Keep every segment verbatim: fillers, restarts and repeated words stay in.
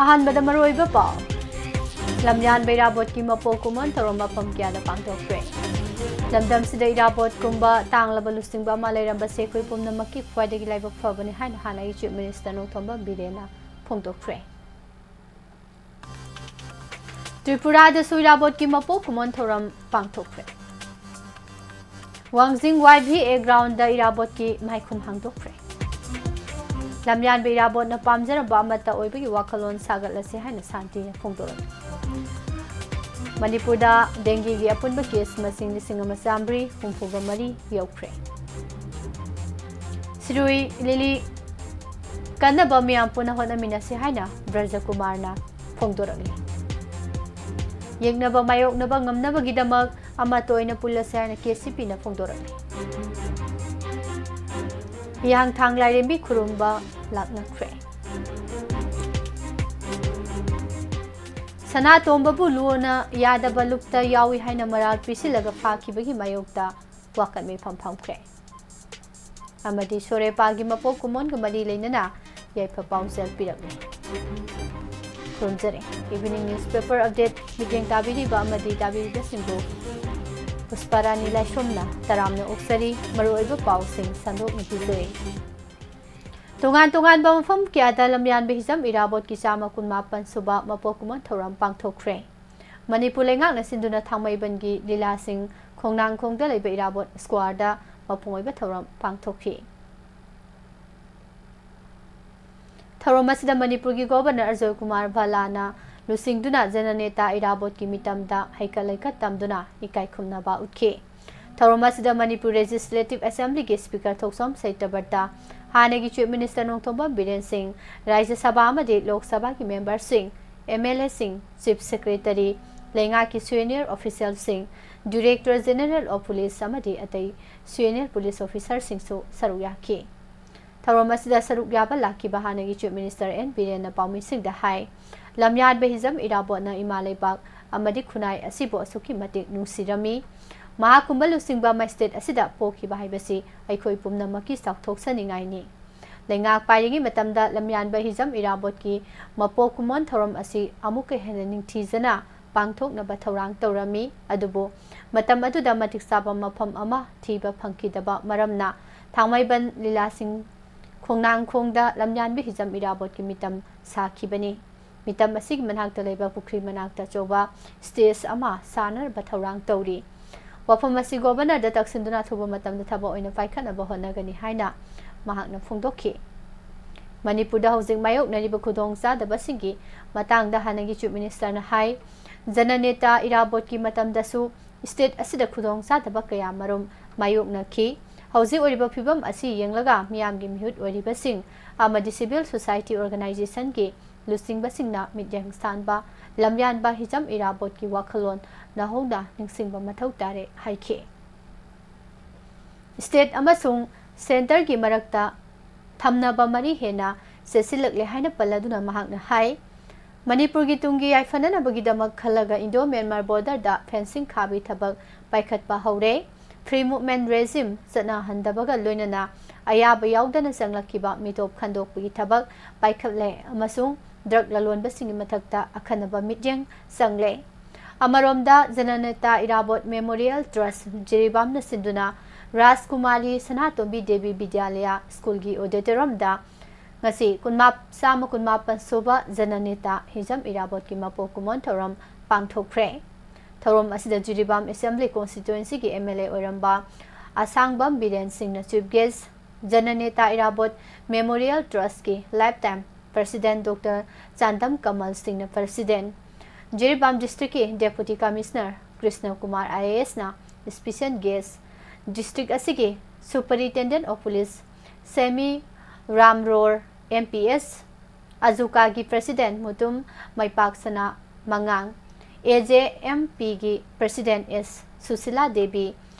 ꯑꯍꯥꯟꯕꯗ ꯃꯔꯨꯑꯣꯏꯕ ꯄꯥꯎ꯫ ꯂꯝꯌꯥꯟꯕ ꯏꯔꯥꯕꯣꯠꯀꯤ ꯃꯄꯣꯛ ꯀꯨꯝꯑꯣꯟ ꯊꯧꯔꯝ ꯃꯐꯝ ꯀꯌꯥꯗ ꯄꯥꯡꯊꯣꯛꯈ꯭ꯔꯦ꯫ ꯂꯝꯗꯝꯁꯤꯗ ꯏꯔꯥꯕꯣꯠꯀꯨꯝꯕ ꯇꯥꯡꯂꯕ ꯂꯨꯆꯤꯡꯕ ꯑꯃ ꯂꯩꯔꯝꯕꯁꯦ ꯑꯩꯈꯣꯏ ꯄꯨꯝꯅꯃꯛꯀꯤ ꯈ꯭ꯋꯥꯏꯗꯒꯤ ꯂꯥꯏꯕꯛ ꯐꯕꯅꯤ ꯍꯥꯏꯅ ꯍꯥꯟꯅꯒꯤ Chief Minister ꯅꯣꯡꯊꯣꯝꯕꯝ ꯕꯤꯔꯦꯟꯅ ꯐꯣꯡꯗꯣꯛꯈ꯭ꯔꯦ꯫ ꯇ꯭ꯔꯤꯄꯨꯔꯥꯗꯁꯨ ꯏꯔꯥꯕꯣꯠꯀꯤ ꯃꯄꯣꯛ ꯀꯨꯝꯑꯣꯟ ꯊꯧꯔꯝ ꯄꯥꯡꯊꯣꯛꯈ꯭ꯔꯦ꯫ ꯋꯥꯡꯖꯤꯡ ꯋꯥꯏ ꯚꯤ ꯑꯦ ꯒ꯭ꯔꯥꯎꯟꯗ ꯏꯔꯥꯕꯣꯠꯀꯤ ꯃꯥꯏꯈꯨꯝ ꯍꯥꯡꯗꯣꯛꯈ꯭ꯔꯦ꯫ ꯂꯝꯌꯥꯟꯕ ꯏꯔꯥꯕꯣꯠꯅ ꯄꯥꯝꯖꯔꯝꯕ ꯑꯃꯠꯇ ꯑꯣꯏꯕꯒꯤ ꯋꯥꯈꯜꯂꯣꯟ ꯁꯥꯒꯠꯂꯁꯤ ꯍꯥꯏꯅ ꯁꯥꯟꯇꯤꯅ ꯐꯣꯡꯗꯣꯔꯛꯂꯤ꯫ ꯃꯅꯤꯄꯨꯔꯗ ꯗꯦꯡꯒꯤꯒꯤ ꯑꯄꯨꯟꯕ ꯀꯦꯁ ꯃꯁꯤꯡ ꯂꯤꯁꯤꯡ ꯑꯃ ꯆꯥꯃꯔꯤ ꯍꯨꯝꯐꯨꯒ ꯃꯔꯤ ꯌꯧꯈ꯭ꯔꯦ꯫ ꯁꯤꯔꯨꯏ ꯂꯤꯂꯤ ꯀꯟꯅꯕ ꯃꯤꯌꯥꯝ ꯄꯨꯟꯅ ꯍꯣꯠꯅꯃꯤꯟꯅꯁꯤ ꯍꯥꯏꯅ ꯕ꯭ꯔꯖꯀꯨꯃꯥꯔꯅ ꯐꯣꯡꯗꯣꯔꯛꯂꯤ꯫ ꯌꯦꯛꯅꯕ ꯃꯥꯌꯣꯛꯅꯕ ꯉꯝꯅꯕꯒꯤꯗꯃꯛ ꯑꯃꯠꯇ ꯑꯣꯏꯅ ꯄꯨꯜꯂꯁꯤ ꯍꯥꯏꯅ ꯀꯦ ꯁꯤ ꯄꯤꯅ ꯐꯣꯡꯗꯣꯔꯛꯂꯤ꯫ ꯍꯤꯌꯥꯡꯊꯥꯡ ꯂꯥꯏꯔꯦꯝꯕꯤ ꯈꯨꯔꯨꯝꯕ ꯂꯥꯛꯅꯈ꯭ꯔꯦ꯫ ꯁꯅꯥꯇꯣꯝꯕꯕꯨ ꯂꯨꯅ ꯌꯥꯗꯕ ꯂꯨꯞꯇ ꯌꯥꯎꯏ ꯍꯥꯏꯅ ꯃꯔꯥꯜ ꯄꯤꯁꯤꯜꯂꯒ ꯐꯥꯈꯤꯕꯒꯤ ꯃꯥꯌꯣꯛꯇ ꯋꯥꯀꯠ ꯃꯤꯐꯝ ꯐꯝꯈ꯭ꯔꯦ꯫ ꯑꯃꯗꯤ ꯁꯣꯔꯦꯄꯥꯒꯤ ꯃꯄꯣꯛ ꯀꯨꯝꯑꯣꯟꯒ ꯃꯔꯤ ꯂꯩꯅꯅ ꯌꯥꯏꯐ ꯄꯥꯎꯖꯦꯜ ꯄꯤꯔꯛꯂꯤ꯫ ꯈꯨꯔꯨꯝꯖꯔꯤ꯫ Evening Newspaper Update ꯃꯤꯠꯌꯦꯡ ꯇꯥꯕꯤꯔꯤꯕ ꯑꯃꯗꯤ ꯇꯥꯕꯤꯔꯤꯕꯁꯤꯡꯕꯨ ꯄꯨꯁꯄꯥꯔꯥꯅꯤ ꯂꯥꯏꯁ꯭ꯔꯝꯅ ꯇꯔꯥꯝꯅ ꯑꯣꯛꯆꯔꯤ꯫ ꯃꯔꯨꯑꯣꯏꯕ ꯄꯥꯎꯁꯤꯡ ꯁꯟꯗꯣꯛꯅ ꯄꯤꯖꯔꯤ꯫ ꯇꯣꯉꯥꯟ ꯇꯣꯉꯥꯟꯕ ꯃꯐꯝ ꯀꯌꯥꯗ ꯂꯝꯌꯥꯟꯕ ꯍꯤꯖꯝ ꯏꯔꯥꯕꯣꯠꯀꯤ ꯆꯥꯝꯃ ꯀꯨꯟꯃꯥꯄꯟ ꯁꯨꯕ ꯃꯄꯣꯛ ꯀꯨꯝꯑꯣꯟ ꯊꯧꯔꯝ ꯄꯥꯡꯊꯣꯛꯈ꯭ꯔꯦ꯫ ꯃꯅꯤꯄꯨꯔ ꯂꯩꯉꯥꯛꯅ ꯁꯤꯟꯗꯨꯅ ꯊꯥꯡꯃꯩꯕꯟꯒꯤ ꯂꯤꯂꯥꯁꯤꯡ ꯈꯣꯡꯅꯥꯡꯈꯣꯡꯗ ꯂꯩꯕ ꯏꯔꯥꯕꯣꯠ ꯁ꯭ꯀ꯭ꯋꯥꯔꯗ ꯃꯄꯨꯡ ꯑꯣꯏꯕ ꯊꯧꯔꯝ ꯄꯥꯡꯊꯣꯛꯈꯤ꯫ ꯊꯧꯔꯝ ꯑꯁꯤꯗ ꯃꯅꯤꯄꯨꯔꯒꯤ ꯒꯣꯚꯔꯅꯔ ꯑꯖꯣꯏ ꯀꯨꯃꯥꯔ ꯚꯜꯂꯥꯅ ꯂꯨꯆꯤꯡꯗꯨꯅ ꯖꯅꯅꯦꯇꯥ ꯏꯔꯥꯕꯣꯠꯀꯤ ꯃꯤꯇꯝꯗ ꯍꯩꯀꯠ ꯂꯩꯀꯠ ꯇꯝꯗꯨꯅ ꯏꯀꯥꯏ ꯈꯨꯝꯅꯕ ꯎꯠꯈꯤ꯫ ꯊꯧꯔꯝ ꯑꯁꯤꯗ ꯃꯅꯤꯄꯨꯔ Legislative Assemblyꯒꯤ Speaker ꯊꯣꯛꯆꯣꯝ ꯁꯇ꯭ꯌꯕ꯭ꯔꯇ, ꯍꯥꯟꯅꯒꯤ Chief Minister ꯅꯣꯡꯊꯣꯝꯕꯝ ꯕꯤꯔꯦꯟ ꯁꯤꯡ, ꯔꯥꯖ꯭ꯌ ꯁꯚꯥ ꯑꯃꯗꯤ ꯂꯣꯛ ꯁꯚꯥꯒꯤ memberꯁꯤꯡ, MLAꯁꯤꯡ, Chief Secretary, ꯂꯩꯉꯥꯛꯀꯤ senior officialꯁꯤꯡ, Director General of Police ꯑꯃꯗꯤ ꯑꯇꯩ senior police officerꯁꯤꯡꯁꯨ ꯁꯔꯨꯛ ꯌꯥꯈꯤ꯫ ꯊꯧꯔꯝ ꯑꯁꯤꯗ ꯁꯔꯨꯛ ꯌꯥꯕ ꯂꯥꯛꯈꯤꯕ ꯍꯥꯟꯅꯒꯤ Chief Minister ꯑꯦꯟ ꯕꯤꯔꯦꯟꯅ ꯄꯥꯎꯃꯤꯁꯤꯡꯗ ꯍꯥꯏ, ꯂꯝꯌꯥꯟꯕ ꯍꯤꯖꯝ ꯏꯔꯥꯕꯣꯠꯅ ꯏꯃꯥ ꯂꯩꯕꯥꯛ ꯑꯃꯗꯤ ꯈꯨꯟꯅꯥꯏ ꯑꯁꯤꯕꯨ ꯑꯁꯨꯛꯀꯤ ꯃꯇꯤꯛ ꯅꯨꯡꯁꯤꯔꯝꯃꯤ꯫ ꯃꯍꯥꯛꯀꯨꯝꯕ ꯂꯨꯆꯤꯡꯕ ꯑꯃ state ꯑꯁꯤꯗ ꯄꯣꯛꯈꯤꯕ ꯍꯥꯏꯕꯁꯤ ꯑꯩꯈꯣꯏ ꯄꯨꯝꯅꯃꯛꯀꯤ ꯆꯥꯎꯊꯣꯛꯆꯅꯤꯡꯉꯥꯏꯅꯤ꯫ ꯂꯩꯉꯥꯛ ꯄꯥꯏꯔꯤꯉꯩ ꯃꯇꯝꯗ ꯂꯝꯌꯥꯟꯕ ꯍꯤꯖꯝ ꯏꯔꯥꯕꯣꯠꯀꯤ ꯃꯄꯣꯛ ꯀꯨꯝꯑꯣꯟ ꯊꯧꯔꯝ ꯑꯁꯤ ꯑꯃꯨꯛꯀ ꯍꯦꯟꯅ ꯅꯤꯡꯊꯤꯖꯅ ꯄꯥꯡꯊꯣꯛꯅꯕ ꯊꯧꯔꯥꯡ ꯇꯧꯔꯝꯃꯤ꯫ ꯑꯗꯨꯕꯨ ꯃꯇꯝ ꯑꯗꯨꯗ ꯃꯇꯤꯛ ꯆꯥꯕ ꯃꯐꯝ ꯑꯃ ꯊꯤꯕ ꯐꯪꯈꯤꯗꯕ ꯃꯔꯝꯅ ꯊꯥꯡꯃꯩꯕꯟ ꯂꯤꯂꯥꯁꯤꯡ ꯈꯣꯡꯅꯥꯡꯈꯣꯡꯗ ꯂꯝꯌꯥꯟꯕ ꯍꯤꯖꯝ ꯏꯔꯥꯕꯣꯠꯀꯤ ꯃꯤꯇꯝ ꯁꯥꯈꯤꯕꯅꯤ꯫ ꯃꯤꯇꯝ ꯑꯁꯤꯒꯤ ꯃꯅꯥꯛꯇ ꯂꯩꯕ ꯄꯨꯈ꯭ꯔꯤ ꯃꯅꯥꯛꯇ ꯑꯆꯧꯕ stage ꯑꯃ ꯁꯥꯅꯅꯕ ꯊꯧꯔꯥꯡ ꯇꯧꯔꯤ꯫ ꯋꯥꯐꯝ ꯑꯁꯤ ꯒꯣꯚꯔꯅꯔꯗ ꯇꯛꯁꯤꯟꯗꯨꯅ ꯑꯊꯨꯕ ꯃꯇꯝꯗ ꯊꯕꯛ ꯑꯣꯏꯅ ꯄꯥꯏꯈꯠꯅꯕ ꯍꯣꯠꯅꯒꯅꯤ ꯍꯥꯏꯅ ꯃꯍꯥꯛꯅ ꯐꯣꯡꯗꯣꯛꯈꯤ꯫ ꯃꯅꯤꯄꯨꯔꯗ ꯍꯧꯖꯤꯛ ꯃꯥꯌꯣꯛꯅꯔꯤꯕ ꯈꯨꯗꯣꯡꯆꯥꯗꯕꯁꯤꯡꯒꯤ ꯃꯇꯥꯡꯗ ꯍꯥꯟꯅꯒꯤ Chief Minister ꯅ ꯍꯥꯏ, ꯖꯅꯅꯦꯇꯥ ꯏꯔꯥꯕꯣꯠꯀꯤ ꯃꯇꯝꯗꯁꯨ state ꯑꯁꯤꯗ ꯈꯨꯗꯣꯡꯆꯥꯗꯕ ꯀꯌꯥ ꯃꯔꯨꯝ ꯃꯥꯌꯣꯛꯅꯈꯤ꯫ ꯍꯧꯖꯤꯛ ꯑꯣꯏꯔꯤꯕ ꯐꯤꯕꯝ ꯑꯁꯤ ꯌꯦꯡꯂꯒ ꯃꯤꯌꯥꯝꯒꯤ ꯃꯤꯍꯨꯠ ꯑꯣꯏꯔꯤꯕꯁꯤꯡ ꯑꯃꯗꯤ civil society organization ꯒꯤ ꯂꯨꯆꯤꯡꯕꯁꯤꯡꯅ ꯃꯤꯠꯌꯦꯡ ꯁꯥꯟꯕ ꯂꯝꯌꯥꯟꯕ ꯍꯤꯖꯝ ꯏꯔꯥꯕꯣꯠꯀꯤ ꯋꯥꯈꯜꯂꯣꯟ ꯅꯧꯍꯧꯅ ꯅꯤꯡꯁꯤꯡꯕ ꯃꯊꯧ ꯇꯥꯔꯦ ꯍꯥꯏꯈꯤ꯫ State ꯑꯃꯁꯨꯡ centre ꯒꯤ ꯃꯔꯛꯇ ꯊꯝꯅꯕ ꯃꯔꯤ ꯍꯦꯟꯅ ꯆꯦꯠꯁꯤꯜꯂꯛꯂꯦ ꯍꯥꯏꯅ ꯄꯜꯂꯗꯨꯅ ꯃꯍꯥꯛꯅ ꯍꯥꯏ, ꯃꯅꯤꯄꯨꯔꯒꯤ ꯇꯨꯡꯒꯤ ꯌꯥꯏꯐꯅꯅꯕꯒꯤꯗꯃꯛ ꯈꯜꯂꯒ Indo Myanmar border ꯗ fencing ꯈꯥꯕꯤ ꯊꯕꯛ ꯄꯥꯏꯈꯠꯄ ꯍꯧꯔꯦ꯫ Free movement regime ꯆꯠꯅꯍꯟꯗꯕꯒ ꯂꯣꯏꯅꯅ ꯑꯌꯥꯕ ꯌꯥꯎꯗꯅ ꯆꯪꯂꯛꯈꯤꯕ ꯃꯤꯇꯣꯞ ꯈꯟꯗꯣꯛꯄꯒꯤ ꯊꯕꯛ ꯄꯥꯏꯈꯠꯂꯦ ꯑꯃꯁꯨꯡ drug ꯂꯂꯣꯟꯕꯁꯤꯡꯒꯤ ꯃꯊꯛꯇ ꯑꯈꯟꯅꯕ ꯃꯤꯠꯌꯦꯡ ꯆꯪꯂꯦ꯫ ꯑꯃꯔꯣꯝꯗ, ꯖꯅꯅꯦꯇꯥ ꯏꯔꯥꯕꯣꯠ Memorial Trust ꯖꯤꯔꯤꯕꯥꯝꯅ ꯁꯤꯟꯗꯨꯅ ꯔꯥꯖꯀꯨꯃꯥꯔꯤ ꯁꯅꯥꯇꯣꯝꯕꯤ ꯗꯦꯕꯤ ꯕꯤꯗ꯭ꯌꯥꯂꯌꯥ ꯁ꯭ꯀꯨꯜꯒꯤ auditorium ꯗ ꯉꯁꯤ ꯀꯨꯟꯃꯥ-, ꯆꯥꯝꯃ ꯀꯨꯟꯃꯥꯄꯟ ꯁꯨꯕ ꯖꯅꯅꯦꯇꯥ ꯍꯤꯖꯝ ꯏꯔꯥꯕꯣꯠꯀꯤ ꯃꯄꯣꯛ ꯀꯨꯝꯑꯣꯟ ꯊꯧꯔꯝ ꯄꯥꯡꯊꯣꯛꯈ꯭ꯔꯦ꯫ ꯊꯧꯔꯝ ꯑꯁꯤꯗ ꯖꯤꯔꯤꯕꯥꯝ Assembly Constituency ꯒꯤ M L A ꯑꯣꯏꯔꯝꯕ ꯑꯁꯥꯡꯕꯝ ꯕꯤꯔꯦꯟ ꯁꯤꯡꯅ chief guest, ꯖꯅꯅꯦꯇꯥ ꯏꯔꯥꯕꯣꯠ Memorial Trust ꯀꯤ lifetime president Doctor ꯆꯥꯟꯗꯝ ꯀꯃꯜ ꯁꯤꯡꯅ president, ꯖꯤꯔꯤꯕꯥꯝ district ꯀꯤ Deputy Commissioner Krishna Kumar I A S ꯅ special guest, district ꯑꯁꯤꯒꯤ Superintendent of Police Semi Ramror, M P S ꯑꯖꯨꯀꯥꯒꯤ president ꯃꯨꯇꯨꯝ ꯃꯩꯄꯥꯛꯁꯅꯥ ꯃꯉꯥꯡ, A J M P ꯒꯤ president S Sushila Devi,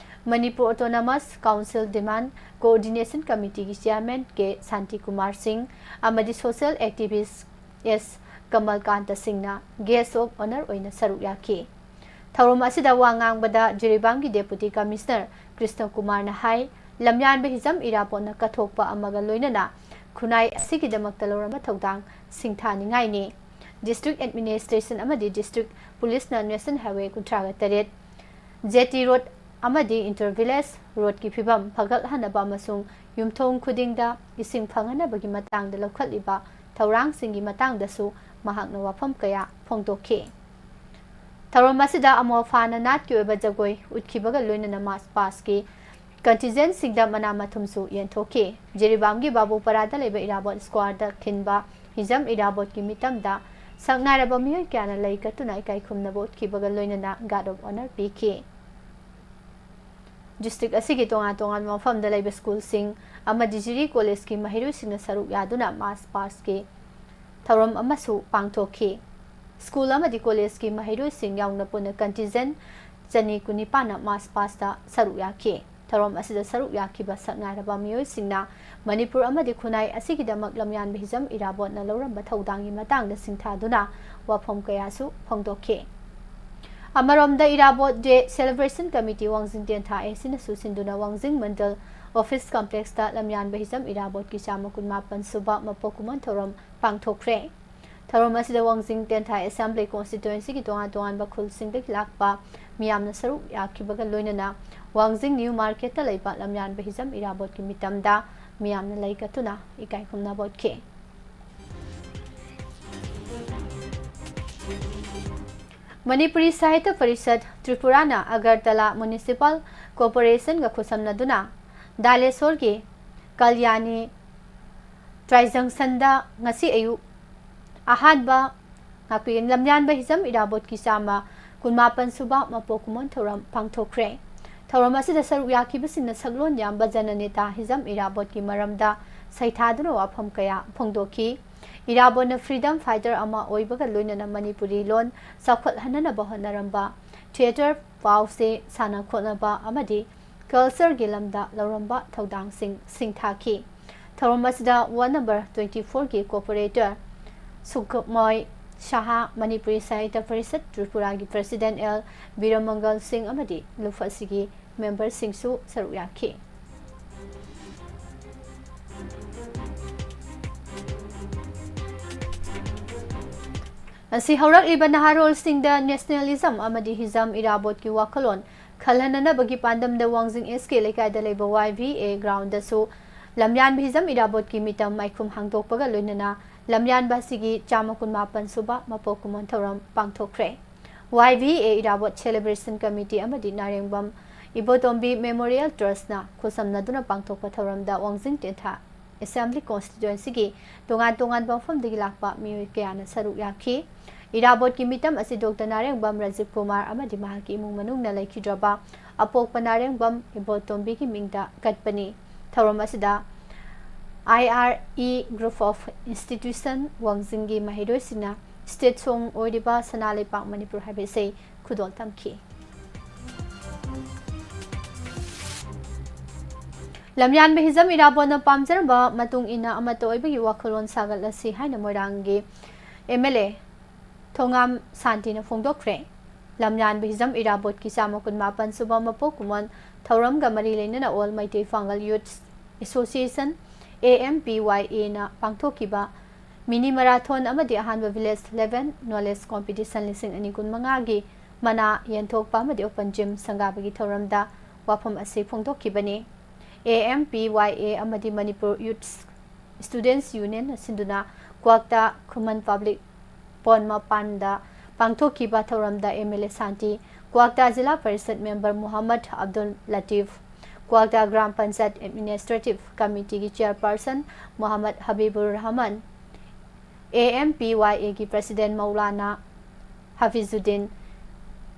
Manipur Autonomous Council Demand Coordination Committee ꯒꯤ chairman K Shanti Kumar Singh ꯑꯃꯗꯤ social activist S ꯀꯃꯜꯀꯥꯟꯇ ꯁꯤꯡꯅ guest of honour ꯑꯣꯏꯅ ꯁꯔꯨꯛ ꯌꯥꯈꯤ꯫ ꯊꯧꯔꯝ ꯑꯁꯤꯗ ꯋꯥ ꯉꯥꯡꯕꯗ ꯖꯤꯔꯤꯕꯥꯝꯒꯤ Deputy Commissioner ꯀ꯭ꯔꯤꯁꯅ ꯀꯨꯃꯥꯔꯅ ꯍꯥꯏ, ꯂꯝꯌꯥꯟꯕ ꯍꯤꯖꯝ ꯏꯔꯥꯕꯣꯠꯅ ꯀꯠꯊꯣꯛꯄ ꯑꯃꯒ ꯂꯣꯏꯅꯅ ꯈꯨꯟꯅꯥꯏ ꯑꯁꯤꯒꯤꯗꯃꯛꯇ ꯂꯧꯔꯝꯕ ꯊꯧꯗꯥꯡ ꯁꯤꯡꯊꯥꯅꯤꯡꯉꯥꯏꯅꯤ꯫ District Administration ꯑꯃꯗꯤ District Police ꯅ National Highway ꯀꯨꯟꯊ꯭ꯔꯥꯒ ꯇꯔꯦꯠ, Jetty Road ꯑꯃꯗꯤ Inter Village Road ꯀꯤ ꯐꯤꯕꯝ ꯐꯒꯠꯍꯟꯅꯕ ꯑꯃꯁꯨꯡ ꯌꯨꯝꯊꯣꯡ ꯈꯨꯗꯤꯡꯗ ꯏꯁꯤꯡ ꯐꯪꯍꯟꯅꯕꯒꯤ ꯃꯇꯥꯡꯗ ꯂꯧꯈꯠꯂꯤꯕ ꯊꯧꯔꯥꯡꯁꯤꯡꯒꯤ ꯃꯇꯥꯡꯗꯁꯨ ꯃꯍꯥꯛꯅ ꯋꯥꯐꯝ ꯀꯌꯥ ꯐꯣꯡꯗꯣꯛꯈꯤ꯫ ꯊꯧꯔꯝ ꯑꯁꯤꯗ ꯑꯃꯣꯐꯥꯅ ꯅꯥꯠꯀꯤ ꯑꯣꯏꯕ ꯖꯒꯣꯏ ꯎꯠꯈꯤꯕꯒ ꯂꯣꯏꯅꯅ March Past ꯀꯤ contingent ꯁꯤꯡꯗ ꯃꯅꯥ ꯃꯊꯨꯝꯁꯨ ꯌꯦꯟꯊꯣꯛꯈꯤ꯫ ꯖꯤꯔꯤꯕꯥꯝꯒꯤ ꯕꯥꯕꯨꯄꯔꯥꯗ ꯂꯩꯕ ꯏꯔꯥꯕꯣꯠ Square ꯗ ꯈꯤꯟꯕ ꯍꯤꯖꯝ ꯏꯔꯥꯕꯣꯠꯀꯤ ꯃꯤꯇꯝꯗ ꯁꯛꯅꯥꯏꯔꯕ ꯃꯤꯑꯣꯏ ꯀꯌꯥꯅ ꯂꯩ ꯀꯠꯇꯨꯅ ꯏꯀꯥꯏ ꯈꯨꯝꯅꯕ ꯎꯠꯈꯤꯕꯒ ꯂꯣꯏꯅꯅ Guard of Honour ꯄꯤꯈꯤ꯫ District ꯑꯁꯤꯒꯤ ꯇꯣꯉꯥꯟ ꯇꯣꯉꯥꯟꯕ ꯃꯐꯝꯗ ꯂꯩꯕ school ꯁꯤꯡ ꯑꯃꯗꯤ ꯖꯤꯔꯤ College ꯀꯤ ꯃꯍꯩꯔꯣꯏꯁꯤꯡꯅ ꯁꯔꯨꯛ ꯌꯥꯗꯨꯅ March Past ꯀꯤ ꯊꯧꯔꯝ ꯑꯃꯁꯨ ꯄꯥꯡꯊꯣꯛꯈꯤ꯫ School ꯑꯃꯗꯤ college ꯀꯤ ꯃꯍꯩꯔꯣꯏꯁꯤꯡ ꯌꯥꯎꯅ ꯄꯨꯟꯅ contingent ꯆꯅꯤ ꯀꯨꯟꯅꯤꯄꯥꯟꯅ March Past ꯇ ꯁꯔꯨꯛ ꯌꯥꯈꯤ꯫ ꯊꯧꯔꯝ ꯑꯁꯤꯗ ꯁꯔꯨꯛ ꯌꯥꯈꯤꯕ ꯁꯛꯅꯥꯏꯔꯕ ꯃꯤꯑꯣꯏꯁꯤꯡꯅ ꯃꯅꯤꯄꯨꯔ ꯑꯃꯗꯤ ꯈꯨꯟꯅꯥꯏ ꯑꯁꯤꯒꯤꯗꯃꯛ ꯂꯝꯌꯥꯟꯕ ꯍꯤꯖꯝ ꯏꯔꯥꯕꯣꯠꯅ ꯂꯧꯔꯝꯕ ꯊꯧꯗꯥꯡꯒꯤ ꯃꯇꯥꯡꯗ ꯁꯤꯡꯊꯥꯗꯨꯅ ꯋꯥꯐꯝ ꯀꯌꯥꯁꯨ ꯐꯣꯡꯗꯣꯛꯈꯤ꯫ ꯑꯃꯔꯣꯝꯗ, ꯏꯔꯥꯕꯣꯠ Day Celebration Committee ꯋꯥꯡꯖꯤꯡ ꯇꯦꯟꯊꯥ ꯑꯦ ꯁꯤꯅꯁꯨ ꯁꯤꯟꯗꯨꯅ ꯋꯥꯡꯖꯤꯡ ꯃꯟꯗꯜ office complex ꯇ ꯂꯝꯌꯥꯟꯕ ꯍꯤꯖꯝ ꯏꯔꯥꯕꯣꯠꯀꯤ ꯆꯥꯝꯃ ꯀꯨꯟꯃꯥꯄꯟ ꯁꯨꯕ ꯃꯄꯣꯛ ꯀꯨꯝꯑꯣꯟ ꯊꯧꯔꯝ ꯄꯥꯡꯊꯣꯛꯈ꯭ꯔꯦ꯫ ꯊꯧꯔꯝ ꯑꯁꯤꯗ ꯋꯥꯡꯖꯤꯡ ꯇꯦꯟꯊꯥ Assembly Constituency ꯒꯤ ꯇꯣꯉꯥꯟ ꯇꯣꯉꯥꯟꯕ ꯈꯨꯜꯁꯤꯡꯗꯒꯤ ꯂꯥꯛꯄ ꯃꯤꯌꯥꯝꯅ ꯁꯔꯨꯛ ꯌꯥꯈꯤꯕꯒ ꯂꯣꯏꯅꯅ ꯋꯥꯡꯖꯤꯡ New Market ꯇ ꯂꯩꯕ ꯂꯝꯌꯥꯟꯕ ꯍꯤꯖꯝ ꯏꯔꯥꯕꯣꯠꯀꯤ ꯃꯤꯇꯝꯗ ꯃꯤꯌꯥꯝꯅ ꯂꯩ ꯀꯠꯇꯨꯅ ꯏꯀꯥꯏ ꯈꯨꯝꯅꯕ ꯎꯠꯈꯤ꯫ ꯃꯅꯤꯄꯨꯔꯤ ꯁꯥꯍꯤꯇ꯭ꯌ ꯄꯔꯤꯁꯠ ꯇ꯭ꯔꯤꯄꯨꯔꯥꯅ ꯑꯒꯔꯇꯂꯥ Municipal Corporation ꯒ ꯈꯨꯠꯁꯝꯅꯗꯨꯅ ꯗꯥꯂꯦꯁꯣꯔꯒꯤ ꯀꯜꯌꯥꯅꯤ Tri Junction ꯗ ꯉꯁꯤ ꯑꯌꯨꯛ ꯑꯍꯥꯟꯕ ꯉꯥꯛꯄꯤ ꯂꯝꯌꯥꯟꯕ ꯍꯤꯖꯝ ꯏꯔꯥꯕꯣꯠꯀꯤ ꯆꯥꯝꯃ ꯀꯨꯟꯃꯥꯄꯟ ꯁꯨꯕ ꯃꯄꯣꯛ ꯀꯨꯝꯑꯣꯟ ꯊꯧꯔꯝ ꯄꯥꯡꯊꯣꯛꯈ꯭ꯔꯦ꯫ ꯊꯧꯔꯝ ꯑꯁꯤꯗ ꯁꯔꯨꯛ ꯌꯥꯈꯤꯕꯁꯤꯡꯅ ꯁꯛꯂꯣꯟ ꯌꯥꯝꯕ ꯖꯅꯅꯦꯇꯥ ꯍꯤꯖꯝ ꯏꯔꯥꯕꯣꯠꯀꯤ ꯃꯔꯝꯗ ꯁꯩꯊꯥꯗꯨꯅ ꯋꯥꯐꯝ ꯀꯌꯥ ꯐꯣꯡꯗꯣꯛꯈꯤ꯫ ꯏꯔꯥꯕꯣꯠꯅ freedom fighter ꯑꯃ ꯑꯣꯏꯕꯒ ꯂꯣꯏꯅꯅ ꯃꯅꯤꯄꯨꯔꯤ ꯂꯣꯟ ꯆꯥꯎꯈꯠꯍꯟꯅꯅꯕ ꯍꯣꯠꯅꯔꯝꯕ, theatre, ꯄꯥꯎꯆꯦ, ꯁꯥꯟꯅ ꯈꯣꯠꯅꯕ ꯑꯃꯗꯤ culture ꯒꯤ ꯂꯝꯗ ꯂꯧꯔꯝꯕ ꯊꯧꯗꯥꯡꯁꯤꯡ ꯁꯤꯡꯊꯥꯈꯤ꯫ ꯊꯧꯔꯝ ꯑꯁꯤꯗ ward number twenty four ꯒꯤ corporator ꯁꯨꯈꯃꯣꯏ ꯁꯍꯥ, ꯃꯅꯤꯄꯨꯔꯤ ꯁꯥꯍꯤꯇ꯭ꯌ ꯄꯔꯤꯁꯠ ꯇ꯭ꯔꯤꯄꯨꯔꯥꯒꯤ president ꯑꯦꯜ ꯕꯤꯔꯃꯪꯒꯜ ꯁꯤꯡ ꯑꯃꯗꯤ ꯂꯨꯐꯠꯁꯤꯒꯤ member ꯁꯤꯡꯁꯨ ꯁꯔꯨꯛ ꯌꯥꯈꯤ꯫ ꯉꯁꯤ ꯍꯧꯔꯛꯂꯤꯕ ꯅꯍꯥꯔꯣꯜꯁꯤꯡꯗ ꯅꯦꯁꯅꯦꯂꯤꯖꯝ ꯑꯃꯗꯤ ꯍꯤꯖꯝ ꯏꯔꯥꯕꯣꯠꯀꯤ ꯋꯥꯈꯜꯂꯣꯟ ꯈꯜꯍꯟꯅꯅꯕꯒꯤ ꯄꯥꯟꯗꯝꯗ ꯋꯥꯡꯖꯤꯡ ꯑꯦꯁ ꯀꯦ ꯂꯩꯀꯥꯏꯗ ꯂꯩꯕ ꯋꯥꯏ ꯚꯤ ꯑꯦ ꯒ꯭ꯔꯥꯎꯟꯗꯁꯨ ꯂꯝꯌꯥꯟꯕ ꯍꯤꯖꯝ ꯏꯔꯥꯕꯣꯠꯀꯤ ꯃꯤꯇꯝ ꯃꯥꯏꯈꯨꯝ ꯍꯥꯡꯗꯣꯛꯄꯒ ꯂꯣꯏꯅꯅ ꯂꯝꯌꯥꯟꯕ ꯑꯁꯤꯒꯤ ꯆꯥꯝꯃ ꯀꯨꯟꯃꯥꯄꯟ ꯁꯨꯕ ꯃꯄꯣꯛ ꯀꯨꯝꯑꯣꯟ ꯊꯧꯔꯝ ꯄꯥꯡꯊꯣꯛꯈ꯭ꯔꯦ꯫ Y V A Irabot celebration committee ꯑꯃꯗꯤ ꯅꯥꯔꯦꯡꯕꯝ ꯏꯕꯣꯇꯣꯝꯕꯤ ꯃꯦꯃꯣꯔꯤꯌꯦꯜ ꯇ꯭ꯔꯁꯅ ꯈꯨꯠꯁꯝꯅꯗꯨꯅ ꯄꯥꯡꯊꯣꯛꯄ ꯊꯧꯔꯝꯗ ꯋꯥꯡꯖꯤꯡ ꯇꯦꯟꯊꯥ ꯑꯦꯁꯦꯝꯕ꯭ꯂꯤ ꯀꯣꯟꯁꯇꯤꯇ꯭ꯋꯦꯟꯁꯤꯒꯤ ꯇꯣꯉꯥꯟ ꯇꯣꯉꯥꯟꯕ ꯃꯐꯝꯗꯒꯤ ꯂꯥꯛꯄ ꯃꯤꯑꯣꯏ ꯀꯌꯥꯅ ꯁꯔꯨꯛ ꯌꯥꯈꯤ꯫ ꯏꯔꯥꯕꯣꯠꯀꯤ ꯃꯤꯇꯝ ꯑꯁꯤ ꯗꯣꯛꯇꯔ ꯅꯥꯔꯦꯡꯕꯝ ꯔꯥꯖꯤꯕ ꯀꯨꯃꯥꯔ ꯑꯃꯗꯤ ꯃꯍꯥꯛꯀꯤ ꯏꯃꯨꯡ ꯃꯅꯨꯡꯅ ꯂꯩꯈꯤꯗ꯭ꯔꯕ ꯑꯄꯣꯛꯄ ꯅꯥꯔꯦꯡꯕꯝ ꯏꯕꯣꯇꯣꯝꯕꯤꯒꯤ ꯃꯤꯡꯗ ꯀꯠꯄꯅꯤ꯫ ꯊꯧꯔꯝ ꯑꯁꯤꯗ I R E group of institution ꯋꯥꯡꯖꯤꯡꯒꯤ ꯃꯍꯩꯔꯣꯏꯁꯤꯡꯅ ꯁ꯭ꯇꯦꯠ ꯁꯣꯡ ꯑꯣꯏꯔꯤꯕ ꯁꯅꯥ ꯂꯩꯄꯥꯛ ꯃꯅꯤꯄꯨꯔ ꯍꯥꯏꯕ ꯏꯁꯩ ꯈꯨꯗꯣꯜ ꯇꯝꯈꯤ꯫ ꯂꯝꯌꯥꯟꯕ ꯍꯤꯖꯝ ꯏꯔꯥꯕꯣꯠꯅ ꯄꯥꯝꯖꯔꯝꯕ ꯃꯇꯨꯡ ꯏꯟꯅ ꯑꯃꯠꯇ ꯑꯣꯏꯕꯒꯤ ꯋꯥꯈꯜꯂꯣꯟ ꯁꯥꯒꯠꯂꯁꯤ ꯍꯥꯏꯅ ꯃꯣꯏꯔꯥꯡꯒꯤ ꯑꯦꯝ ꯑꯦꯜ ꯑꯦ ꯊꯣꯉꯥꯝ ꯁꯥꯟꯇꯤꯅ ꯐꯣꯡꯗꯣꯛꯈ꯭ꯔꯦ꯫ ꯂꯝꯌꯥꯟꯕ ꯍꯤꯖꯝ ꯏꯔꯥꯕꯣꯠꯀꯤ ꯆꯥꯝꯃ ꯀꯨꯟꯃꯥꯄꯟ ꯁꯨꯕ ꯃꯄꯣꯛ ꯀꯨꯝꯑꯣꯟ ꯊꯧꯔꯝꯒ ꯃꯔꯤ ꯂꯩꯅꯅ all Meitei Pangal youths association, A M P Y ꯑꯦꯅ ꯄꯥꯡꯊꯣꯛꯈꯤꯕ ꯃꯤꯅꯤ ꯃꯔꯥꯊꯣꯟ ꯑꯃꯗꯤ ꯑꯍꯥꯟꯕ ꯚꯤꯂꯦꯖ ꯂꯦꯚꯦꯜ ꯅꯣꯂꯦꯖ ꯀꯣꯝꯄꯤꯇꯤꯁꯟ ꯂꯤꯁꯤꯡ ꯑꯅꯤ ꯀꯨꯟꯃꯉꯥꯒꯤ ꯃꯅꯥ ꯌꯦꯟꯊꯣꯛꯄ ꯑꯃꯗꯤ ꯑꯣꯄꯟ ꯖꯤꯝ ꯁꯪꯒꯥꯕꯒꯤ ꯊꯧꯔꯝꯗ ꯋꯥꯐꯝ ꯑꯁꯤ ꯐꯣꯡꯗꯣꯛꯈꯤꯕꯅꯤ꯫ ꯑꯦ ꯑꯦꯝ ꯄꯤ ꯋꯥꯏ ꯑꯦ ꯑꯃꯗꯤ ꯃꯅꯤꯄꯨꯔ ꯌꯨꯠꯁ ꯁ꯭ꯇꯨꯗꯦꯟꯠꯁ ꯌꯨꯅꯤꯌꯟꯅ ꯁꯤꯟꯗꯨꯅ ꯀ꯭ꯋꯥꯛꯇꯥ ꯈꯨꯃꯟ ꯄꯕ꯭ꯂꯤꯛ ꯄꯣꯟ ꯃꯄꯥꯟꯗ ꯄꯥꯡꯊꯣꯛꯈꯤꯕ ꯊꯧꯔꯝꯗ ꯑꯦꯝ ꯑꯦꯜ ꯑꯦ ꯁꯥꯟꯇꯤ, ꯀ꯭ꯋꯥꯛꯇꯥ ꯖꯤꯂꯥ ꯄꯔꯤꯁꯗ ꯃꯦꯝꯕꯔ ꯃꯨꯍꯝꯃꯗ ꯑꯕꯗꯨꯜ ꯂꯇꯤꯐ, ꯀ꯭ꯋꯥꯛꯇꯥ ꯒ꯭ꯔꯥꯝ ꯄꯟꯆꯥꯌꯠ ꯑꯦꯗꯃꯤꯅꯤꯁꯇ꯭ꯔꯦꯇꯤꯚ ꯀꯃꯤꯇꯤꯒꯤ chairperson Muhammad Habibur Rahman, A M P Y ꯑꯦꯒꯤ ꯄ꯭ꯔꯁꯤꯗꯦꯟꯠ ꯃꯧꯂꯥꯅꯥ ꯍꯥꯐꯤꯖꯨꯗꯤꯟ,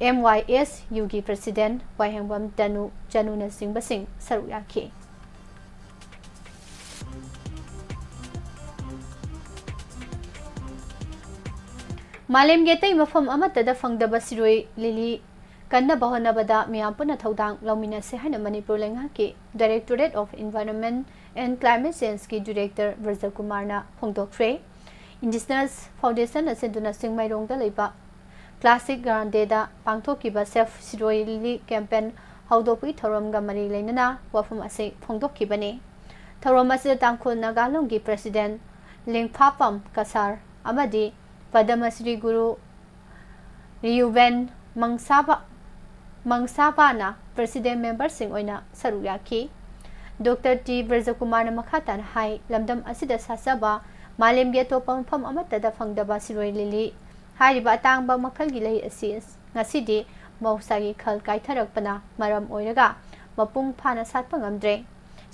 ꯑꯦꯝ ꯋꯥꯏ ꯑꯦꯁ ꯌꯨꯒꯤ ꯄ꯭ꯔꯁꯤꯗꯦꯟꯠ ꯋꯥꯍꯦꯡꯕꯝ ꯇꯅꯨ ꯆꯅꯨꯅꯆꯤꯡꯕꯁꯤꯡ ꯁꯔꯨꯛ ꯌꯥꯈꯤ꯫ ꯃꯥꯂꯦꯝꯒꯤ ꯑꯇꯩ ꯃꯐꯝ ꯑꯃꯠꯇꯗ ꯐꯪꯗꯕ ꯁꯤꯔꯣꯏ ꯂꯤꯂꯤ ꯀꯟꯅꯕ ꯍꯣꯠꯅꯕꯗ ꯃꯤꯌꯥꯝ ꯄꯨꯟꯅ ꯊꯧꯗꯥꯡ ꯂꯧꯃꯤꯟꯅꯁꯤ ꯍꯥꯏꯅ ꯃꯅꯤꯄꯨꯔ ꯂꯩꯉꯥꯛꯀꯤ Directorate of Environment and Climate Changeꯀꯤ Director ꯕ꯭ꯔꯖꯀꯨꯃꯥꯔꯅ ꯐꯣꯡꯗꯣꯛꯈ꯭ꯔꯦ꯫ ꯏꯟꯗꯤꯖꯤꯅꯁ ꯐꯥꯎꯟꯗꯦꯁꯟꯅ ꯁꯤꯟꯗꯨꯅ ꯆꯤꯡꯃꯩꯔꯣꯡꯗ ꯂꯩꯕ ꯀ꯭ꯂꯥꯁꯤꯛ ꯒ꯭ꯔꯥꯟꯗꯦꯗ ꯄꯥꯡꯊꯣꯛꯈꯤꯕ Save ꯁꯤꯔꯣꯏ ꯂꯤꯂꯤ campaign ꯍꯧꯗꯣꯛꯄꯒꯤ ꯊꯧꯔꯝꯒ ꯃꯔꯤ ꯂꯩꯅꯅ ꯋꯥꯐꯝ ꯑꯁꯤ ꯐꯣꯡꯗꯣꯛꯈꯤꯕꯅꯤ꯫ ꯊꯧꯔꯝ ꯑꯁꯤꯗ ꯇꯥꯡꯈꯨꯜ ꯅꯥꯒꯥꯂꯣꯟꯒꯤ ꯄ꯭ꯔꯁꯤꯗꯦꯟꯠ ꯂꯤꯡꯐꯥꯄꯝ ꯀꯁꯥꯔ ꯑꯃꯗꯤ ꯄꯗꯃ ꯁ꯭ꯔꯤ ꯒꯨꯔꯨ ꯔꯤꯌꯨꯕꯦꯟ ꯃꯪꯁꯥꯕ ꯃꯪꯁꯥꯕꯥꯅ ꯄ꯭ꯔꯦꯁꯤꯗꯦꯟ ꯃꯦꯝꯕꯔꯁꯤꯡ ꯑꯣꯏꯅ ꯁꯔꯨꯛ ꯌꯥꯈꯤ꯫ ꯗꯣꯛꯇꯔ ꯇꯤ ꯕ꯭ꯔꯖꯀꯨꯃꯥꯔꯅ ꯃꯈꯥ ꯇꯥꯅ ꯍꯥꯏ, ꯂꯝꯗꯝ ꯑꯁꯤꯗ ꯁꯥꯠꯆꯕ ꯃꯥꯂꯦꯝꯒꯤ ꯑꯇꯣꯞꯄ ꯃꯐꯝ ꯑꯃꯠꯇꯗ ꯐꯪꯗꯕ ꯁꯤꯔꯣꯏ ꯂꯤꯂꯤ ꯍꯥꯏꯔꯤꯕ ꯑꯇꯥꯡꯕ ꯃꯈꯜꯒꯤ ꯂꯩ ꯑꯁꯤ ꯉꯁꯤꯗꯤ ꯃꯍꯧꯁꯥꯒꯤ ꯈꯜ ꯀꯥꯏꯊꯔꯛꯄꯅ ꯃꯔꯝ ꯑꯣꯏꯔꯒ ꯃꯄꯨꯡ ꯐꯥꯅ ꯁꯥꯠꯄ ꯉꯝꯗ꯭ꯔꯦ꯫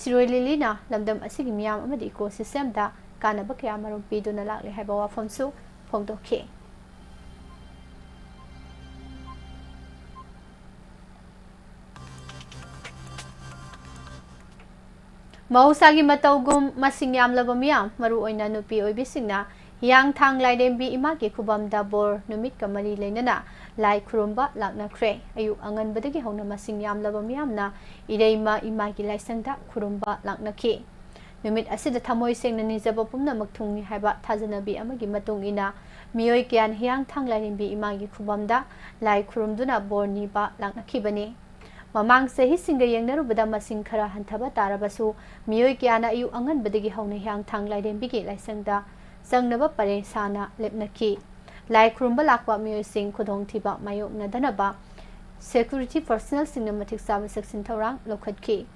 ꯁꯤꯔꯣꯏ ꯂꯤꯂꯤꯅ ꯂꯝꯗꯝ ꯑꯁꯤꯒꯤ ꯃꯤꯌꯥꯝ ꯑꯃꯗꯤ ꯏꯀꯣ ꯁꯤꯁꯇꯦꯝꯗ ꯀꯥꯟꯅꯕ ꯀꯌꯥ ꯃꯔꯨꯝ ꯄꯤꯗꯨꯅ ꯂꯥꯛꯂꯤ ꯍꯥꯏꯕ ꯋꯥꯐꯝꯁꯨ ꯐꯣꯡꯗꯣꯛꯈꯤ꯫ ꯃꯍꯧꯁꯥꯒꯤ ꯃꯇꯧꯒꯨꯝ, ꯃꯁꯤꯡ ꯌꯥꯝꯂꯕ ꯃꯤꯌꯥꯝ, ꯃꯔꯨꯑꯣꯏꯅ ꯅꯨꯄꯤ ꯑꯣꯏꯕꯤꯁꯤꯡꯅ ꯍꯤꯌꯥꯡꯊꯥꯡ ꯂꯥꯏꯔꯦꯝꯕꯤ ꯏꯃꯥꯒꯤ ꯈꯨꯕꯝꯗ ꯕꯣꯔ ꯅꯨꯃꯤꯠꯀ ꯃꯔꯤ ꯂꯩꯅꯅ ꯂꯥꯏ ꯈꯨꯔꯨꯝꯕ ꯂꯥꯛꯅꯈ꯭ꯔꯦ꯫ ꯑꯌꯨꯛ ꯑꯉꯟꯕꯗꯒꯤ ꯍꯧꯅ ꯃꯁꯤꯡ ꯌꯥꯝꯂꯕ ꯃꯤꯌꯥꯝꯅ ꯏꯔꯩꯃ ꯏꯃꯥꯒꯤ ꯂꯥꯏꯁꯪꯗ ꯈꯨꯔꯨꯝꯕ ꯂꯥꯛꯅꯈꯤ꯫ ꯅꯨꯃꯤꯠ ꯑꯁꯤꯗ ꯊꯃꯣꯏ ꯁꯦꯡꯅ ꯅꯤꯖꯕ ꯄꯨꯝꯅꯃꯛ ꯊꯨꯡꯏ ꯍꯥꯏꯕ ꯊꯥꯖꯅꯕꯤ ꯑꯃꯒꯤ ꯃꯇꯨꯡ ꯏꯟꯅ, ꯃꯤꯑꯣꯏ ꯀꯌꯥꯅ ꯍꯤꯌꯥꯡꯊꯥꯡ ꯂꯥꯏꯔꯦꯝꯕꯤ ꯏꯃꯥꯒꯤ ꯈꯨꯕꯝꯗ ꯂꯥꯏ ꯈꯨꯔꯨꯝꯗꯨꯅ ꯕꯣꯔ ꯅꯤꯕ ꯂꯥꯛꯅꯈꯤꯕꯅꯤ꯫ ꯃꯃꯥꯡ ꯆꯍꯤꯁꯤꯡꯒ ꯌꯦꯡꯅꯔꯨꯕꯗ ꯃꯁꯤꯡ ꯈꯔ ꯍꯟꯊꯕ ꯇꯥꯔꯕꯁꯨ, ꯃꯤꯑꯣꯏ ꯀꯌꯥꯅ ꯑꯌꯨꯛ ꯑꯉꯟꯕꯗꯒꯤ ꯍꯧꯅ ꯍꯤꯌꯥꯡꯊꯥꯡ ꯂꯥꯏꯔꯦꯝꯕꯤꯒꯤ ꯂꯥꯏꯁꯪꯗ ꯆꯪꯅꯕ ꯄꯔꯦꯡ ꯁꯥꯅ ꯂꯦꯞꯅꯈꯤ꯫ ꯂꯥꯏ ꯈꯨꯔꯨꯝꯕ ꯂꯥꯛꯄ ꯃꯤꯑꯣꯏꯁꯤꯡ ꯈꯨꯗꯣꯡꯊꯤꯕ ꯃꯥꯌꯣꯛꯅꯗꯅꯕ ꯁꯦꯀ꯭ꯌꯨꯔꯤꯇꯤ ꯄꯔꯁꯅꯦꯜꯁꯤꯡꯅ ꯃꯇꯤꯛ ꯆꯥꯕ ꯆꯦꯛꯁꯤꯟ ꯊꯧꯔꯥꯡ ꯂꯧꯈꯠꯈꯤ꯫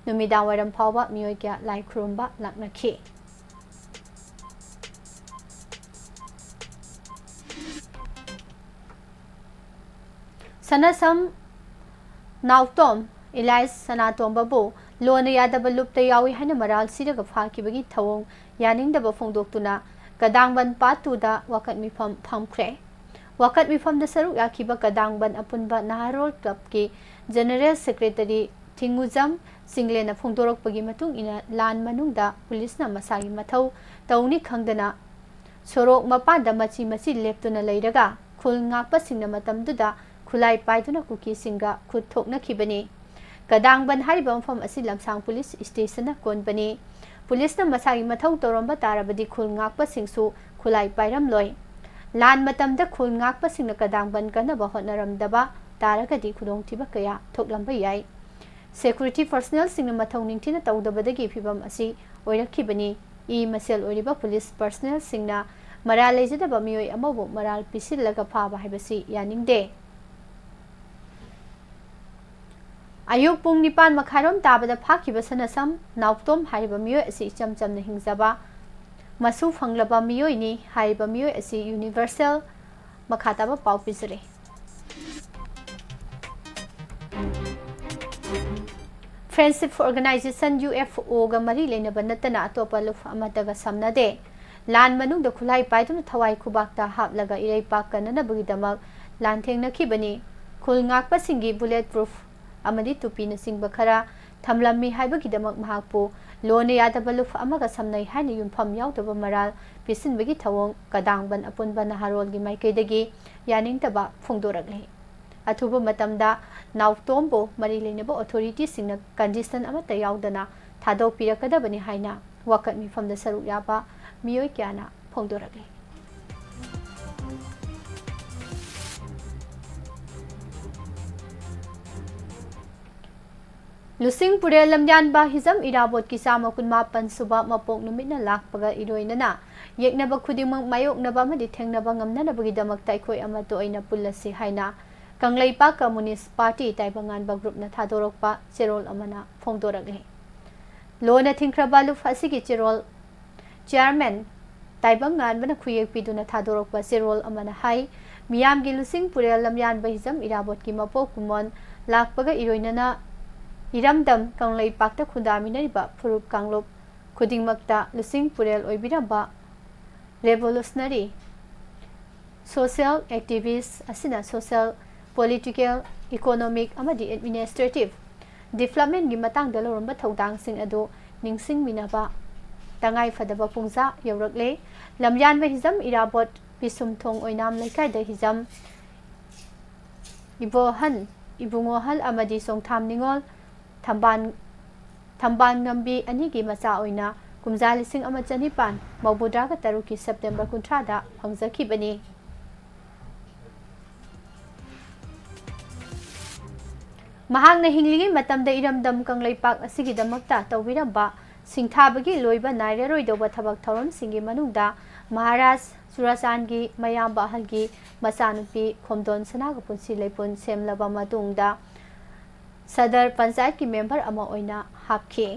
ꯅꯨꯃꯤꯗꯥꯡ ꯋꯥꯏꯔꯝ ꯐꯥꯎꯕ ꯃꯤꯑꯣꯏ ꯀꯌꯥ ꯂꯥꯏ ꯈꯨꯔꯨꯝꯕ ꯂꯥꯛꯅꯈꯤ꯫ ꯁꯅꯥꯁꯝ ꯅꯥꯎꯇꯣꯝ ꯏꯂꯥꯏꯁ ꯁꯅꯥꯇꯣꯝꯕꯕꯨ ꯂꯣꯟꯅ ꯌꯥꯗꯕ ꯂꯨꯞꯇ ꯌꯥꯎꯏ ꯍꯥꯏꯅ ꯃꯔꯥꯜ ꯁꯤꯔꯒ ꯐꯥꯈꯤꯕꯒꯤ ꯊꯧꯑꯣꯡ ꯌꯥꯅꯤꯡꯗꯕ ꯐꯣꯡꯗꯣꯛꯇꯨꯅ ꯀꯗꯥꯡꯕꯟ ꯄꯥꯠ ꯇꯨꯗ ꯋꯥꯀꯠ ꯃꯤꯐꯝ ꯐꯝꯈ꯭ꯔꯦ꯫ ꯋꯥꯀꯠ ꯃꯤꯐꯝꯗ ꯁꯔꯨꯛ ꯌꯥꯈꯤꯕ ꯀꯗꯥꯡꯕꯟ ꯑꯄꯨꯟꯕ ꯅꯍꯥꯔꯣꯜ ꯀ꯭ꯂꯕꯀꯤ ꯖꯦꯅꯔꯦꯜ ꯁꯦꯀ꯭ꯔꯦꯇꯔꯤ ꯊꯤꯡꯉꯨꯖꯝ ꯆꯤꯡꯂꯦꯟꯅ ꯐꯣꯡꯗꯣꯔꯛꯄꯒꯤ ꯃꯇꯨꯡ ꯏꯟꯅ, ꯂꯥꯟ ꯃꯅꯨꯡꯗ ꯄꯨꯂꯤꯁꯅ ꯃꯁꯥꯒꯤ ꯃꯊꯧ ꯇꯧꯅꯤ ꯈꯪꯗꯅ ꯁꯣꯔꯣꯛ ꯃꯄꯥꯟꯗ ꯃꯆꯤ ꯃꯆꯤ ꯂꯦꯞꯇꯨꯅ ꯂꯩꯔꯒ ꯈꯨꯜ ꯉꯥꯛꯄꯁꯤꯡꯅ ꯃꯇꯝꯗꯨꯗ ꯈꯨꯠꯂꯥꯏ ꯄꯥꯏꯗꯨꯅ ꯀꯨꯀꯤꯁꯤꯡꯒ ꯈꯨꯠ ꯊꯣꯛꯅꯈꯤꯕꯅꯤ꯫ ꯀꯗꯥꯡꯕꯟ ꯍꯥꯏꯔꯤꯕ ꯃꯐꯝ ꯑꯁꯤ ꯂꯝꯁꯥꯡ ꯄꯨꯂꯤꯁ ꯁ꯭ꯇꯦꯁꯟꯅ ꯀꯣꯟꯕꯅꯤ꯫ ꯄꯨꯂꯤꯁꯅ ꯃꯁꯥꯒꯤ ꯃꯊꯧ ꯇꯧꯔꯝꯕ ꯇꯥꯔꯕꯗꯤ ꯈꯨꯜ ꯉꯥꯛꯄꯁꯤꯡꯁꯨ ꯈꯨꯠꯂꯥꯏ ꯄꯥꯏꯔꯝꯂꯣꯏ꯫ ꯂꯥꯟ ꯃꯇꯝꯗ ꯈꯨꯜ ꯉꯥꯛꯄꯁꯤꯡꯅ ꯀꯗꯥꯡꯕꯟ ꯀꯟꯅꯕ ꯍꯣꯠꯅꯔꯝꯗꯕ ꯇꯥꯔꯒꯗꯤ ꯈꯨꯗꯣꯡꯊꯤꯕ ꯀꯌꯥ ꯊꯣꯛꯂꯝꯕ ꯌꯥꯏ꯫ ꯁꯦꯀ꯭ꯌꯨꯔꯤꯇꯤ ꯄꯔꯁꯅꯦꯜꯁꯤꯡꯅ ꯃꯊꯧ ꯅꯤꯡꯊꯤꯅ ꯇꯧꯗꯕꯗꯒꯤ ꯐꯤꯚꯝ ꯑꯁꯤ ꯑꯣꯏꯔꯛꯈꯤꯕꯅꯤ꯫ ꯏ ꯃꯁꯦꯜ ꯑꯣꯏꯔꯤꯕ ꯄꯨꯂꯤꯁ ꯄꯔꯁꯅꯦꯜꯁꯤꯡꯅ ꯃꯔꯥꯜ ꯂꯩꯖꯗꯕ ꯃꯤꯑꯣꯏ ꯑꯃꯕꯨ ꯃꯔꯥꯜ ꯄꯤꯁꯤꯜꯂꯒ ꯐꯥꯕ ꯍꯥꯏꯕꯁꯤ ꯌꯥꯅꯤꯡꯗꯦ꯫ ꯑꯌꯨꯛ ꯄꯨꯡ ꯅꯤꯄꯥꯟ ꯃꯈꯥꯏꯔꯣꯝ ꯇꯥꯕꯗ ꯐꯥꯈꯤꯕ ꯁꯅꯥꯁꯝ ꯅꯥꯎꯇꯣꯝ ꯍꯥꯏꯔꯤꯕ ꯃꯤꯑꯣꯏ ꯑꯁꯤ ꯏꯆꯝ ꯆꯝꯅ ꯍꯤꯡꯖꯕ, ꯃꯁꯨ ꯐꯪꯂꯕ ꯃꯤꯑꯣꯏꯅꯤ꯫ ꯍꯥꯏꯔꯤꯕ ꯃꯤꯑꯣꯏ ꯑꯁꯤ ꯌꯨꯅꯤꯚꯔꯁꯦꯜ ꯃꯈꯥ ꯇꯥꯕ ꯄꯥꯎ ꯄꯤꯖꯔꯤ꯫ Friendship Organization, ꯌꯨ ꯑꯦꯐ ꯑꯣꯒ ꯃꯔꯤ ꯂꯩꯅꯕ ꯅꯠꯇꯅ ꯑꯇꯣꯞꯄ ꯂꯨꯞ ꯑꯃꯠꯇꯒ ꯁꯝꯅꯗꯦ꯫ ꯂꯥꯟ ꯃꯅꯨꯡꯗ ꯈꯨꯠꯂꯥꯏ ꯄꯥꯏꯗꯨꯅ ꯊꯋꯥꯏ ꯈꯨꯕꯥꯛꯇ ꯍꯥꯞꯂꯒ ꯏꯔꯩꯄꯥꯛ ꯀꯟꯅꯅꯕꯒꯤꯗꯃꯛ ꯂꯥꯟꯊꯦꯡꯅꯈꯤꯕꯅꯤ꯫ ꯈꯨꯜ ꯉꯥꯛꯄꯁꯤꯡꯒꯤ bullet proof ꯑꯃꯗꯤ ꯇꯨꯄꯤꯅꯆꯤꯡꯕ ꯈꯔ ꯊꯝꯂꯝꯃꯤ ꯍꯥꯏꯕꯒꯤꯗꯃꯛ ꯃꯍꯥꯛꯄꯨ ꯂꯣꯟꯅ ꯌꯥꯗꯕ ꯂꯨꯞ ꯑꯃꯒ ꯁꯝꯅꯩ ꯍꯥꯏꯅ ꯌꯨꯝꯐꯝ ꯌꯥꯎꯗꯕ ꯃꯔꯥꯜ ꯄꯤꯁꯤꯟꯕꯒꯤ ꯊꯧꯑꯣꯡ ꯀꯗꯥꯡꯕꯟ ꯑꯄꯨꯟꯕ ꯅꯍꯥꯔꯣꯜꯒꯤ ꯃꯥꯏꯀꯩꯗꯒꯤ ꯌꯥꯅꯤꯡꯗꯕ ꯐꯣꯡꯗꯣꯔꯛꯂꯤ꯫ ꯑꯊꯨꯕ ꯃꯇꯝꯗ ꯅꯥꯎꯇꯣꯝꯕꯨ ꯃꯔꯤ ꯂꯩꯅꯕ authorityꯁꯤꯡꯅ condition ꯑꯃꯠꯇ ꯌꯥꯎꯗꯅ ꯊꯥꯗꯣꯛꯄꯤꯔꯛꯀꯗꯕꯅꯤ ꯍꯥꯏꯅ ꯋꯥꯀꯠ ꯃꯤꯐꯝꯗ ꯁꯔꯨꯛ ꯌꯥꯕ ꯃꯤꯑꯣꯏ ꯀꯌꯥꯅ ꯐꯣꯡꯗꯣꯔꯛꯂꯤ꯫ ꯂꯨꯁꯤꯡ ꯄꯨꯔꯦꯜ ꯂꯝꯌꯥꯟꯕ ꯍꯤꯖꯝ ꯏꯔꯥꯕꯣꯠꯀꯤ ꯆꯥꯝꯃ ꯀꯨꯟꯃꯥꯄꯟ ꯁꯨꯕ ꯃꯄꯣꯛ ꯅꯨꯃꯤꯠꯅ ꯂꯥꯛꯄꯒ ꯏꯔꯣꯏꯅꯅ ꯌꯦꯛꯅꯕ ꯈꯨꯗꯤꯡꯃꯛ ꯃꯥꯌꯣꯛꯅꯕ ꯑꯃꯗꯤ ꯊꯦꯡꯅꯕ ꯉꯝꯅꯅꯕꯒꯤꯗꯃꯛꯇ ꯑꯩꯈꯣꯏ ꯑꯃꯠꯇ ꯑꯣꯏꯅ ꯄꯨꯜꯂꯁꯤ ꯍꯥꯏꯅ ꯀꯪꯂꯩꯄꯥꯛ ꯀꯝꯃꯨꯅꯤꯁ ꯄꯥꯔꯇꯤ ꯇꯥꯏꯕꯪꯉꯥꯟꯕ groupꯅ ꯊꯥꯗꯣꯔꯛꯄ ꯆꯦꯔꯣꯜ ꯑꯃꯅ ꯐꯣꯡꯗꯣꯔꯛꯂꯤ꯫ ꯂꯣꯟꯅ ꯊꯤꯡꯈ꯭ꯔꯕ ꯂꯨꯞ ꯑꯁꯤꯒꯤ ꯆꯦꯔꯣꯜ chairman ꯇꯥꯏꯕꯪ ꯉꯥꯟꯕꯅ ꯈꯨꯌꯦꯛ ꯄꯤꯗꯨꯅ ꯊꯥꯗꯣꯔꯛꯄ ꯆꯦꯔꯣꯜ ꯑꯃꯅ ꯍꯥꯏ, ꯃꯤꯌꯥꯝꯒꯤ ꯂꯨꯆꯤꯡ ꯄꯨꯔꯦꯜ ꯂꯝꯌꯥꯟꯕ ꯍꯤꯖꯝ ꯏꯔꯥꯕꯣꯠꯀꯤ ꯃꯄꯣꯛ ꯀꯨꯝꯑꯣꯟ ꯂꯥꯛꯄꯒ ꯏꯔꯣꯏꯅꯅ ꯏꯔꯝꯗꯝ ꯀꯪꯂꯩꯄꯥꯛꯇ ꯈꯨꯟꯗꯥꯃꯤꯟꯅꯔꯤꯕ ꯐꯨꯔꯨꯞ ꯀꯥꯡꯂꯨꯞ ꯈꯨꯗꯤꯡꯃꯛꯇ ꯂꯨꯆꯤꯡ ꯄꯨꯔꯦꯜ ꯑꯣꯏꯕꯤꯔꯝꯕ revolutionary social activist ꯑꯁꯤꯅ social, political, economic ꯑꯃꯗꯤ administrative developmentꯀꯤ ꯃꯇꯥꯡꯗ ꯂꯧꯔꯝꯕ ꯊꯧꯗꯥꯡꯁꯤꯡ ꯑꯗꯨ ꯅꯤꯡꯁꯤꯡꯃꯤꯟꯅꯕ ꯇꯉꯥꯏꯐꯗꯕ ꯄꯨꯡꯖꯥ ꯌꯧꯔꯛꯂꯦ꯫ ꯂꯝꯌꯥꯟꯕ ꯍꯤꯖꯝ ꯏꯔꯥꯕꯣꯠ ꯄꯤꯁꯨꯝꯊꯣꯡ ꯑꯣꯏꯅꯥꯝ ꯂꯩꯀꯥꯏꯗ ꯍꯤꯖꯝ ꯏꯕꯣꯍꯟ, ꯏꯕꯨꯡꯉꯣꯍꯜ ꯑꯃꯗꯤ ꯆꯣꯡꯊꯥꯝ ꯅꯤꯉꯣꯜ ꯊꯝꯕꯥꯜ, ꯊꯝꯕꯥꯜ ꯉꯝꯕꯤ ꯑꯅꯤꯒꯤ ꯃꯆꯥ ꯑꯣꯏꯅ ꯀꯨꯝꯖꯥ ꯂꯤꯁꯤꯡ ꯑꯃ ꯆꯅꯤꯄꯥꯟ ꯃꯧꯗ꯭ꯔꯥꯒ ꯇꯔꯨꯛꯀꯤ September ꯀꯨꯟꯊ꯭ꯔꯥꯗ ꯐꯪꯖꯈꯤꯕꯅꯤ꯫ ꯃꯍꯥꯛꯅ ꯍꯤꯡꯂꯤꯉꯩ ꯃꯇꯝꯗ ꯏꯔꯝꯗꯝ ꯀꯪꯂꯩꯄꯥꯛ ꯑꯁꯤꯒꯤꯗꯃꯛꯇ ꯇꯧꯕꯤꯔꯝꯕ ꯁꯤꯡꯊꯥꯕꯒꯤ ꯂꯣꯏꯕ ꯅꯥꯏꯔꯔꯣꯏꯗꯧꯕ ꯊꯕꯛ ꯊꯧꯔꯝꯁꯤꯡꯒꯤ ꯃꯅꯨꯡꯗ ꯃꯍꯥꯔꯥꯖ ꯆꯨꯔꯥꯆꯥꯟꯒꯤ ꯃꯌꯥꯝꯕ ꯑꯍꯜꯒꯤ ꯃꯆꯥꯅꯨꯄꯤ ꯈꯣꯝꯗꯣꯟ ꯁꯅꯥꯒ ꯄꯨꯟꯁꯤ ꯂꯩꯄꯨꯟ ꯁꯦꯝꯂꯕ ꯃꯇꯨꯡꯗ ꯁꯗꯔ ꯄꯟꯆꯥꯌꯠꯀꯤ ꯃꯦꯝꯕꯔ ꯑꯃ ꯑꯣꯏꯅ ꯍꯥꯞꯈꯤ꯫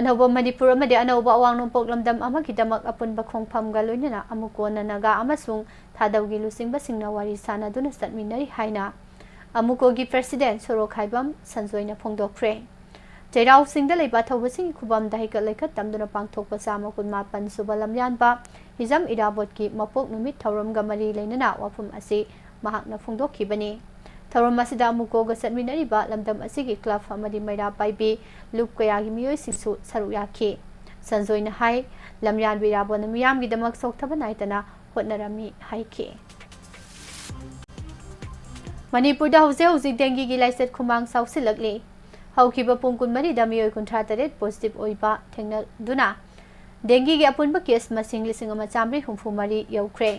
ꯑꯅꯧꯕ ꯃꯅꯤꯄꯨꯔ ꯑꯃꯗꯤ ꯑꯅꯧꯕ ꯑꯋꯥꯡ ꯅꯣꯡꯄꯣꯛ ꯂꯝꯗꯝ ꯑꯃꯒꯤꯗꯃꯛ ꯑꯄꯨꯟꯕ ꯈꯣꯡꯐꯝꯒ ꯂꯣꯏꯅꯅ ꯑꯃꯨꯛ ꯀꯣꯟꯅ ꯅꯥꯒꯥ ꯑꯃꯁꯨꯡ ꯊꯥꯗꯧꯒꯤ ꯂꯨꯆꯤꯡꯕꯁꯤꯡꯅ ꯋꯥꯔꯤ ꯁꯥꯅꯗꯨꯅ ꯆꯠꯃꯤꯟꯅꯔꯤ ꯍꯥꯏꯅ ꯑꯃꯨꯀꯣꯒꯤ president ꯁꯣꯔꯣꯛꯈꯥꯏꯕꯝ ꯁꯟꯖꯣꯏꯅ ꯐꯣꯡꯗꯣꯛꯈ꯭ꯔꯦ꯫ ꯆꯩꯔꯥꯎ ꯆꯤꯡꯗ ꯂꯩꯕ ꯑꯊꯧꯕꯁꯤꯡꯒꯤ ꯈꯨꯕꯝꯗ ꯍꯩꯀꯠ ꯂꯩꯀꯠ ꯇꯝꯗꯨꯅ ꯄꯥꯡꯊꯣꯛꯄ ꯆꯥꯝꯃ ꯀꯨꯟꯃꯥꯄꯟ ꯁꯨꯕ ꯂꯝꯌꯥꯟꯕ ꯍꯤꯖꯝ ꯏꯔꯥꯕꯣꯠꯀꯤ ꯃꯄꯣꯛ ꯅꯨꯃꯤꯠ ꯊꯧꯔꯝꯒ ꯃꯔꯤ ꯂꯩꯅꯅ ꯋꯥꯐꯝ ꯑꯁꯤ ꯃꯍꯥꯛꯅ ꯐꯣꯡꯗꯣꯛꯈꯤꯕꯅꯤ꯫ ꯊꯧꯔꯝ ꯑꯁꯤꯗ ꯑꯃꯨꯀꯣꯒ ꯆꯠꯃꯤꯟꯅꯔꯤꯕ ꯂꯝꯗꯝ ꯑꯁꯤꯒꯤ club ꯑꯃꯗꯤ ꯃꯩꯔꯥ ꯄꯥꯏꯕꯤ ꯂꯨꯞ ꯀꯌꯥꯒꯤ ꯃꯤꯑꯣꯏꯁꯤꯡꯁꯨ ꯁꯔꯨꯛ ꯌꯥꯈꯤ꯫ ꯁꯟꯖꯣꯏꯅ ꯍꯥꯏ, ꯂꯝꯌꯥꯟꯕ ꯏꯔꯥꯕꯣꯠꯅ ꯃꯤꯌꯥꯝꯒꯤꯗꯃꯛ ꯆꯣꯛꯊꯕ ꯅꯥꯏꯗꯅ ꯍꯣꯠꯅꯔꯝꯃꯤ ꯍꯥꯏꯈꯤ꯫ ꯃꯅꯤꯄꯨꯔꯗ ꯍꯧꯖꯤꯛ ꯍꯧꯖꯤꯛ dengueꯒꯤ ꯂꯥꯏꯆꯠ ꯈꯨꯃꯥꯡ ꯆꯥꯎꯁꯤꯜꯂꯛꯂꯤ꯫ ꯍꯧꯈꯤꯕ ꯄꯨꯡ ꯀꯨꯟꯃꯔꯤꯗ ꯃꯤꯑꯣꯏ ꯀꯨꯟꯊ꯭ꯔꯥ ꯇꯔꯦꯠ positive ꯑꯣꯏꯕ ꯊꯦꯡꯅꯗꯨꯅ dengueꯒꯤ ꯑꯄꯨꯟꯕ case ꯃꯁꯤꯡ ꯂꯤꯁꯤꯡ ꯑꯃ ꯆꯥꯃꯔꯤ ꯍꯨꯝꯐꯨ ꯃꯔꯤ ꯌꯧꯈ꯭ꯔꯦ꯫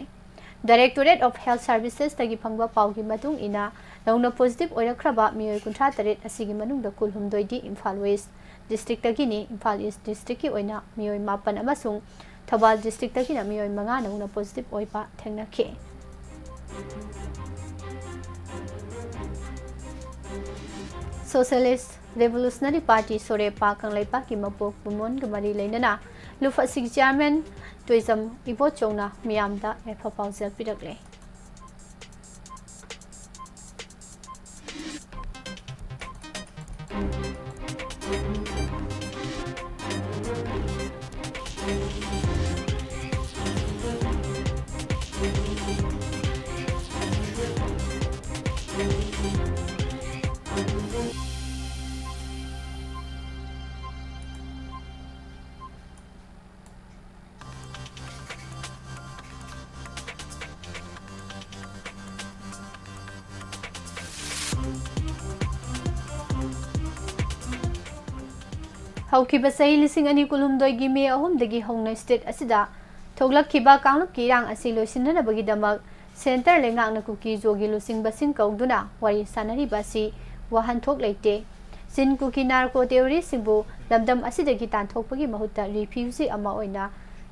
Directorate of Health Servicesꯇꯒꯤ ꯐꯪꯕ ꯄꯥꯎꯒꯤ ꯃꯇꯨꯡ ꯏꯟꯅ, ꯅꯧꯅ positive ꯑꯣꯏꯔꯛꯈ꯭ꯔꯕ ꯃꯤꯑꯣꯏ ꯀꯨꯟꯊ꯭ꯔꯥ ꯇꯔꯦꯠ ꯑꯁꯤꯒꯤ ꯃꯅꯨꯡꯗ ꯀꯨꯟꯍꯨꯝꯗꯣꯏꯗꯤ ꯏꯝꯐꯥꯜ West districtꯇꯒꯤꯅꯤ꯫ ꯏꯝꯐꯥꯜ East districtꯀꯤ ꯑꯣꯏꯅ ꯃꯤꯑꯣꯏ ꯃꯥꯄꯟ ꯑꯃꯁꯨꯡ ꯊꯧꯕꯥꯜ districtꯇꯒꯤꯅ ꯃꯤꯑꯣꯏ ꯃꯉꯥ ꯅꯧꯅ positive ꯑꯣꯏꯕ ꯊꯦꯡꯅꯈꯤ꯫ Socialist Revolutionary Party, ꯁꯣꯔꯦꯄꯥ ꯀꯪꯂꯩꯄꯥꯛꯀꯤ ꯃꯄꯣꯛ ꯀꯨꯝꯑꯣꯟꯒ ꯃꯔꯤ ꯂꯩꯅꯅ ꯂꯨꯞ ꯑꯁꯤꯒꯤ chairman ꯇꯣꯏꯖꯝ ꯏꯕꯣꯆꯧꯅ ꯃꯤꯌꯥꯝꯗ ꯌꯥꯏꯐ ꯄꯥꯎꯖꯦꯜ ꯄꯤꯔꯛꯂꯦ꯫ ꯍꯧꯈꯤꯕ ꯆꯍꯤ ꯂꯤꯁꯤꯡ ꯑꯅꯤ ꯀꯨꯟꯍꯨꯝꯗꯣꯏꯒꯤ ꯃꯦ ꯑꯍꯨꯝꯗꯒꯤ ꯍꯧꯅ state ꯑꯁꯤꯗ ꯊꯣꯛꯂꯛꯈꯤꯕ ꯀꯥꯡꯂꯨꯞꯀꯤ ꯏꯔꯥꯡ ꯑꯁꯤ ꯂꯣꯏꯁꯤꯟꯅꯅꯕꯒꯤꯗꯃꯛ ꯁꯦꯟꯇꯔ ꯂꯩꯉꯥꯛꯅ ꯀꯨꯀꯤ ꯖꯣꯒꯤ ꯂꯨꯆꯤꯡꯕꯁꯤꯡ ꯀꯧꯗꯨꯅ ꯋꯥꯔꯤ ꯁꯥꯅꯔꯤꯕ ꯑꯁꯤ ꯋꯥꯍꯟꯊꯣꯛ ꯂꯩꯇꯦ꯫ ꯆꯤꯟ ꯀꯨꯀꯤ ꯅꯥꯔꯀꯣ ꯇꯦꯔꯣꯔꯤꯁꯁꯤꯡꯕꯨ ꯂꯝꯗꯝ ꯑꯁꯤꯗꯒꯤ ꯇꯥꯟꯊꯣꯛꯄꯒꯤ ꯃꯍꯨꯠꯇ ꯔꯤꯐ꯭ꯌꯨꯖꯤ ꯑꯃ ꯑꯣꯏꯅ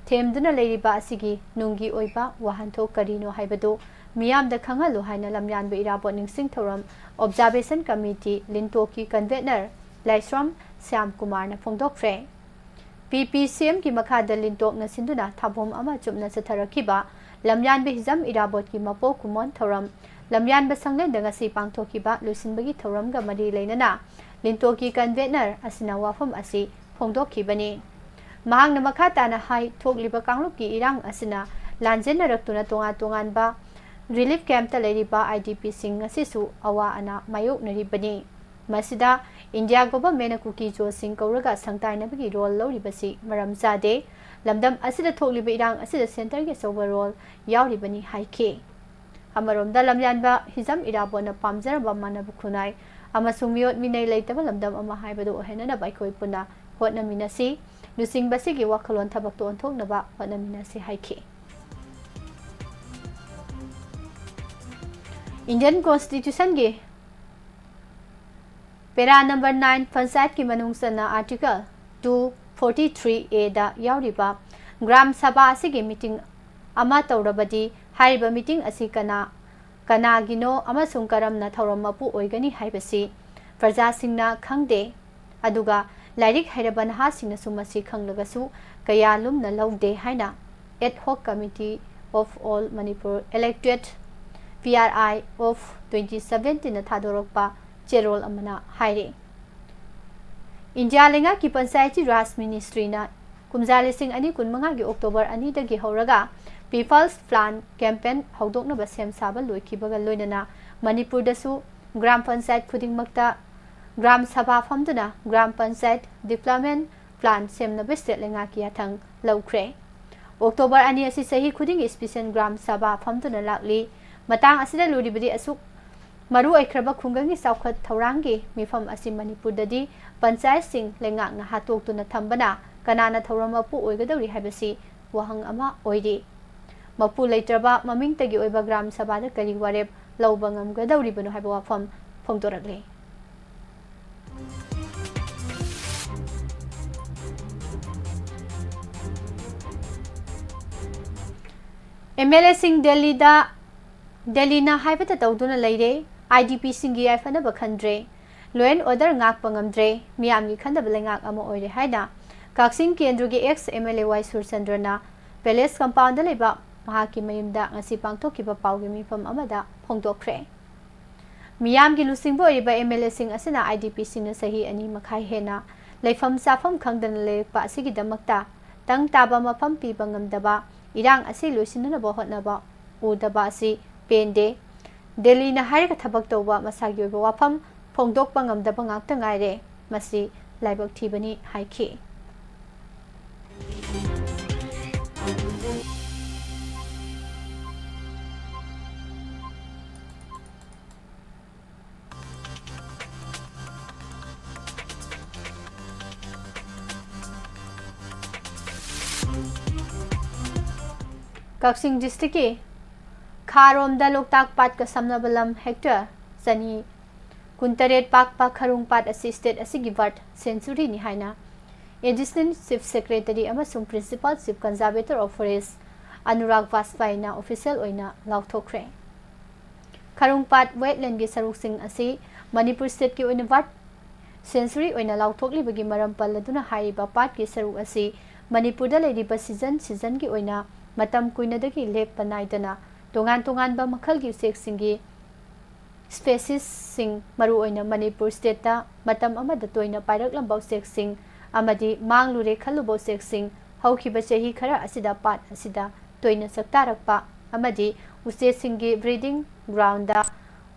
ꯊꯦꯝꯗꯨꯅ ꯂꯩꯔꯤꯕ ꯑꯁꯤꯒꯤ ꯅꯨꯡꯒꯤ ꯑꯣꯏꯕ ꯋꯥꯍꯟꯊꯣꯛ ꯀꯔꯤꯅꯣ ꯍꯥꯏꯕꯗꯨ ꯃꯤꯌꯥꯝꯗ ꯈꯪꯍꯜꯂꯨ ꯍꯥꯏꯅ ꯂꯝꯌꯥꯟꯕ ꯏꯔꯥꯕꯣꯠ ꯅꯤꯡꯁꯤꯡ ꯊꯧꯔꯝ ꯑꯣꯕꯖꯥꯔꯕꯦꯁꯟ ꯀꯃꯤꯇꯤ ꯂꯤꯟꯇꯣꯛꯀꯤ ꯀꯟꯚꯦꯅꯔ ꯂꯥꯏꯁ꯭ꯔꯝ ꯁ꯭ꯌꯥꯝ ꯀꯨꯃꯥꯔꯅ ꯐꯣꯡꯗꯣꯛꯈ꯭ꯔꯦ꯫ ꯄꯤ ꯄꯤ ꯁꯤ ꯑꯦꯝꯒꯤ ꯃꯈꯥꯗ ꯂꯤꯟꯇꯣꯛꯅ ꯁꯤꯟꯗꯨꯅ ꯊꯥꯕꯣꯝ ꯑꯃ ꯆꯨꯞꯅ ꯆꯠꯊꯔꯛꯈꯤꯕ ꯂꯝꯌꯥꯟꯕ ꯍꯤꯖꯝ ꯏꯔꯥꯕꯣꯠꯀꯤ ꯃꯄꯣꯛ ꯀꯨꯝꯑꯣꯟ ꯊꯧꯔꯝ ꯂꯝꯌꯥꯟꯕ ꯁꯪꯂꯦꯟꯗ ꯉꯁꯤ ꯄꯥꯡꯊꯣꯛꯈꯤꯕ ꯂꯣꯏꯁꯤꯟꯕꯒꯤ ꯊꯧꯔꯝꯒ ꯃꯔꯤ ꯂꯩꯅꯅ ꯂꯤꯟꯇꯣꯛꯀꯤ ꯀꯟꯚꯦꯅꯔ ꯑꯁꯤꯅ ꯋꯥꯐꯝ ꯑꯁꯤ ꯐꯣꯡꯗꯣꯛꯈꯤꯕꯅꯤ꯫ ꯃꯍꯥꯛꯅ ꯃꯈꯥ ꯇꯥꯅ ꯍꯥꯏ, ꯊꯣꯛꯂꯤꯕ ꯀꯥꯡꯂꯨꯞꯀꯤ ꯏꯔꯥꯡ ꯑꯁꯤꯅ ꯂꯥꯟꯖꯦꯟꯅꯔꯛꯇꯨꯅ ꯇꯣꯉꯥꯟ ꯇꯣꯉꯥꯟꯕ ꯔꯤꯂꯤꯐ ꯀꯦꯝꯞꯇ ꯂꯩꯔꯤꯕ ꯑꯥꯏ ꯗꯤ ꯄꯤꯁꯤꯡ ꯉꯁꯤꯁꯨ ꯑꯋꯥ ꯑꯅꯥ ꯃꯥꯌꯣꯛꯅꯔꯤꯕꯅꯤ꯫ ꯃꯁꯤꯗ ꯏꯟꯗꯤꯌꯥ ꯒꯣꯚꯔꯟꯃꯦꯟꯅ ꯀꯨꯀꯤ ꯖꯣꯁꯤꯡ ꯀꯧꯔꯒ ꯁꯪꯇꯥꯏꯅꯕꯒꯤ ꯔꯣꯜ ꯂꯧꯔꯤꯕꯁꯤ ꯃꯔꯝ ꯆꯥꯗꯦ꯫ ꯂꯝꯗꯝ ꯑꯁꯤꯗ ꯊꯣꯛꯂꯤꯕ ꯏꯔꯥꯡ ꯑꯁꯤꯗ ꯁꯦꯟꯇꯔꯒꯤ ꯑꯆꯧꯕ ꯔꯣꯜ ꯌꯥꯎꯔꯤꯕꯅꯤ ꯍꯥꯏꯈꯤ꯫ ꯑꯃꯔꯣꯝꯗ ꯂꯝꯌꯥꯟꯕ ꯍꯤꯖꯝ ꯏꯔꯥꯕꯣꯠꯅ ꯄꯥꯝꯖꯔꯝꯕ ꯃꯥꯟꯅꯕ ꯈꯨꯟꯅꯥꯏ ꯑꯃꯁꯨꯡ ꯃꯤꯑꯣꯠ ꯃꯤꯅꯩ ꯂꯩꯇꯕ ꯂꯝꯗꯝ ꯑꯃ ꯍꯥꯏꯕꯗꯨ ꯑꯣꯏꯍꯟꯅꯅꯕ ꯑꯩꯈꯣꯏ ꯄꯨꯟꯅ ꯍꯣꯠꯅꯃꯤꯟꯅꯁꯤ꯫ ꯂꯨꯆꯤꯡꯕꯁꯤꯒꯤ ꯋꯥꯈꯜꯂꯣꯟ ꯊꯕꯛꯇ ꯑꯣꯟꯊꯣꯛꯅꯕ ꯍꯣꯠꯅꯃꯤꯟꯅꯁꯤ ꯍꯥꯏꯈꯤ꯫ ꯏꯟꯗꯤꯌꯟ ꯀꯣꯟꯁꯇꯤꯇ꯭ꯌꯨꯁꯟꯒꯤ ꯄꯦꯔꯥ ꯅꯝꯕꯔ ꯅꯥꯏꯟ ꯄꯟꯆꯥꯌꯠꯀꯤ ꯃꯅꯨꯡ ꯆꯟꯅ ꯑꯥꯔꯇꯤꯀꯜ ꯇꯨ ꯐꯣꯔꯇꯤ ꯊ꯭ꯔꯤ ꯑꯦꯗ ꯌꯥꯎꯔꯤꯕ ꯒ꯭ꯔꯥꯝ ꯁꯚꯥ ꯑꯁꯤꯒꯤ ꯃꯤꯇꯤꯡ ꯑꯃ ꯇꯧꯔꯕꯗꯤ ꯍꯥꯏꯔꯤꯕ ꯃꯤꯇꯤꯡ ꯑꯁꯤ ꯀꯅꯥ, ꯀꯅꯥꯒꯤꯅꯣ ꯑꯃꯁꯨꯡ ꯀꯔꯝꯅ ꯊꯧꯔꯝ ꯃꯄꯨ ꯑꯣꯏꯒꯅꯤ ꯍꯥꯏꯕꯁꯤ ꯄ꯭ꯔꯖꯥꯁꯤꯡꯅ ꯈꯪꯗꯦ꯫ ꯑꯗꯨꯒ ꯂꯥꯏꯔꯤꯛ ꯍꯩꯔꯕ ꯅꯍꯥꯁꯤꯡꯅꯁꯨ ꯃꯁꯤ ꯈꯪꯂꯒꯁꯨ ꯀꯌꯥ ꯂꯨꯝꯅ ꯂꯧꯗꯦ ꯍꯥꯏꯅ Ad Hoc Committee of All Manipur Electorate, P R I, of twenty seventeenꯅ ꯊꯥꯗꯣꯔꯛꯄ ꯆꯦꯔꯣꯜ ꯑꯃꯅ ꯍꯥꯏꯔꯤ꯫ ꯏꯟꯗꯤꯌꯥ ꯂꯩꯉꯥꯛꯀꯤ ꯄꯟꯆꯥꯌꯇꯤ ꯔꯥꯖ ꯃꯤꯅꯤꯁꯇ꯭ꯔꯤꯅ ꯀꯨꯝꯖꯥ ꯂꯤꯁꯤꯡ ꯑꯅꯤ ꯀꯨꯟꯃꯉꯥꯒꯤ ꯑꯣꯛꯇꯣꯕꯔ ꯑꯅꯤꯗꯒꯤ ꯍꯧꯔꯒ People's Plan Campaign ꯍꯧꯗꯣꯛꯅꯕ ꯁꯦꯝ ꯁꯥꯕ ꯂꯣꯏꯈꯤꯕꯒ ꯂꯣꯏꯅꯅ ꯃꯅꯤꯄꯨꯔꯗꯁꯨ ꯒ꯭ꯔꯥꯝ ꯄꯟꯆꯥꯌꯠ ꯈꯨꯗꯤꯡꯃꯛꯇ ꯒ꯭ꯔꯥꯝ ꯁꯚꯥ ꯐꯝꯗꯨꯅ ꯒ꯭ꯔꯥꯝ ꯄꯟꯆꯥꯌꯠ ꯗꯤꯕ꯭ꯂꯞꯃꯦꯟ ꯄ꯭ꯂꯥꯟ ꯁꯦꯝꯅꯕ ꯁ꯭ꯇꯦꯠ ꯂꯩꯉꯥꯛꯀꯤ ꯌꯥꯊꯪ ꯂꯧꯈ꯭ꯔꯦ꯫ ꯑꯣꯛꯇꯣꯕꯔ ꯑꯅꯤ ꯑꯁꯤ ꯆꯍꯤ ꯈꯨꯗꯤꯡꯒꯤ ꯁ꯭ꯄꯤꯁꯦꯜ ꯒ꯭ꯔꯥꯝ ꯁꯚꯥ ꯐꯝꯗꯨꯅ ꯂꯥꯛꯂꯤ꯫ ꯃꯇꯥꯡ ꯑꯁꯤꯗ ꯂꯨꯔꯤꯕꯗꯤ ꯑꯁꯨꯛ ꯃꯔꯨ ꯑꯣꯏꯈ꯭ꯔꯕ ꯈꯨꯡꯒꯪꯒꯤ ꯆꯥꯎꯈꯠ ꯊꯧꯔꯥꯡꯒꯤ ꯃꯤꯐꯝ ꯑꯁꯤ ꯃꯅꯤꯄꯨꯔꯗꯗꯤ ꯄꯟꯆꯥꯌꯠꯁꯤꯡ ꯂꯩꯉꯥꯛꯅ ꯍꯥꯠꯇꯣꯛꯇꯨꯅ ꯊꯝꯕꯅ ꯀꯅꯥꯅ ꯊꯧꯔꯝ ꯃꯄꯨ ꯑꯣꯏꯒꯗꯧꯔꯤ ꯍꯥꯏꯕꯁꯤ ꯋꯥꯍꯪ ꯑꯃ ꯑꯣꯏꯔꯤ꯫ ꯃꯄꯨ ꯂꯩꯇ꯭ꯔꯕ ꯃꯃꯤꯡꯇꯒꯤ ꯑꯣꯏꯕ ꯒ꯭ꯔꯥꯝ ꯁꯚꯥꯗ ꯀꯔꯤ ꯋꯥꯔꯦꯞ ꯂꯧꯕ ꯉꯝꯒꯗꯧꯔꯤꯕꯅꯣ ꯍꯥꯏꯕ ꯋꯥꯐꯝ ꯐꯣꯡꯗꯣꯔꯛꯂꯤ꯫ ꯑꯦꯝ ꯑꯦꯜ ꯑꯦꯁꯤꯡ ꯗꯦꯜꯂꯤꯗ, ꯗꯦꯜꯂꯤꯅ ꯍꯥꯏꯕꯇ ꯇꯧꯗꯨꯅ ꯂꯩꯔꯦ꯫ ꯑꯥꯏ ꯗꯤ ꯄꯤꯁꯤꯡꯒꯤ ꯌꯥꯏꯐꯅꯕ ꯈꯟꯗ꯭ꯔꯦ꯫ Law and order ꯉꯥꯛꯄ ꯉꯝꯗ꯭ꯔꯦ꯫ ꯃꯤꯌꯥꯝꯒꯤ ꯈꯟꯗꯕ ꯂꯩꯉꯥꯛ ꯑꯃ ꯑꯣꯏꯔꯦ ꯍꯥꯏꯅ ꯀꯛꯆꯤꯡ ꯀꯦꯟꯗ꯭ꯔꯒꯤ ex M L A Y ꯁꯨꯔꯆꯟꯗ꯭ꯔꯅ Palace compoundꯗ ꯂꯩꯕ ꯃꯍꯥꯛꯀꯤ ꯃꯌꯨꯝꯗ ꯉꯁꯤ ꯄꯥꯡꯊꯣꯛꯈꯤꯕ ꯄꯥꯎꯒꯤ ꯃꯤꯐꯝ ꯑꯃꯗ ꯐꯣꯡꯗꯣꯛꯈ꯭ꯔꯦ꯫ ꯃꯤꯌꯥꯝꯒꯤ ꯂꯨꯆꯤꯡꯕ ꯑꯣꯏꯔꯤꯕ ꯑꯦꯝ ꯑꯦꯜ ꯑꯦꯁꯤꯡ ꯑꯁꯤꯅ ꯑꯥꯏ ꯗꯤ ꯄꯤꯁꯤꯡꯅ ꯆꯍꯤ ꯑꯅꯤ ꯃꯈꯥꯏ ꯍꯦꯟꯅ ꯂꯩꯐꯝ ꯆꯥꯐꯝ ꯈꯪꯗꯅ ꯂꯩꯔꯛꯄ ꯑꯁꯤꯒꯤꯗꯃꯛꯇ ꯇꯪ ꯇꯥꯕ ꯃꯐꯝ ꯄꯤꯕ ꯉꯝꯗꯕ, ꯏꯔꯥꯡ ꯑꯁꯤ ꯂꯣꯏꯁꯤꯟꯅꯅꯕ ꯍꯣꯠꯅꯕ ꯎꯗꯕ ꯑꯁꯤ ꯄꯦꯟꯗꯦ꯫ ꯗꯦꯜꯂꯤꯅ ꯍꯥꯏꯔꯒ ꯊꯕꯛ ꯇꯧꯕ ꯃꯁꯥꯒꯤ ꯑꯣꯏꯕ ꯋꯥꯐꯝ ꯐꯣꯡꯗꯣꯛꯄ ꯉꯝꯗꯕ ꯉꯥꯛꯇ ꯉꯥꯏꯔꯦ꯫ ꯃꯁꯤ ꯂꯥꯏꯕꯛ ꯊꯤꯕꯅꯤ ꯍꯥꯏꯈꯤ꯫ ꯀꯛꯆꯤꯡ districtꯀꯤ ꯈꯥꯔꯣꯝꯗ ꯂꯣꯛꯇꯥꯛ ꯄꯥꯠꯀ ꯁꯝꯅꯕ ꯂꯝ hectare ꯆꯅꯤ ꯀꯨꯟꯇꯔꯦꯠ ꯄꯥꯛꯄ ꯈꯔꯨꯡ ꯄꯥꯠ ꯑꯁꯤ state ꯑꯁꯤꯒꯤ bird sanctuaryꯅꯤ ꯍꯥꯏꯅ Additional Chief Secretary ꯑꯃꯁꯨꯡ Principal Chief Conservator of Forest Anurag ꯕꯥꯖꯄꯥꯏꯅ official ꯑꯣꯏꯅ ꯂꯥꯎꯊꯣꯛꯈ꯭ꯔꯦ꯫ ꯈꯔꯨꯡ ꯄꯥꯠ wetlandꯀꯤ ꯁꯔꯨꯛꯁꯤꯡ ꯑꯁꯤ ꯃꯅꯤꯄꯨꯔ stateꯀꯤ ꯑꯣꯏꯅ bird sanctuary ꯑꯣꯏꯅ ꯂꯥꯎꯊꯣꯛꯂꯤꯕꯒꯤ ꯃꯔꯝ ꯄꯜꯂꯗꯨꯅ ꯍꯥꯏꯔꯤꯕ ꯄꯥꯠꯀꯤ ꯁꯔꯨꯛ ꯑꯁꯤ ꯃꯅꯤꯄꯨꯔꯗ ꯂꯩꯔꯤꯕ season seasonꯒꯤ ꯑꯣꯏꯅ ꯃꯇꯝ ꯀꯨꯏꯅꯗꯒꯤ ꯂꯦꯞꯄ ꯅꯥꯏꯗꯅ ꯇꯣꯉꯥꯟ ꯇꯣꯉꯥꯟꯕ ꯃꯈꯜꯒꯤ ꯎꯆꯦꯛꯁꯤꯡꯒꯤ speciesꯁꯤꯡ, ꯃꯔꯨꯑꯣꯏꯅ ꯃꯅꯤꯄꯨꯔ stateꯇ ꯃꯇꯝ ꯑꯃꯗ ꯇꯣꯏꯅ ꯄꯥꯏꯔꯛꯂꯝꯕ ꯎꯆꯦꯛꯁꯤꯡ ꯑꯃꯗꯤ ꯃꯥꯡꯂꯨꯔꯦ ꯈꯜꯂꯨꯕ ꯎꯆꯦꯛꯁꯤꯡ ꯍꯧꯈꯤꯕ ꯆꯍꯤ ꯈꯔ ꯑꯁꯤꯗ ꯄꯥꯠ ꯑꯁꯤꯗ ꯇꯣꯏꯅ ꯆꯥꯛꯇꯥꯔꯛꯄ ꯑꯃꯗꯤ ꯎꯆꯦꯛꯁꯤꯡꯒꯤ breeding groundꯗ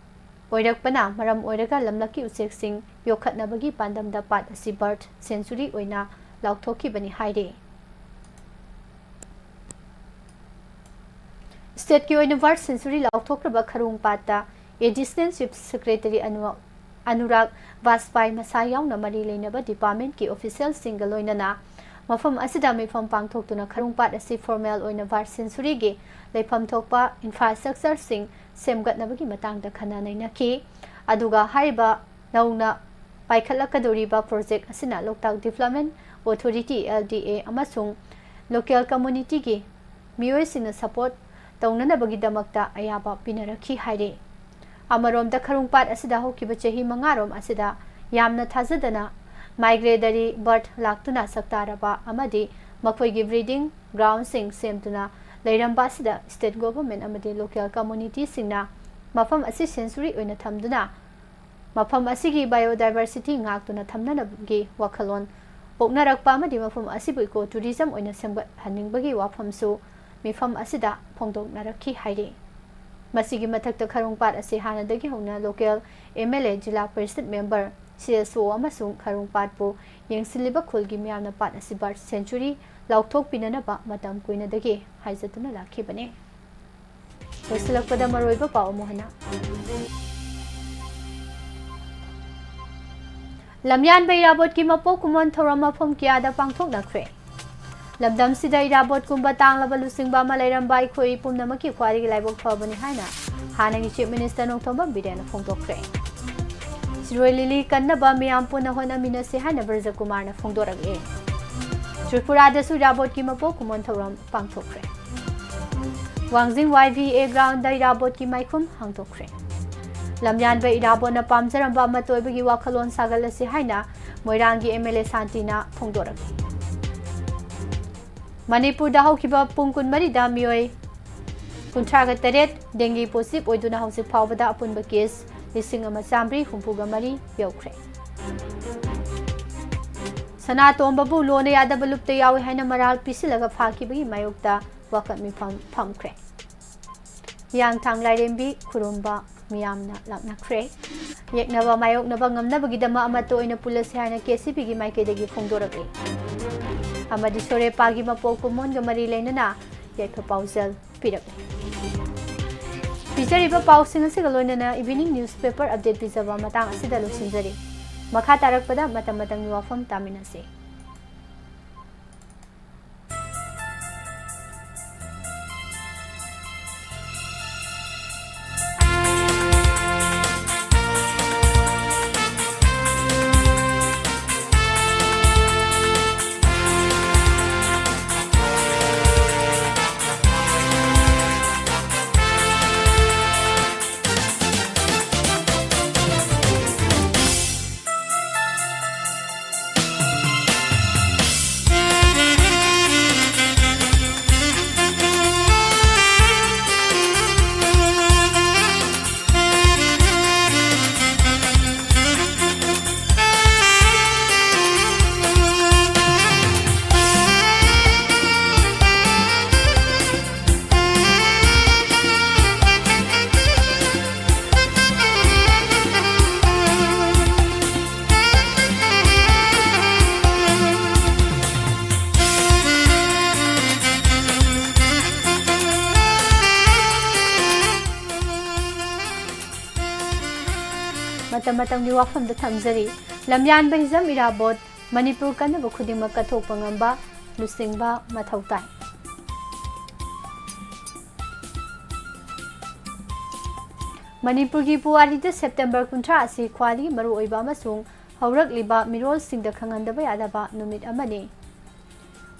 ꯑꯣꯏꯔꯛꯄꯅ ꯃꯔꯝ ꯑꯣꯏꯔꯒ ꯂꯝꯂꯛꯀꯤ ꯎꯆꯦꯛꯁꯤꯡ ꯌꯣꯛꯈꯠꯅꯕꯒꯤ ꯄꯥꯟꯗꯝꯗ ꯄꯥꯠ ꯑꯁꯤ bird sanctuary ꯑꯣꯏꯅ ꯂꯥꯎꯊꯣꯛꯈꯤꯕꯅꯤ ꯍꯥꯏꯔꯤ꯫ Stateꯀꯤ ꯑꯣꯏꯅ bird sanctuary ꯂꯥꯎꯊꯣꯛꯈ꯭ꯔꯕ ꯈꯔꯨꯡ ꯄꯥꯠꯇ Additional Chief Secretary Anu-, Anurag ꯕꯥꯖꯄꯥꯏ ꯃꯁꯥ ꯌꯥꯎꯅ ꯃꯔꯤ ꯂꯩꯅꯕ departmentꯀꯤ officialꯁꯤꯡꯒ ꯂꯣꯏꯅꯅ ꯃꯐꯝ ꯑꯁꯤꯗ ꯃꯤꯐꯝ ꯄꯥꯡꯊꯣꯛꯇꯨꯅ ꯈꯔꯨꯡꯄꯥꯠ ꯑꯁꯤ formal ꯑꯣꯏꯅ bird sanctuaryꯒꯤ ꯂꯩꯐꯝ ꯊꯣꯛꯄ infrastructureꯁꯤꯡ ꯁꯦꯝꯒꯠꯅꯕꯒꯤ ꯃꯇꯥꯡꯗ ꯈꯟꯅ ꯅꯩꯅꯈꯤ꯫ ꯑꯗꯨꯒ ꯍꯥꯏꯔꯤꯕ ꯅꯧꯅ ꯄꯥꯏꯈꯠꯂꯛꯀꯗꯧꯔꯤꯕ project ꯑꯁꯤꯅ Loktak Development Authority, L D A, ꯑꯃꯁꯨꯡ local communityꯒꯤ ꯃꯤꯑꯣꯏꯁꯤꯡꯅ support ꯇꯧꯅꯅꯕꯒꯤꯗꯃꯛꯇ ꯑꯌꯥꯕ ꯄꯤꯅꯔꯛꯈꯤ ꯍꯥꯏꯔꯤ꯫ ꯑꯃꯔꯣꯝꯗ ꯈꯔꯨꯡꯄꯥꯠ ꯑꯁꯤꯗ ꯍꯧꯈꯤꯕ ꯆꯍꯤ ꯃꯉꯥꯔꯣꯝ ꯑꯁꯤꯗ ꯌꯥꯝꯅ ꯊꯥꯖꯗꯅ migratory bird ꯂꯥꯛꯇꯨꯅ ꯁꯛꯇꯥꯔꯕ ꯑꯃꯗꯤ ꯃꯈꯣꯏꯒꯤ breeding groundꯁꯤꯡ ꯁꯦꯝꯗꯨꯅ ꯂꯩꯔꯝꯕ ꯑꯁꯤꯗ state government ꯑꯃꯗꯤ local communityꯁꯤꯡꯅ ꯃꯐꯝ ꯑꯁꯤ sanctuary ꯑꯣꯏꯅ ꯊꯝꯗꯨꯅ ꯃꯐꯝ ꯑꯁꯤꯒꯤ biodiversity ꯉꯥꯛꯇꯨꯅ ꯊꯝꯅꯅꯕꯒꯤ ꯋꯥꯈꯜꯂꯣꯟ ꯄꯣꯛꯅꯔꯛꯄ ꯑꯃꯗꯤ ꯃꯐꯝ ꯑꯁꯤꯕꯨ eco tourism ꯑꯣꯏꯅ ꯁꯦꯝꯒꯠꯍꯟꯅꯤꯡꯕꯒꯤ ꯋꯥꯐꯝꯁꯨ ꯃꯤꯐꯝ ꯑꯁꯤꯗ ꯐꯣꯡꯗꯣꯛꯅꯔꯛꯈꯤ ꯍꯥꯏꯔꯤ꯫ ꯃꯁꯤꯒꯤ ꯃꯊꯛꯇ ꯈꯔꯨꯡꯄꯥꯠ ꯑꯁꯤ ꯍꯥꯟꯅꯗꯒꯤ ꯍꯧꯅ local M L A, zila parishad member, C S O ꯑꯃꯁꯨꯡ ꯈꯔꯨꯡꯄꯥꯠꯄꯨ ꯌꯦꯡꯁꯤꯜꯂꯤꯕ ꯈꯨꯜꯒꯤ ꯃꯤꯌꯥꯝꯅ ꯄꯥꯠ ꯑꯁꯤ bird sanctuary ꯂꯥꯎꯊꯣꯛꯄꯤꯅꯅꯕ ꯃꯇꯝ ꯀꯨꯏꯅꯗꯒꯤ ꯍꯥꯏꯖꯗꯨꯅ ꯂꯥꯛꯈꯤꯕꯅꯤ꯫ ꯂꯣꯏꯁꯤꯜꯂꯛꯄꯗ ꯃꯔꯨꯑꯣꯏꯕ ꯄꯥꯎ ꯑꯃꯨꯛ ꯍꯟꯅ꯫ ꯂꯝꯌꯥꯟꯕ ꯏꯔꯥꯕꯣꯠꯀꯤ ꯃꯄꯣꯛ ꯀꯨꯝꯑꯣꯟ ꯊꯧꯔꯝ ꯃꯐꯝ ꯀꯌꯥꯗ ꯄꯥꯡꯊꯣꯛꯅꯈ꯭ꯔꯦ꯫ ꯂꯝꯗꯝꯁꯤꯗ ꯏꯔꯥꯕꯣꯠꯀꯨꯝꯕ ꯇꯥꯡꯂꯕ ꯂꯨꯆꯤꯡꯕ ꯑꯃ ꯂꯩꯔꯝꯕ ꯑꯩꯈꯣꯏ ꯄꯨꯝꯅꯃꯛꯀꯤ ꯈ꯭ꯋꯥꯏꯗꯒꯤ ꯂꯥꯏꯕꯛ ꯐꯕꯅꯤ ꯍꯥꯏꯅ ꯍꯥꯟꯅꯒꯤ Chief Minister ꯅꯣꯡꯊꯣꯝꯕꯝ ꯕꯤꯔꯦꯟꯅ ꯐꯣꯡꯗꯣꯛꯈ꯭ꯔꯦ꯫ ꯁꯤꯔꯣꯏ ꯂꯤꯂꯤ ꯀꯟꯅꯕ ꯃꯤꯌꯥꯝ ꯄꯨꯟꯅ ꯍꯣꯠꯅꯃꯤꯟꯅꯁꯤ ꯍꯥꯏꯅ ꯕ꯭ꯔꯖꯀꯨꯃꯥꯔꯅ ꯐꯣꯡꯗꯣꯔꯛꯂꯦ꯫ ꯇ꯭ꯔꯤꯄꯨꯔꯥꯗꯁꯨ ꯏꯔꯥꯕꯣꯠꯀꯤ ꯃꯄꯣꯛ ꯀꯨꯝꯑꯣꯟ ꯊꯧꯔꯝ ꯄꯥꯡꯊꯣꯛꯈ꯭ꯔꯦ꯫ ꯋꯥꯡꯖꯤꯡ Y V A groundꯗ ꯏꯔꯥꯕꯣꯠꯀꯤ ꯃꯥꯏꯈꯨꯝ ꯍꯥꯡꯗꯣꯛꯈ꯭ꯔꯦ꯫ ꯂꯝꯌꯥꯟꯕ ꯏꯔꯥꯕꯣꯠꯅ ꯄꯥꯝꯖꯔꯝꯕ ꯑꯃꯠꯇ ꯑꯣꯏꯕꯒꯤ ꯋꯥꯈꯜꯂꯣꯟ ꯁꯥꯒꯠꯂꯁꯤ ꯍꯥꯏꯅ ꯃꯣꯏꯔꯥꯡꯒꯤ M L A ꯁꯥꯟꯇꯤꯅ ꯐꯣꯡꯗꯣꯔꯛꯂꯤ꯫ ꯃꯅꯤꯄꯨꯔꯗ ꯍꯧꯈꯤꯕ ꯄꯨꯡ ꯀꯨꯟꯃꯔꯤꯗ ꯃꯤꯑꯣꯏ ꯀꯨꯟꯊ꯭ꯔꯥꯒ ꯇꯔꯦꯠ dengue positive ꯑꯣꯏꯗꯨꯅ ꯍꯧꯖꯤꯛ ꯐꯥꯎꯕꯗ ꯑꯄꯨꯟꯕ case ꯂꯤꯁꯤꯡ ꯑꯃ ꯆꯥꯃꯔꯤ ꯍꯨꯝꯐꯨꯒ ꯃꯔꯤ ꯌꯧꯈ꯭ꯔꯦ꯫ ꯁꯅꯥꯇꯣꯝꯕꯕꯨ ꯂꯣꯟꯅ ꯌꯥꯗꯕ ꯂꯨꯞꯇ ꯌꯥꯎꯏ ꯍꯥꯏꯅ ꯃꯔꯥꯜ ꯄꯤꯁꯤꯜꯂꯒ ꯐꯥꯈꯤꯕꯒꯤ ꯃꯥꯌꯣꯛꯇ ꯋꯥꯀꯠ ꯃꯤꯐꯝ ꯐꯝꯈ꯭ꯔꯦ꯫ ꯍꯤꯌꯥꯡꯊꯥꯡ ꯂꯥꯏꯔꯦꯝꯕꯤ ꯈꯨꯔꯨꯝꯕ ꯃꯤꯌꯥꯝꯅ ꯂꯥꯛꯅꯈ꯭ꯔꯦ꯫ ꯌꯦꯛꯅꯕ ꯃꯥꯌꯣꯛꯅꯕ ꯉꯝꯅꯕꯒꯤꯗꯃꯛ ꯑꯃꯠꯇ ꯑꯣꯏꯅ ꯄꯨꯜꯂꯁꯤ ꯍꯥꯏꯅ K C Bꯒꯤ ꯃꯥꯏꯀꯩꯗꯒꯤ ꯐꯣꯡꯗꯣꯔꯛꯂꯤ꯫ ꯑꯃꯗꯤ ꯁꯣꯔꯦꯄꯥꯒꯤ ꯃꯄꯣꯛ ꯀꯨꯝꯑꯣꯟꯒ ꯃꯔꯤ ꯂꯩꯅꯅ ꯌꯥꯏꯐ ꯄꯥꯎꯖꯦꯜ ꯄꯤꯔꯛꯂꯤ꯫ ꯄꯤꯖꯔꯤꯕ ꯄꯥꯎꯁꯤꯡ ꯑꯁꯤꯒ ꯂꯣꯏꯅꯅ evening newspaper update ꯄꯤꯖꯕ ꯃꯇꯥꯡ ꯑꯁꯤꯗ ꯂꯣꯏꯁꯤꯟꯖꯔꯤ꯫ ꯃꯈꯥ ꯇꯥꯔꯛꯄꯗ ꯃꯇꯝ ꯃꯇꯝꯒꯤ ꯋꯥꯐꯝ ꯇꯥꯃꯤꯟꯅꯁꯤ꯫ ꯃꯇꯝꯒꯤ ꯋꯥꯐꯝꯗ ꯊꯝꯖꯔꯤ꯫ ꯂꯝꯌꯥꯟꯕ ꯍꯤꯖꯝ ꯏꯔꯥꯕꯣꯠ ꯃꯅꯤꯄꯨꯔ ꯀꯟꯅꯕ ꯈꯨꯗꯤꯡꯃꯛ ꯀꯠꯊꯣꯛꯄ ꯉꯝꯕ ꯂꯨꯆꯤꯡꯕ ꯃꯊꯧ ꯇꯥꯏ꯫ ꯃꯅꯤꯄꯨꯔꯒꯤ ꯄꯨꯋꯥꯔꯤꯗ ꯁꯦꯞꯇꯦꯝꯕꯔ ꯀꯨꯟꯊ꯭ꯔꯥ ꯑꯁꯤ ꯈ꯭ꯋꯥꯏꯗꯒꯤ ꯃꯔꯨꯑꯣꯏꯕ ꯑꯃꯁꯨꯡ ꯍꯧꯔꯛꯂꯤꯕ ꯃꯤꯔꯣꯜꯁꯤꯡꯗ ꯈꯪꯍꯟꯗꯕ ꯌꯥꯗꯕ ꯅꯨꯃꯤꯠ ꯑꯃꯅꯤ꯫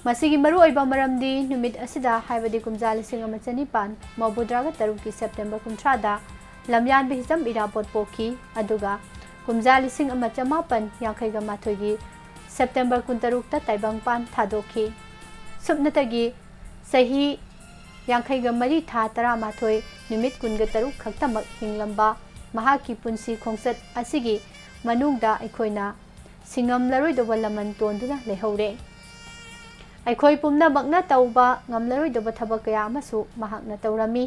ꯃꯁꯤꯒꯤ ꯃꯔꯨꯑꯣꯏꯕ ꯃꯔꯝꯗꯤ ꯅꯨꯃꯤꯠ ꯑꯁꯤꯗ, ꯍꯥꯏꯕꯗꯤ ꯀꯨꯝꯖꯥ ꯂꯤꯁꯤꯡ ꯑꯃ ꯆꯅꯤꯄꯥꯟ ꯃꯧꯗ꯭ꯔꯥꯒ ꯇꯔꯨꯛꯀꯤ ꯁꯦꯞꯇꯦꯝꯕꯔ ꯀꯨꯟꯊ꯭ꯔꯥꯗ ꯂꯝꯌꯥꯟꯕ ꯍꯤꯖꯝ ꯏꯔꯥꯕꯣꯠ ꯄꯣꯛꯈꯤ, ꯑꯗꯨꯒ ꯀꯨꯝꯖꯥ ꯂꯤꯁꯤꯡ ꯑꯃ ꯆꯃꯥꯄꯟ ꯌꯥꯡꯈꯩꯒ ꯃꯥꯊꯣꯏꯒꯤ ꯁꯦꯞꯇꯦꯝꯕꯔ ꯀꯨꯟꯇꯔꯨꯛꯇ ꯇꯥꯏꯕꯪꯄꯥꯟ ꯊꯥꯗꯣꯛꯈꯤ꯫ ꯁꯨꯞꯅꯇꯒꯤ ꯆꯍꯤ ꯌꯥꯡꯈꯩꯒ ꯃꯔꯤ, ꯊꯥ ꯇꯔꯥꯃꯥꯊꯣꯏ, ꯅꯨꯃꯤꯠ ꯀꯨꯟꯒ ꯇꯔꯨꯛ ꯈꯛꯇꯃꯛ ꯍꯤꯡꯂꯝꯕ ꯃꯍꯥꯛꯀꯤ ꯄꯨꯟꯁꯤ ꯈꯣꯡꯆꯠ ꯑꯁꯤꯒꯤ ꯃꯅꯨꯡꯗ ꯑꯩꯈꯣꯏꯅ ꯁꯤꯡꯉꯝꯂꯔꯣꯏꯗꯕ ꯂꯃꯟ ꯇꯣꯟꯗꯨꯅ ꯂꯩꯍꯧꯔꯦ꯫ ꯑꯩꯈꯣꯏ ꯄꯨꯝꯅꯃꯛꯅ ꯇꯧꯕ ꯉꯝꯂꯔꯣꯏꯗꯕ ꯊꯕꯛ ꯀꯌꯥ ꯑꯃꯁꯨ ꯃꯍꯥꯛꯅ ꯇꯧꯔꯝꯃꯤ꯫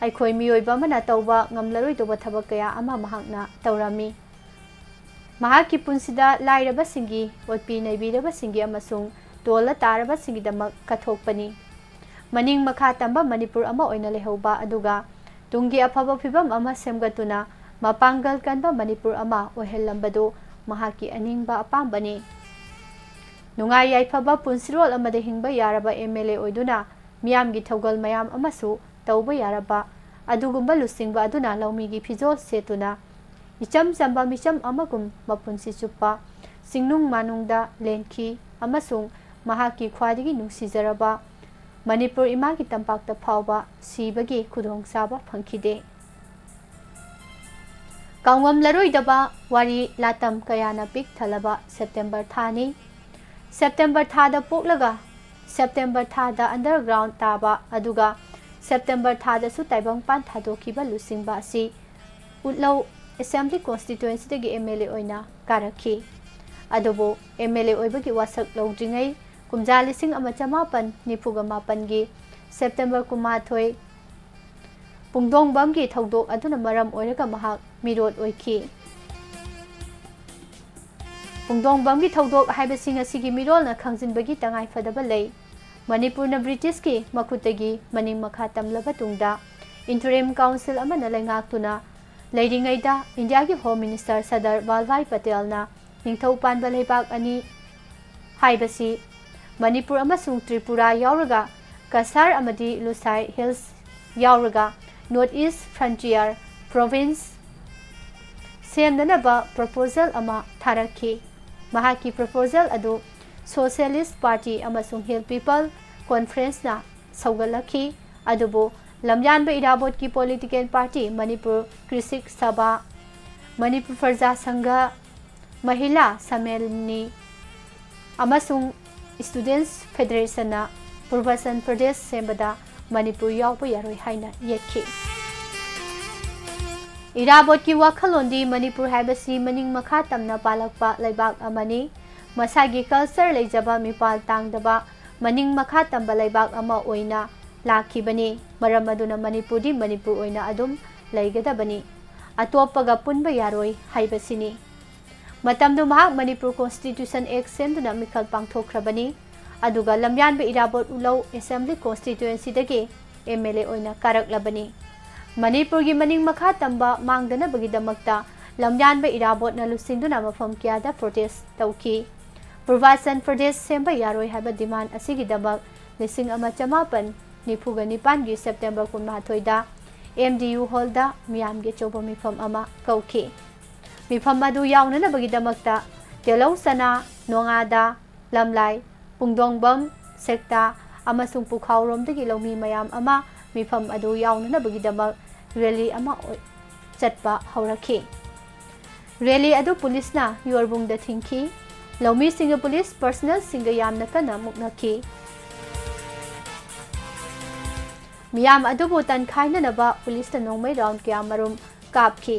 ꯑꯩꯈꯣꯏ ꯃꯤꯑꯣꯏꯕ ꯑꯃꯅ ꯇꯧꯕ ꯉꯝꯂꯔꯣꯏꯗꯕ ꯊꯕꯛ ꯀꯌꯥ ꯑꯃ ꯃꯍꯥꯛꯅ ꯇꯧꯔꯝꯃꯤ꯫ ꯃꯍꯥꯛꯀꯤ ꯄꯨꯟꯁꯤꯗ ꯂꯥꯏꯔꯕꯁꯤꯡꯒꯤ, ꯑꯣꯠꯄꯤ ꯅꯩꯕꯤꯔꯕꯁꯤꯡꯒꯤ ꯑꯃꯁꯨꯡ ꯇꯣꯜꯂ ꯇꯥꯔꯕꯁꯤꯡꯒꯤꯗꯃꯛ ꯀꯠꯊꯣꯛꯄꯅꯤ꯫ ꯃꯅꯤꯡ ꯃꯈꯥ ꯇꯝꯕ ꯃꯅꯤꯄꯨꯔ ꯑꯃ ꯑꯣꯏꯅ ꯂꯩꯍꯧꯕ, ꯑꯗꯨꯒ ꯇꯨꯡꯒꯤ ꯑꯐꯕ ꯐꯤꯕꯝ ꯑꯃ ꯁꯦꯝꯒꯠꯇꯨꯅ ꯃꯄꯥꯡꯒꯜ ꯀꯟꯕ ꯃꯅꯤꯄꯨꯔ ꯑꯃ ꯑꯣꯏꯍꯜꯂꯝꯕꯗꯨ ꯃꯍꯥꯛꯀꯤ ꯑꯅꯤꯡꯕ ꯑꯄꯥꯝꯕꯅꯤ꯫ ꯅꯨꯡꯉꯥꯏ ꯌꯥꯏꯐꯕ ꯄꯨꯟꯁꯤꯔꯣꯜ ꯑꯃꯗ ꯍꯤꯡꯕ ꯌꯥꯔꯕ ꯑꯦꯝ ꯑꯦꯜ ꯑꯦ ꯑꯣꯏꯗꯨꯅ ꯃꯤꯌꯥꯝꯒꯤ ꯊꯧꯒꯜ ꯃꯌꯥꯝ ꯑꯃꯁꯨ ꯇꯧꯕ ꯌꯥꯔꯕ ꯑꯗꯨꯒꯨꯝꯕ ꯂꯨꯆꯤꯡꯕ ꯑꯗꯨꯅ ꯂꯧꯃꯤꯒꯤ ꯐꯤꯖꯣꯜ ꯁꯦꯠꯇꯨꯅ ꯏꯆꯝ ꯆꯝꯕ ꯃꯤꯆꯝ ꯑꯃꯒꯨꯝ ꯃꯄꯨꯟꯁꯤ ꯆꯨꯞꯄ ꯆꯤꯡꯅꯨꯡ ꯃꯥꯅꯨꯡꯗ ꯂꯦꯟꯈꯤ ꯑꯃꯁꯨꯡ ꯃꯍꯥꯛꯀꯤ ꯈ꯭ꯋꯥꯏꯗꯒꯤ ꯅꯨꯡꯁꯤꯖꯔꯕ ꯃꯅꯤꯄꯨꯔ ꯏꯃꯥꯒꯤ ꯇꯝꯄꯥꯛꯇ ꯐꯥꯎꯕ ꯁꯤꯕꯒꯤ ꯈꯨꯗꯣꯡꯆꯥꯕ ꯐꯪꯈꯤꯗꯦ꯫ ꯀꯥꯎꯉꯝꯂꯔꯣꯏꯗꯕ ꯋꯥꯔꯤ ꯂꯥꯇꯝ ꯀꯌꯥꯅ ꯄꯤꯛ ꯊꯜꯂꯕ ꯁꯦꯞꯇꯦꯝꯕꯔ ꯊꯥꯅꯤ꯫ ꯁꯦꯞꯇꯦꯝꯕꯔ ꯊꯥꯗ ꯄꯣꯛꯂꯒ ꯁꯦꯞꯇꯦꯝꯕꯔ ꯊꯥꯗ ꯑꯟꯗꯔꯒ꯭ꯔꯥꯎꯟ ꯇꯥꯕ, ꯑꯗꯨꯒ ꯁꯦꯞꯇꯦꯝꯕꯔ ꯊꯥꯗꯁꯨ ꯇꯥꯏꯕꯪꯄꯥꯟ ꯊꯥꯗꯣꯛꯈꯤꯕ ꯂꯨꯆꯤꯡꯕ ꯑꯁꯤ ꯎꯠꯂꯧ ꯑꯦꯁꯦꯝꯕ꯭ꯂꯤ ꯀꯣꯟꯁꯇꯤꯇ꯭ꯋꯦꯟꯁꯤꯗꯒꯤ ꯑꯦꯝ ꯑꯦꯜ ꯑꯦ ꯑꯣꯏꯅ ꯀꯥꯔꯛꯈꯤ꯫ ꯑꯗꯨꯕꯨ ꯑꯦꯝ ꯑꯦꯜ ꯑꯦ ꯑꯣꯏꯕꯒꯤ ꯋꯥꯁꯛ ꯂꯧꯗ꯭ꯔꯤꯉꯩ ꯀꯨꯝꯖꯥ ꯂꯤꯁꯤꯡ ꯑꯃ ꯆꯃꯥꯄꯟ ꯅꯤꯐꯨꯒ ꯃꯥꯄꯟꯒꯤ ꯁꯦꯞꯇꯦꯝꯕꯔ ꯀꯨꯟꯃꯥꯊꯣꯏ ꯄꯨꯡꯗꯣꯡꯕꯝꯒꯤ ꯊꯧꯗꯣꯛ ꯑꯗꯨꯅ ꯃꯔꯝ ꯑꯣꯏꯔꯒ ꯃꯍꯥꯛ ꯃꯤꯔꯣꯠ ꯑꯣꯏꯈꯤ꯫ ꯄꯨꯡꯗꯣꯡꯕꯝꯒꯤ ꯊꯧꯗꯣꯛ ꯍꯥꯏꯕꯁꯤ ꯉꯁꯤꯒꯤ ꯃꯤꯔꯣꯜꯅ ꯈꯪꯖꯤꯟꯕꯒꯤ ꯇꯉꯥꯏꯐꯗꯕ ꯂꯩ꯫ ꯃꯅꯤꯄꯨꯔꯅ ꯕ꯭ꯔꯤꯇꯤꯁꯀꯤ ꯃꯈꯨꯠꯇꯒꯤ ꯃꯅꯤꯡ ꯃꯈꯥ ꯇꯝꯂꯕ ꯇꯨꯡꯗ, ꯏꯟꯇꯔꯤꯝ ꯀꯥꯎꯟꯁꯤꯜ ꯑꯃꯅ ꯂꯩꯉꯥꯛꯇꯨꯅ ꯂꯩꯔꯤꯉꯩꯗ ꯏꯟꯗꯤꯌꯥꯒꯤ ꯍꯣꯝ ꯃꯤꯅꯤꯁꯇꯔ ꯁꯔꯗꯥꯔ ꯋꯥꯜꯚꯥꯏ ꯄꯇꯦꯜꯅ ꯅꯤꯡꯊꯧ ꯄꯥꯟꯕ ꯂꯩꯕꯥꯛ ꯑꯅꯤ ꯍꯥꯏꯕꯁꯤ ꯃꯅꯤꯄꯨꯔ ꯑꯃꯁꯨꯡ ꯇ꯭ꯔꯤꯄꯨꯔꯥ ꯌꯥꯎꯔꯒ ꯀꯁꯥꯔ ꯑꯃꯗꯤ ꯂꯨꯁꯥꯏ ꯍꯤꯜꯁ ꯌꯥꯎꯔꯒ North East Frontier Province ꯁꯦꯝꯅꯅꯕ proposal ꯑꯃ ꯊꯥꯔꯛꯈꯤ꯫ ꯃꯍꯥꯛꯀꯤ proposal ꯑꯗꯨ Socialist Party ꯑꯃꯁꯨꯡ Hill People Conferenceꯅ ꯁꯧꯒꯠꯂꯛꯈꯤ꯫ ꯑꯗꯨꯕꯨ ꯂꯝꯌꯥꯟꯕ ꯏꯔꯥꯕꯣꯠꯀꯤ political party ꯃꯅꯤꯄꯨꯔ ꯀ꯭ꯔꯤꯁꯤꯛ ꯁꯚꯥ, ꯃꯅꯤꯄꯨꯔ ꯄ꯭ꯔꯖꯥ ꯁꯪꯘ, ꯃꯍꯤꯂꯥ ꯁꯃꯦꯂꯅꯤ ꯑꯃꯁꯨꯡ Students Federationꯅ ꯄꯨꯔꯕꯥꯆꯜ ꯄ꯭ꯔꯗꯦꯁ ꯁꯦꯝꯕꯗ ꯃꯅꯤꯄꯨꯔ ꯌꯥꯎꯕ ꯌꯥꯔꯣꯏ ꯍꯥꯏꯅ ꯌꯦꯠꯈꯤ꯫ ꯏꯔꯥꯕꯣꯠꯀꯤ ꯋꯥꯈꯜꯂꯣꯟꯗꯤ ꯃꯅꯤꯄꯨꯔ ꯍꯥꯏꯕꯁꯤ ꯃꯅꯤꯡ ꯃꯈꯥ ꯇꯝꯅ ꯄꯥꯜꯂꯛꯄ ꯂꯩꯕꯥꯛ ꯑꯃꯅꯤ꯫ ꯃꯁꯥꯒꯤ culture ꯂꯩꯖꯕ, ꯃꯤꯄꯥꯜ ꯇꯥꯡꯗꯕ, ꯃꯅꯤꯡ ꯃꯈꯥ ꯇꯝꯕ ꯂꯩꯕꯥꯛ ꯑꯃ ꯑꯣꯏꯅ ꯂꯥꯛꯈꯤꯕꯅꯤ꯫ ꯃꯔꯝ ꯑꯗꯨꯅ ꯃꯅꯤꯄꯨꯔꯗꯤ ꯃꯅꯤꯄꯨꯔ ꯑꯣꯏꯅ ꯑꯗꯨꯝ ꯂꯩꯒꯗꯕꯅꯤ꯫ ꯑꯇꯣꯞꯄꯒ ꯄꯨꯟꯕ ꯌꯥꯔꯣꯏ ꯍꯥꯏꯕꯁꯤꯅꯤ꯫ ꯃꯇꯝꯗꯨ ꯃꯍꯥꯛ ꯃꯅꯤꯄꯨꯔ Constitution Act ꯁꯦꯝꯗꯨꯅ ꯃꯤꯈꯜ ꯄꯥꯡꯊꯣꯛꯈ꯭ꯔꯕꯅꯤ꯫ ꯑꯗꯨꯒ ꯂꯝꯌꯥꯟꯕ ꯏꯔꯥꯕꯣꯠ ꯎꯂꯧ Assembly Constituencyꯗꯒꯤ MLA ꯑꯣꯏꯅ ꯀꯥꯔꯛꯂꯕꯅꯤ꯫ ꯃꯅꯤꯄꯨꯔꯒꯤ ꯃꯅꯤꯡ ꯃꯈꯥ ꯇꯝꯕ ꯃꯥꯡꯗꯅꯕꯒꯤꯗꯃꯛꯇ ꯂꯝꯌꯥꯟꯕ ꯏꯔꯥꯕꯣꯠꯅ ꯂꯨꯆꯤꯡꯗꯨꯅ ꯃꯐꯝ ꯀꯌꯥꯗ protest ꯇꯧꯈꯤ꯫ ꯄꯨꯔꯕꯥꯆꯜ ꯄ꯭ꯔꯗꯦꯁ ꯁꯦꯝꯕ ꯌꯥꯔꯣꯏ ꯍꯥꯏꯕ demand ꯑꯁꯤꯒꯤꯗꯃꯛ ꯂꯤꯁꯤꯡ ꯑꯃ ꯆꯃꯥꯄꯟ ꯅꯤꯐꯨꯒ ꯅꯤꯄꯥꯟꯒꯤ September ꯀꯨꯟꯃꯥꯊꯣꯏꯗ MDU hallꯗ ꯃꯤꯌꯥꯝꯒꯤ ꯑꯆꯧꯕ ꯃꯤꯐꯝ ꯑꯃ ꯀꯧꯈꯤ꯫ ꯃꯤꯐꯝ ꯑꯗꯨ ꯌꯥꯎꯅꯅꯕꯒꯤꯗꯃꯛꯇ ꯇꯦꯂꯧ ꯆꯅꯥ, ꯅꯣꯉꯥꯗꯥ, ꯂꯝꯂꯥꯏ, ꯄꯨꯡꯗꯣꯡꯕꯝ, ꯁꯦꯛꯇꯥ ꯑꯃꯁꯨꯡ ꯄꯨꯈꯥꯎꯔꯣꯝꯗꯒꯤ ꯂꯧꯃꯤ ꯃꯌꯥꯝ ꯑꯃ ꯃꯤꯐꯝ ꯑꯗꯨ ꯌꯥꯎꯅꯅꯕꯒꯤꯗꯃꯛ rally ꯑꯃ ꯑꯣꯏ-, ꯆꯠꯄ ꯍꯧꯔꯛꯈꯤ꯫ Rally ꯑꯗꯨ ꯄꯨꯂꯤꯁꯅ ꯌꯣꯔꯕꯨꯡꯗ ꯊꯤꯡꯈꯤ꯫ ꯂꯧꯃꯤꯁꯤꯡꯒ ꯄꯨꯂꯤꯁ personnelꯁꯤꯡꯒ ꯌꯥꯝꯅ ꯀꯟꯅ ꯃꯨꯛꯅꯈꯤ꯫ ꯃꯤꯌꯥꯝ ꯑꯗꯨꯕꯨ ꯇꯟꯈꯥꯏꯅꯅꯕ ꯄꯨꯂꯤꯁꯅ ꯅꯣꯡꯃꯩ round ꯀꯌꯥꯃꯔꯨꯝ ꯀꯥꯞꯈꯤ꯫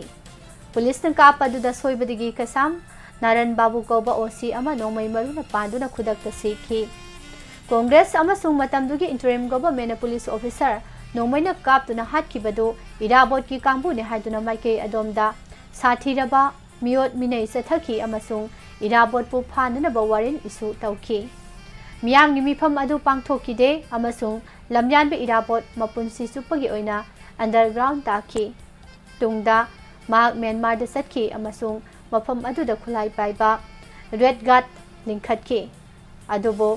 ꯄꯨꯂꯤꯁꯅ ꯀꯥꯞꯄ ꯑꯗꯨꯗ ꯁꯣꯏꯕꯗꯒꯤ ꯀꯩꯁꯥꯝ ꯅꯥꯔꯟ ꯕꯥꯕꯨ ꯀꯧꯕ OC ꯑꯃ ꯅꯣꯡꯃꯩ ꯃꯔꯨꯅ ꯄꯥꯟꯗꯨꯅ ꯈꯨꯗꯛꯇ ꯁꯤꯈꯤ꯫ ꯀꯣꯡꯒ꯭ꯔꯦꯁ ꯑꯃꯁꯨꯡ ꯃꯇꯝꯗꯨꯒꯤ interim governmentꯅ ꯄꯨꯂꯤꯁ officer ꯅꯣꯡꯃꯩꯅ ꯀꯥꯞꯇꯨꯅ ꯍꯥꯠꯈꯤꯕꯗꯨ ꯏꯔꯥꯕꯣꯠꯀꯤ ꯀꯥꯡꯕꯨꯅꯤ ꯍꯥꯏꯗꯨꯅ ꯃꯥꯏꯀꯩ ꯑꯗꯣꯝꯗ ꯁꯥꯊꯤꯔꯕ ꯃꯤꯑꯣꯠ ꯃꯤꯅꯩ ꯆꯠꯊꯈꯤ ꯑꯃꯁꯨꯡ ꯏꯔꯥꯕꯣꯠꯄꯨ ꯐꯥꯅꯅꯕ warrant issue ꯇꯧꯈꯤ꯫ ꯃꯤꯌꯥꯝꯒꯤ ꯃꯤꯐꯝ ꯑꯗꯨ ꯄꯥꯡꯊꯣꯛꯈꯤꯗꯦ ꯑꯃꯁꯨꯡ ꯂꯝꯌꯥꯟꯕ ꯏꯔꯥꯕꯣꯠ ꯃꯄꯨꯟꯁꯤ ꯆꯨꯞꯄꯒꯤ ꯑꯣꯏꯅ underground ꯇꯥꯈꯤ꯫ ꯇꯨꯡꯗ ꯃꯍꯥꯛ ꯃ꯭ꯌꯥꯟꯃꯥꯔꯗ ꯆꯠꯈꯤ ꯑꯃꯁꯨꯡ ꯃꯐꯝ ꯑꯗꯨꯗ ꯈꯨꯠꯂꯥꯏ ꯄꯥꯏꯕ ꯔꯦꯗ ꯒꯥꯔꯗ ꯂꯤꯡꯈꯠꯈꯤ꯫ ꯑꯗꯨꯕꯨ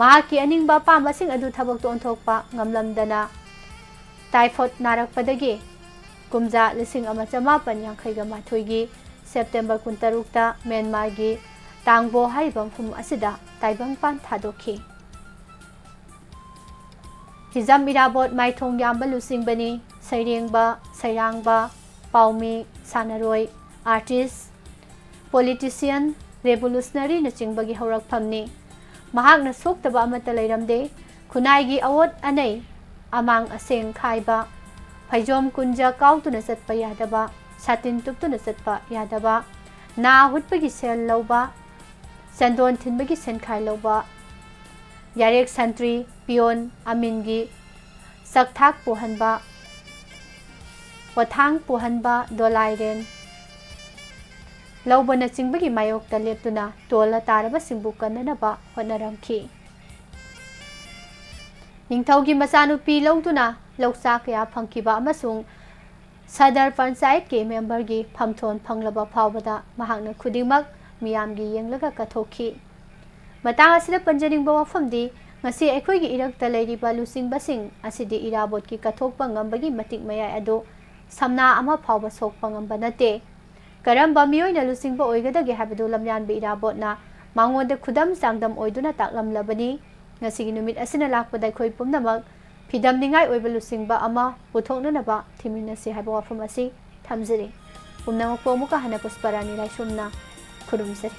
ꯃꯍꯥꯛꯀꯤ ꯑꯅꯤꯡꯕ ꯑꯄꯥꯝꯕꯁꯤꯡ ꯑꯗꯨ ꯊꯕꯛꯇ ꯑꯣꯟꯊꯣꯛꯄ ꯉꯝꯂꯝꯗꯅ ꯇꯥꯏꯐꯣꯏꯗ ꯅꯥꯔꯛꯄꯗꯒꯤ ꯀꯨꯝꯖꯥ ꯂꯤꯁꯤꯡ ꯑꯃ ꯆꯃꯥꯄꯟ ꯌꯥꯡꯈꯩꯒ ꯃꯥꯊꯣꯏꯒꯤ ꯁꯦꯞꯇꯦꯝꯕꯔ ꯀꯨꯟꯇꯔꯨꯛꯇ ꯃ꯭ꯌꯥꯟꯃꯥꯔꯒꯤ ꯇꯥꯡꯕꯣ ꯍꯥꯏꯔꯤꯕ ꯃꯐꯝ ꯑꯁꯤꯗ ꯇꯥꯏꯕꯪꯄꯥꯟ ꯊꯥꯗꯣꯛꯈꯤ꯫ ꯍꯤꯖꯝ ꯏꯔꯥꯕꯣꯠ ꯃꯥꯏꯊꯣꯡ ꯌꯥꯝꯕ ꯂꯨꯆꯤꯡꯕꯅꯤ꯫ ꯁꯩꯔꯦꯡꯕ, ꯁꯩꯔꯥꯡꯕ, ꯄꯥꯎꯃꯤ, ꯁꯥꯟꯅꯔꯣꯏ, ꯑꯥꯔꯇꯤꯁ, ꯄꯣꯂꯤꯇꯤꯁꯤꯌꯟ, ꯔꯦꯚꯣꯂꯨꯁꯅꯔꯤꯅꯆꯤꯡꯕꯒꯤ ꯍꯧꯔꯛꯐꯝꯅꯤ꯫ ꯃꯍꯥꯛꯅ ꯁꯣꯛꯇꯕ ꯑꯃꯠꯇ ꯂꯩꯔꯝꯗꯦ꯫ ꯈꯨꯟꯅꯥꯏꯒꯤ ꯑꯑꯣꯠ ꯑꯅꯩ, ꯑꯃꯥꯡ ꯑꯁꯦꯡ ꯈꯥꯏꯕ, ꯐꯩꯖꯣꯝ ꯀꯨꯟꯖ ꯀꯥꯎꯗꯨꯅ ꯆꯠꯄ ꯌꯥꯗꯕ, ꯁꯥꯇꯤꯟ ꯇꯨꯞꯇꯨꯅ ꯆꯠꯄ ꯌꯥꯗꯕ, ꯅꯥ ꯍꯨꯠꯄꯒꯤ ꯁꯦꯜ ꯂꯧꯕ, ꯆꯟꯗꯣꯟ ꯊꯤꯟꯕꯒꯤ ꯁꯦꯟꯈꯥꯏ ꯂꯧꯕ, ꯌꯥꯔꯦꯛ ꯁꯟꯇ꯭ꯔꯤ, ꯄꯤꯌꯣꯟ, ꯑꯃꯤꯟꯒꯤ ꯆꯥꯛꯊꯥꯛ ꯄꯨꯍꯟꯕ, ꯄꯣꯊꯥꯡ ꯄꯨꯍꯟꯕ, ꯗꯣꯂꯥꯏꯔꯦꯟ ꯂꯧꯕꯅꯆꯤꯡꯕꯒꯤ ꯃꯥꯌꯣꯛꯇ ꯂꯦꯞꯇꯨꯅ ꯇꯣꯜꯂ ꯇꯥꯔꯕꯁꯤꯡꯕꯨ ꯀꯟꯅꯅꯕ ꯍꯣꯠꯅꯔꯝꯈꯤ꯫ ꯅꯤꯡꯊꯧꯒꯤ ꯃꯆꯥꯅꯨꯄꯤ ꯂꯧꯗꯨꯅ ꯂꯧꯆꯥ ꯀꯌꯥ ꯐꯪꯈꯤꯕ ꯑꯃꯁꯨꯡ ꯁꯗꯔ ꯄꯟꯆꯥꯌꯠꯀꯤ ꯃꯦꯝꯕꯔꯒꯤ ꯐꯝꯊꯣꯟ ꯐꯪꯂꯕ ꯐꯥꯎꯕꯗ ꯃꯍꯥꯛꯅ ꯈꯨꯗꯤꯡꯃꯛ ꯃꯤꯌꯥꯝꯒꯤ ꯌꯦꯡꯂꯒ ꯀꯠꯊꯣꯛꯈꯤ꯫ ꯃꯇꯥꯡ ꯑꯁꯤꯗ ꯄꯟꯖꯅꯤꯡꯕ ꯋꯥꯐꯝꯗꯤ, ꯉꯁꯤ ꯑꯩꯈꯣꯏꯒꯤ ꯏꯔꯛꯇ ꯂꯩꯔꯤꯕ ꯂꯨꯆꯤꯡꯕꯁꯤꯡ ꯑꯁꯤꯗꯤ ꯏꯔꯥꯕꯣꯠꯀꯤ ꯀꯠꯊꯣꯛꯄ ꯉꯝꯕꯒꯤ ꯃꯇꯤꯛ ꯃꯌꯥꯏ ꯑꯗꯨ ꯁꯝꯅꯥ ꯑꯃ ꯐꯥꯎꯕ ꯁꯣꯛꯄ ꯉꯝꯕ ꯅꯠꯇꯦ꯫ ꯀꯔꯝꯕ ꯃꯤꯑꯣꯏꯅ ꯂꯨꯆꯤꯡꯕ ꯑꯣꯏꯒꯗꯒꯦ ꯍꯥꯏꯕꯗꯨ ꯂꯝꯌꯥꯟꯕ ꯏꯔꯥꯕꯣꯠꯅ ꯃꯉꯣꯟꯗ ꯈꯨꯗꯝ ꯆꯥꯡꯗꯝ ꯑꯣꯏꯗꯨꯅ ꯇꯥꯛꯂꯝꯂꯕꯅꯤ꯫ ꯉꯁꯤꯒꯤ ꯅꯨꯃꯤꯠ ꯑꯁꯤꯅ ꯂꯥꯛꯄꯗ ꯑꯩꯈꯣꯏ ꯄꯨꯝꯅꯃꯛ ꯐꯤꯗꯝꯅꯤꯡꯉꯥꯏ ꯑꯣꯏꯕ ꯂꯨꯆꯤꯡꯕ ꯑꯃ ꯄꯨꯊꯣꯛꯅꯅꯕ ꯊꯤꯃꯤꯟꯅꯁꯤ ꯍꯥꯏꯕ ꯋꯥꯐꯝ ꯑꯁꯤ ꯊꯝꯖꯔꯤ꯫ ꯄꯨꯝꯅꯃꯛꯄꯨ ꯑꯃꯨꯛꯀ ꯍꯟꯅ ꯄꯨꯁꯄꯔꯥꯅꯤ ꯂꯥꯏꯁ꯭ꯔꯝꯅ ꯈꯨꯔꯨꯝꯖꯔꯤ꯫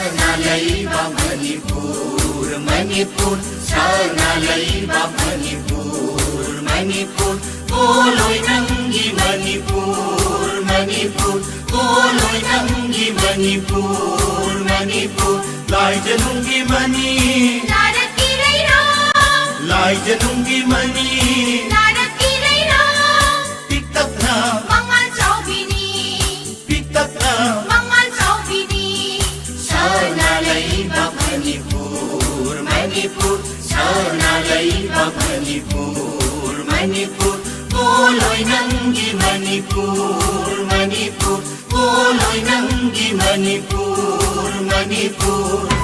ꯁꯅꯥ ꯂꯩꯕꯥꯛ ꯃꯅꯤꯄꯨꯔ, ꯃꯅꯤꯄꯨꯔ, ꯁꯅꯥ ꯂꯩꯕꯥꯛ ꯃꯅꯤꯄꯨꯔ, ꯃꯅꯤꯄꯨꯔ, ꯄꯣꯂꯣꯏ ꯅꯪꯒꯤ ꯃꯅꯤꯄꯨꯔ, ꯃꯅꯤꯄꯨꯔ, ꯄꯣꯂꯣꯏ ꯅꯪꯒꯤ ꯃꯅꯤꯄꯨꯔ, ꯃꯅꯤꯄꯨꯔ, ꯂꯥꯏꯖꯅꯨꯡꯒꯤ ꯃꯅꯤ, ꯂꯥꯏꯔꯛꯀꯤ ꯂꯩꯔꯣ, ꯂꯥꯏꯖꯅꯨꯡꯒꯤ ꯃꯅꯤ, ꯂꯥꯏꯔꯛꯀꯤ ꯂꯩꯔꯣ, ꯄꯤꯛꯇꯛꯅ ꯃꯉꯥꯜ ꯆꯥꯎꯕꯤꯅꯤ, ꯄꯤꯛꯇꯛꯅ ꯃꯉꯥꯜ ꯆꯥꯎꯕꯤꯅꯤ꯫ ꯁꯅꯥ ꯂꯩꯕꯥꯛ ꯃꯅꯤꯄꯨꯔ, ꯃꯅꯤꯄꯨꯔ, ꯁꯅꯥ ꯂꯩꯕꯥꯛ ꯃꯅꯤꯄꯨꯔ, ꯃꯅꯤꯄꯨꯔ, ꯄꯣꯂꯣꯏ ꯅꯪꯒꯤ ꯃꯅꯤꯄꯨꯔ, ꯃꯅꯤꯄꯨꯔ, ꯄꯣꯂꯣꯏ ꯅꯪꯒꯤ ꯃꯅꯤꯄꯨꯔ, ꯃꯅꯤꯄꯨꯔ꯫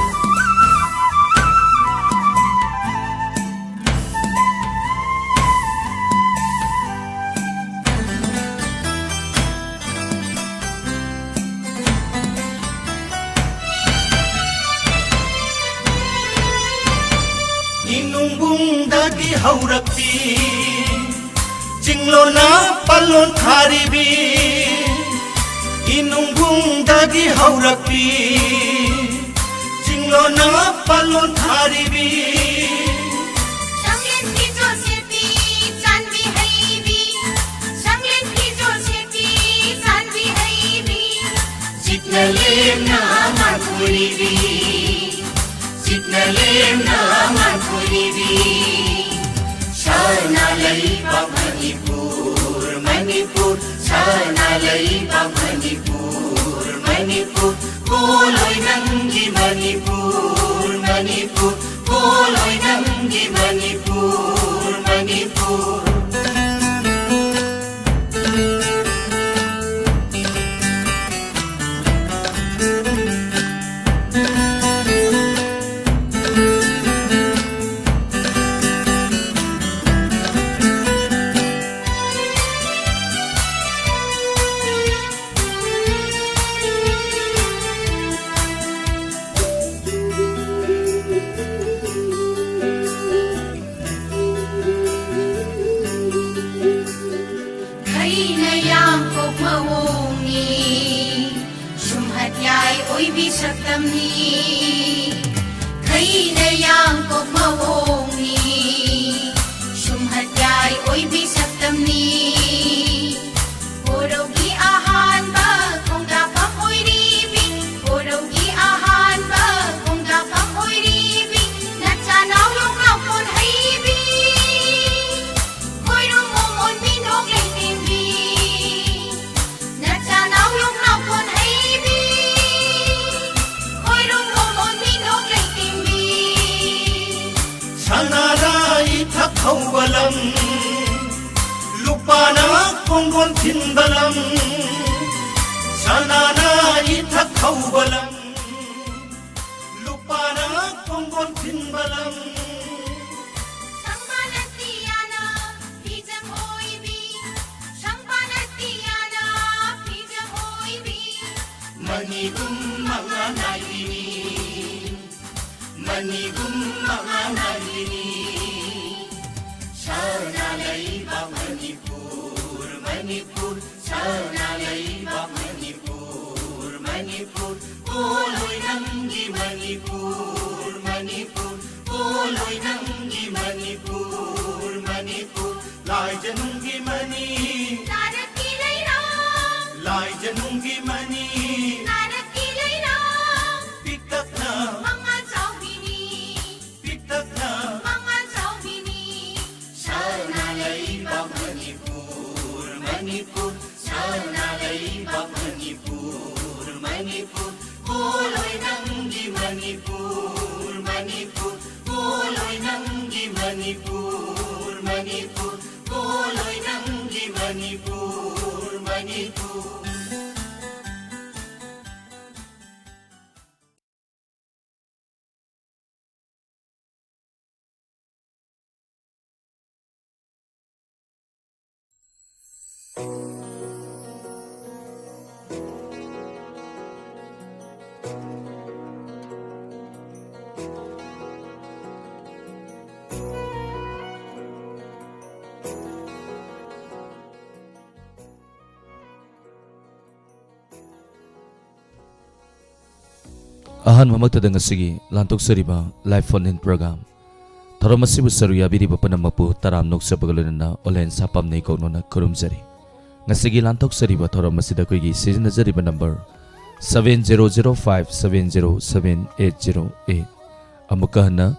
ꯏꯅꯨꯡꯕꯨꯡꯗꯒꯤ ꯍꯧꯔꯛꯄꯤ, ꯆꯤꯡꯂꯣꯟꯅ ꯄꯜꯂꯣꯟ ꯊꯥꯔꯤꯕꯤ, ꯏꯅꯨꯡꯕꯨꯡꯗꯒꯤ ꯍꯧꯔꯛꯄꯤ, ꯆꯤꯡꯂꯣꯟꯅ ꯄꯜꯂꯣꯟ ꯊꯥꯔꯤꯕꯤ꯫ ꯁꯪꯂꯦꯟ ꯐꯤꯖꯣꯜ ꯁꯦꯠꯄꯤ, ꯆꯥꯟꯕꯤ ꯍꯩꯕꯤ, ꯁꯪꯂꯦꯟ ꯐꯤꯖꯣꯜ ꯁꯦꯠꯄꯤ, ꯆꯥꯟꯕꯤ ꯍꯩꯕꯤ꯫ ꯁꯤꯛꯅ ꯂꯦꯝꯅ ꯉꯥꯟꯊꯣꯏꯕꯤ, ꯁꯤꯛꯅ ꯂꯦꯝꯅ ꯉꯥꯟꯊꯣꯏꯕꯤ꯫ ꯁꯅꯥ ꯂꯩꯕꯥꯛ ꯃꯅꯤꯄꯨꯔ, ꯃꯅꯤꯄꯨꯔ, ꯁꯅꯥ ꯂꯩꯕꯥꯛ ꯃꯅꯤꯄꯨꯔ, ꯃꯅꯤꯄꯨꯔ, ꯄꯣꯂꯣꯏ ꯅꯪꯒꯤ ꯃꯅꯤꯄꯨꯔ, ꯃꯅꯤꯄꯨꯔ, ꯄꯣꯂꯣꯏ ꯅꯪꯒꯤ ꯃꯅꯤꯄꯨꯔ, ꯃꯅꯤꯄꯨꯔ꯫ ꯁꯛꯇꯝꯅꯤ, ꯈꯩꯅ ꯌꯥꯡꯀꯣꯛ ꯃꯑꯣꯡꯅꯤ, ꯁꯨꯝꯍꯠ ꯌꯥꯏ ꯑꯣꯏꯕꯤ ꯁꯛꯇꯝꯅꯤ꯫ ꯀꯣꯔꯧꯒꯤ ꯑꯍꯥꯟꯕ ꯈꯣꯡꯗꯥꯐꯝ ꯑꯣꯏꯔꯤꯕꯤ, ꯀꯣꯔꯧꯒꯤ ꯑꯍꯥꯟꯕ ꯈꯣꯡꯗꯥꯐꯝ ꯑꯣꯏꯔꯤꯕꯤ, ꯅꯆꯥꯅꯥꯎ ꯌꯣꯡꯅꯥꯎ ꯀꯣꯟ ꯍꯩꯕꯤ, ꯈꯣꯏꯔꯨꯝ ꯃꯣꯃꯣꯟ ꯃꯤꯅꯣꯛ ꯂꯩꯇꯦꯡꯕꯤ꯫ ꯅꯆꯥꯅꯥꯎ ꯌꯣꯡꯅꯥꯎ ꯀꯣꯟ ꯍꯩꯕꯤ, ꯈꯣꯏꯔꯨꯝ ꯃꯣꯃꯣꯟ ꯃꯤꯅꯣꯛ ꯂꯩꯇꯦꯡꯕꯤ꯫ ꯁꯅꯥꯅ ꯏꯊꯛ ꯍꯧꯕ ꯂꯝ, ꯂꯨꯄꯥꯅ ꯀꯣꯡꯒꯣꯟ ꯊꯤꯟꯕ ꯂꯝ, ꯁꯅꯥꯅ ꯏꯊꯛ ꯍꯧꯕ ꯂꯝ, ꯂꯨꯄꯥꯅ ꯀꯣꯡꯒꯣꯟ ꯊꯤꯟꯕ ꯂꯝ꯫ ꯁꯪꯕꯥꯅ ꯇꯤꯌꯥꯅ ꯐꯤꯖꯝ ꯑꯣꯏꯕꯤ, ꯁꯪꯕꯥꯅ ꯇꯤꯌꯥꯅ ꯐꯤꯖꯝ ꯑꯣꯏꯕꯤ꯫ ꯃꯅꯤꯒꯨꯝ ꯃꯉꯥꯜ ꯅꯥꯏꯕꯤꯅꯤ, ꯃꯅꯤꯒꯨꯝ ꯃꯉꯥꯜ ꯅꯥꯏꯕꯤꯅꯤ꯫ ꯁꯅꯥ ꯂꯩꯕꯥꯛ ꯃꯅꯤꯄꯨꯔ, ꯃꯅꯤꯄꯨꯔ, ꯁꯅꯥ ꯂꯩꯕꯥꯛ ꯃꯅꯤꯄꯨꯔ, ꯃꯅꯤꯄꯨꯔ, ꯄꯣꯂꯣꯏ ꯅꯪꯒꯤ ꯃꯅꯤꯄꯨꯔ, ꯃꯅꯤꯄꯨꯔ, ꯄꯣꯂꯣꯏ ꯅꯪꯒꯤ ꯃꯅꯤꯄꯨꯔ, ꯃꯅꯤꯄꯨꯔ, ꯂꯥꯏꯖꯅꯨꯡꯒꯤ ꯃꯅꯤ, ꯅꯥꯔꯛꯀꯤ ꯂꯩꯔꯣꯡ, ꯂꯥꯏꯖꯅꯨꯡꯒꯤ ꯃꯅꯤ, ꯅꯥꯔꯛꯀꯤ ꯂꯩꯔꯣꯡ, ꯄꯤꯛꯇꯛꯅ ꯃꯉꯥꯜ ꯆꯥꯎꯕꯤꯅꯤ꯫ ꯄꯤꯛꯇꯛꯅ ꯃꯉꯥꯜ ꯆꯥꯎꯕꯤꯅꯤ꯫ ꯁꯅꯥ ꯂꯩꯕꯥꯛ ꯃꯅꯤꯄꯨꯔ, ꯃꯅꯤꯄꯨꯔ, ꯁꯅꯥ ꯂꯩꯕꯥꯛ ꯃꯅꯤꯄꯨꯔ, ꯃꯅꯤꯄꯨꯔ, ꯄꯣꯂꯣꯏ ꯅꯪꯒꯤ ꯃꯅꯤꯄꯨꯔ, ꯃꯅꯤꯄꯨꯔ, ꯄꯣꯂꯣꯏ ꯅꯪꯒꯤ ꯃꯅꯤꯄꯨꯔ, ꯃꯅꯤꯄꯨꯔ, ꯄꯣꯂꯣꯏ ꯅꯪꯒꯤ ꯃꯅꯤꯄꯨꯔ, ꯃꯅꯤꯄꯨꯔ꯫ ꯑꯍꯥꯟꯕꯃꯛꯇꯗ ꯉꯁꯤꯒꯤ ꯂꯥꯟꯊꯣꯛꯆꯔꯤꯕ live phone in program ꯊꯧꯔꯝ ꯑꯁꯤꯕꯨ ꯁꯔꯨꯛ ꯌꯥꯕꯤꯔꯤꯕ ꯄꯨꯝꯅꯃꯛꯄꯨ ꯇꯔꯥꯝꯅ ꯑꯣꯛꯆꯕꯒ ꯂꯣꯏꯅꯅ ꯑꯣꯂꯦꯟ ꯁꯥꯄꯝꯅ ꯏꯀꯣꯛꯅꯣꯅ ꯈꯨꯔꯨꯝꯖꯔꯤ꯫ ꯉꯁꯤꯒꯤ ꯂꯥꯟꯊꯣꯛꯆꯔꯤꯕ ꯊꯧꯔꯝ ꯑꯁꯤꯗ ꯑꯩꯈꯣꯏꯒꯤ ꯁꯤꯖꯤꯟꯅꯖꯔꯤꯕ number seven zero zero five seven zero seven eight zero eight꯫ ꯑꯃꯨꯛꯀ ꯍꯟꯅ,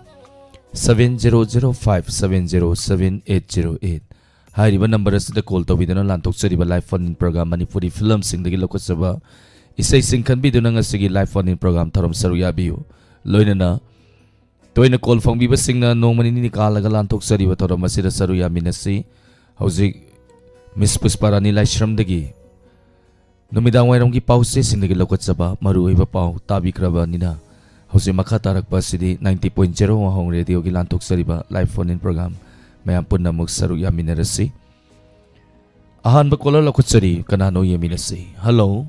seven zero zero five seven zero seven eight zero eight꯫ ꯍꯥꯏꯔꯤꯕ number ꯑꯁꯤꯗ call ꯇꯧꯕꯤꯗꯨꯅ ꯂꯥꯟꯊꯣꯛꯆꯔꯤꯕ live phone in program Manipuri film ꯁꯤꯡꯗꯒꯤ ꯂꯧꯈꯠꯆꯕ ꯏꯁꯩꯁꯤꯡ ꯈꯟꯕꯤꯗꯨꯅ ꯉꯁꯤꯒꯤ live phone in program ꯊꯧꯔꯝ ꯁꯔꯨꯛ ꯌꯥꯕꯤꯌꯨ꯫ ꯂꯣꯏꯅꯅ ꯇꯣꯏꯅ call ꯐꯪꯕꯤꯕꯁꯤꯡꯅ ꯅꯣꯡꯃ ꯅꯤꯅꯤ ꯀꯥꯜꯂꯒ ꯂꯥꯟꯊꯣꯛꯆꯔꯤꯕ ꯊꯧꯔꯝ ꯑꯁꯤꯗ ꯁꯔꯨꯛ ꯌꯥꯃꯤꯟꯅꯁꯤ꯫ ꯍꯧꯖꯤꯛ Miss ꯄꯨꯁꯄꯥꯔꯥꯅꯤ ꯂꯥꯏꯁ꯭ꯔꯝꯗꯒꯤ ꯅꯨꯃꯤꯗꯥꯡ ꯋꯥꯏꯔꯝꯒꯤ ꯄꯥꯎꯆꯦꯁꯤꯡꯗꯒꯤ ꯂꯧꯈꯠꯆꯕ ꯃꯔꯨꯑꯣꯏꯕ ꯄꯥꯎ ꯇꯥꯕꯤꯈ꯭ꯔꯕꯅꯤꯅ, ꯍꯧꯖꯤꯛ ꯃꯈꯥ ꯇꯥꯔꯛꯄ ꯑꯁꯤꯗꯤ ninety point zero ꯋꯥꯍꯣꯡ ꯔꯦꯗꯤꯑꯣꯒꯤ ꯂꯥꯟꯊꯣꯛꯆꯔꯤꯕ live phone in program ꯃꯌꯥꯝ ꯄꯨꯟꯅ ꯑꯃꯨꯛ ꯁꯔꯨꯛ ꯌꯥꯃꯤꯟꯅꯔꯁꯤ꯫ ꯑꯍꯥꯟꯕ caller ꯂꯧꯈꯠꯆꯔꯤ, ꯀꯅꯥꯅꯣ ꯌꯦꯡꯃꯤꯟꯅꯁꯤ꯫ Hello꯫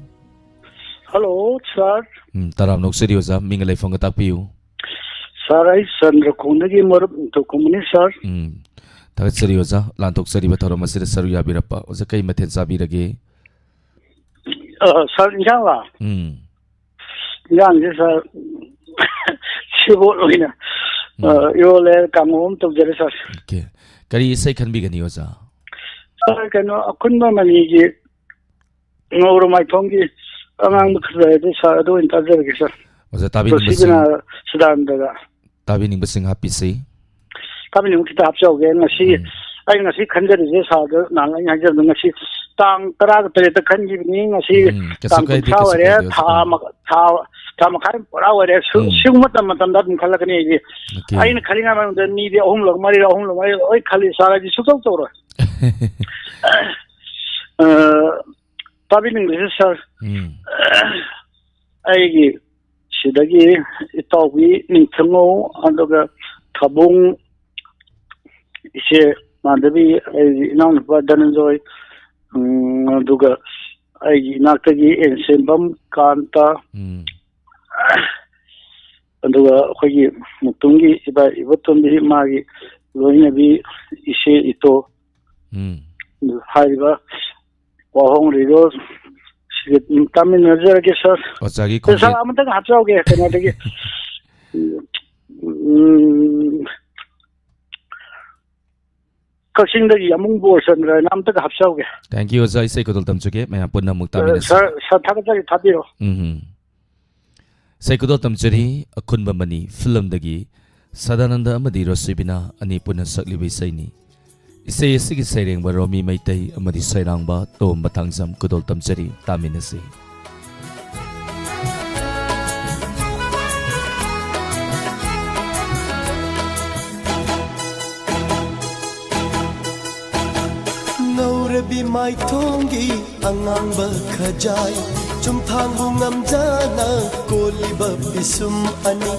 Hello, sir꯫ ꯎꯝ, ꯇꯔꯥꯝꯅ ꯑꯣꯛꯆꯔꯤ ꯑꯣꯖꯥ, ꯃꯤꯡꯒ ꯂꯩꯐꯝꯒ ꯇꯥꯛꯄꯤꯌꯨ꯫ Sir, ꯑꯩ ꯆꯟꯗ꯭ꯔꯀꯣꯡꯗꯒꯤ ꯃꯔꯨꯞ ꯅꯤꯡꯊꯧꯈꯣꯡꯕꯅꯤ, sir꯫ ꯎꯝ, ꯊꯥꯒꯠꯆꯔꯤ ꯑꯣꯖꯥ, ꯂꯥꯟꯊꯣꯛꯆꯔꯤꯕ ꯊꯧꯔꯝ ꯑꯁꯤꯗ ꯁꯔꯨꯛ ꯌꯥꯕꯤꯔꯛꯄ꯫ ꯑꯣꯖꯥ, ꯀꯩ ꯃꯊꯦꯜ ꯆꯥꯕꯤꯔꯒꯦ? ꯑ, sir, ꯏꯟꯖꯥꯡꯂꯣ? ꯎꯝ꯫ ꯏꯟꯖꯥꯡꯁꯦ, sir, ꯁꯦꯕꯣꯠ ꯑꯣꯏꯅ, ꯎꯝ꯫ ꯑ, ꯏꯔꯣꯜꯂꯦ, ꯀꯥꯡꯉꯧ ꯑꯃ ꯇꯧꯖꯔꯦ, sir꯫ Okay꯫ ꯀꯔꯤ ꯏꯁꯩ ꯈꯟꯕꯤꯒꯅꯤ ꯑꯣꯖꯥ? Sir, ꯀꯩꯅꯣ, ꯑꯈꯨꯟꯕ ꯃꯅꯤꯒꯤ ꯉꯧꯔ ꯃꯥꯏꯊꯣꯡꯒꯤ ꯑꯉꯥꯡꯕ ꯈꯔ ꯂꯩ, ꯑꯗꯨ, sir, ꯑꯗꯨ ꯑꯣꯏꯅ ꯇꯥꯖꯔꯒꯦ, sir꯫ ꯑꯣꯖꯥ, ꯇꯥꯕꯤꯅꯤꯡꯕꯁꯤꯡ ꯔꯣꯁꯤꯕꯤꯅꯥ ꯁꯗꯥꯅꯟꯗꯒ꯫ ꯇꯥꯕꯤꯅꯤꯡꯕꯁꯤꯡ ꯍꯥꯞꯄꯤꯁꯤ꯫ ꯇꯥꯕꯤꯅꯤꯡꯕ ꯈꯤꯇ ꯍꯥꯞꯆꯍꯧꯒꯦ꯫ ꯉꯁꯤ ꯎꯝ꯫ ꯑꯩ ꯉꯁꯤ ꯈꯟꯖꯔꯤꯁꯦ, sir ꯗ ꯅꯍꯥꯟ ꯑꯩꯅ ꯍꯥꯏꯖꯕꯗꯣ, ꯉꯁꯤ ꯇꯥꯡ ꯇꯔꯥꯒ ꯇꯔꯦꯠꯇ ꯈꯟꯈꯤꯕꯅꯤ, ꯉꯁꯤ ꯎꯝ, ꯀꯩꯁꯨ ꯇꯥꯡ ꯀꯥꯏꯗꯦ, ꯀꯨꯟꯊ꯭ꯔꯥ ꯀꯩꯁꯨ ꯑꯣꯏꯔꯦ, ꯀꯥꯏꯗꯦ, ꯊꯥ ꯑꯣꯖꯥ꯫ ꯑꯃ, ꯊꯥ, ꯊꯥ ꯃꯈꯥꯏ ꯄꯨꯔꯥ ꯑꯣꯏꯔꯦ꯫ ꯁꯨ-, ꯎꯝ꯫ ꯁꯤꯒꯨꯝꯕ ꯃꯇꯝ, ꯃꯇꯝꯗ ꯑꯗꯨꯝ ꯈꯜꯂꯛꯀꯅꯤ ꯑꯩꯗꯤ꯫ Okay꯫ ꯑꯩꯅ ꯈꯜꯂꯤꯉꯩ ꯃꯅꯨꯡꯗ ꯃꯤꯗꯤ ꯑꯍꯨꯝꯂꯛ, ꯃꯔꯤꯔꯛ, ꯑꯍꯨꯝꯂꯛ, ꯃꯔꯤꯔꯛ ꯂꯣꯏ ꯈꯜꯂꯤ, sir, ꯑꯩꯗꯤ ꯁꯨꯛꯇꯧ ꯇꯧꯔꯣꯏ꯫ ꯑ, ꯇꯥꯕꯤꯅꯤꯡꯕꯁꯦ, sir, ꯎꯝ꯫ ꯑꯩꯒꯤ ꯁꯤꯗꯒꯤ ꯏꯇꯥꯎꯕꯤ ꯅꯤꯡꯊꯤꯉꯧ, ꯑꯗꯨꯒ ꯊꯥꯕꯨꯡ, ꯏꯆꯦ ꯃꯥꯙꯕꯤ, ꯑꯩꯒꯤ ꯏꯅꯥꯎꯅꯨꯄꯥ ꯙꯅꯟꯖꯣꯏ, ꯎꯝ, ꯑꯗꯨꯒ ꯑꯩꯒꯤ ꯏꯅꯥꯛꯇꯒꯤ ꯑꯦꯟ ꯁꯦꯝꯕꯝ ꯀꯥꯟꯇ, ꯎꯝ꯫ ꯑꯗꯨꯒ ꯑꯩꯈꯣꯏꯒꯤ ꯃꯨꯇꯨꯝꯒꯤ ꯏꯕꯥ ꯏꯕꯣꯇꯣꯝꯕꯤ, ꯃꯥꯒꯤ ꯂꯣꯏꯅꯕꯤ ꯏꯆꯦ ꯏꯇꯣ, ꯎꯝ꯫ ꯍꯥꯏꯔꯤꯕ ꯋꯥꯍꯣꯡ ꯔꯦꯗꯤꯑꯣ ꯇꯥꯃꯤꯟꯅꯖꯔꯒꯦ, ꯁꯥꯔ꯫ ꯑꯣꯖꯥꯒꯤ ꯁꯥꯔ, ꯈꯣꯟꯖꯦꯜ꯫ ꯑꯃꯇꯪ ꯍꯥꯞꯆꯍꯧꯒꯦ ꯀꯩꯅꯣꯗꯒꯤ꯫ ꯎꯝ, ꯀꯛꯆꯤꯡꯗꯒꯤ ꯑꯃꯨꯡ ꯕꯣꯔꯆꯟꯗ꯭ꯔ ꯍꯥꯏꯅ ꯑꯝꯇꯒ ꯍꯥꯞꯆꯍꯧꯒꯦ꯫ Thank you, ꯑꯣꯖꯥ꯫ ꯏꯁꯩ ꯈꯨꯗꯣꯜ ꯇꯝꯖꯒꯦ꯫ ꯃꯌꯥꯝ ꯄꯨꯟꯅ ꯑꯃꯨꯛ ꯇꯥꯃꯤꯟꯅꯁꯤ꯫ ꯁꯥꯔ, ꯁꯥꯔ, ꯊꯥꯒꯠꯆꯔꯤ, ꯊꯥꯕꯤꯔꯣ꯫ ꯎꯝ꯫ ꯏꯁꯩ ꯈꯨꯗꯣꯜ ꯇꯝꯖꯔꯤ, ꯑꯈꯨꯟꯕ ꯃꯅꯤ ꯐꯤꯂꯝꯗꯒꯤ ꯁꯗꯥꯅꯟꯗ ꯑꯃꯗꯤ ꯔꯣꯁꯤꯕꯤꯅꯥ ꯑꯅꯤ ꯄꯨꯟꯅ ꯁꯛꯂꯤꯕ ꯏꯁꯩꯅꯤ꯫ ꯏꯁꯩ ꯑꯁꯤꯒꯤ ꯁꯩꯔꯦꯡꯕ ꯔꯣꯃꯤ ꯃꯩꯇꯩ ꯑꯃꯗꯤ ꯁꯩꯔꯥꯡꯕ ꯇꯣꯝꯕ ꯊꯥꯡꯖꯝ꯫ ꯈꯨꯗꯣꯜ ꯇꯝꯖꯔꯤ, ꯇꯥꯃꯤꯟꯅꯁꯤ꯫ ꯉꯧꯔꯕꯤ ꯃꯥꯏꯊꯣꯡꯒꯤ ꯑꯉꯥꯡꯕ ꯈꯖꯥꯏ, ꯆꯨꯝꯊꯥꯡꯕꯨ ꯉꯝꯖꯅ ꯀꯣꯜꯂꯤꯕ ꯄꯤꯁꯨꯝ ꯑꯅꯤ,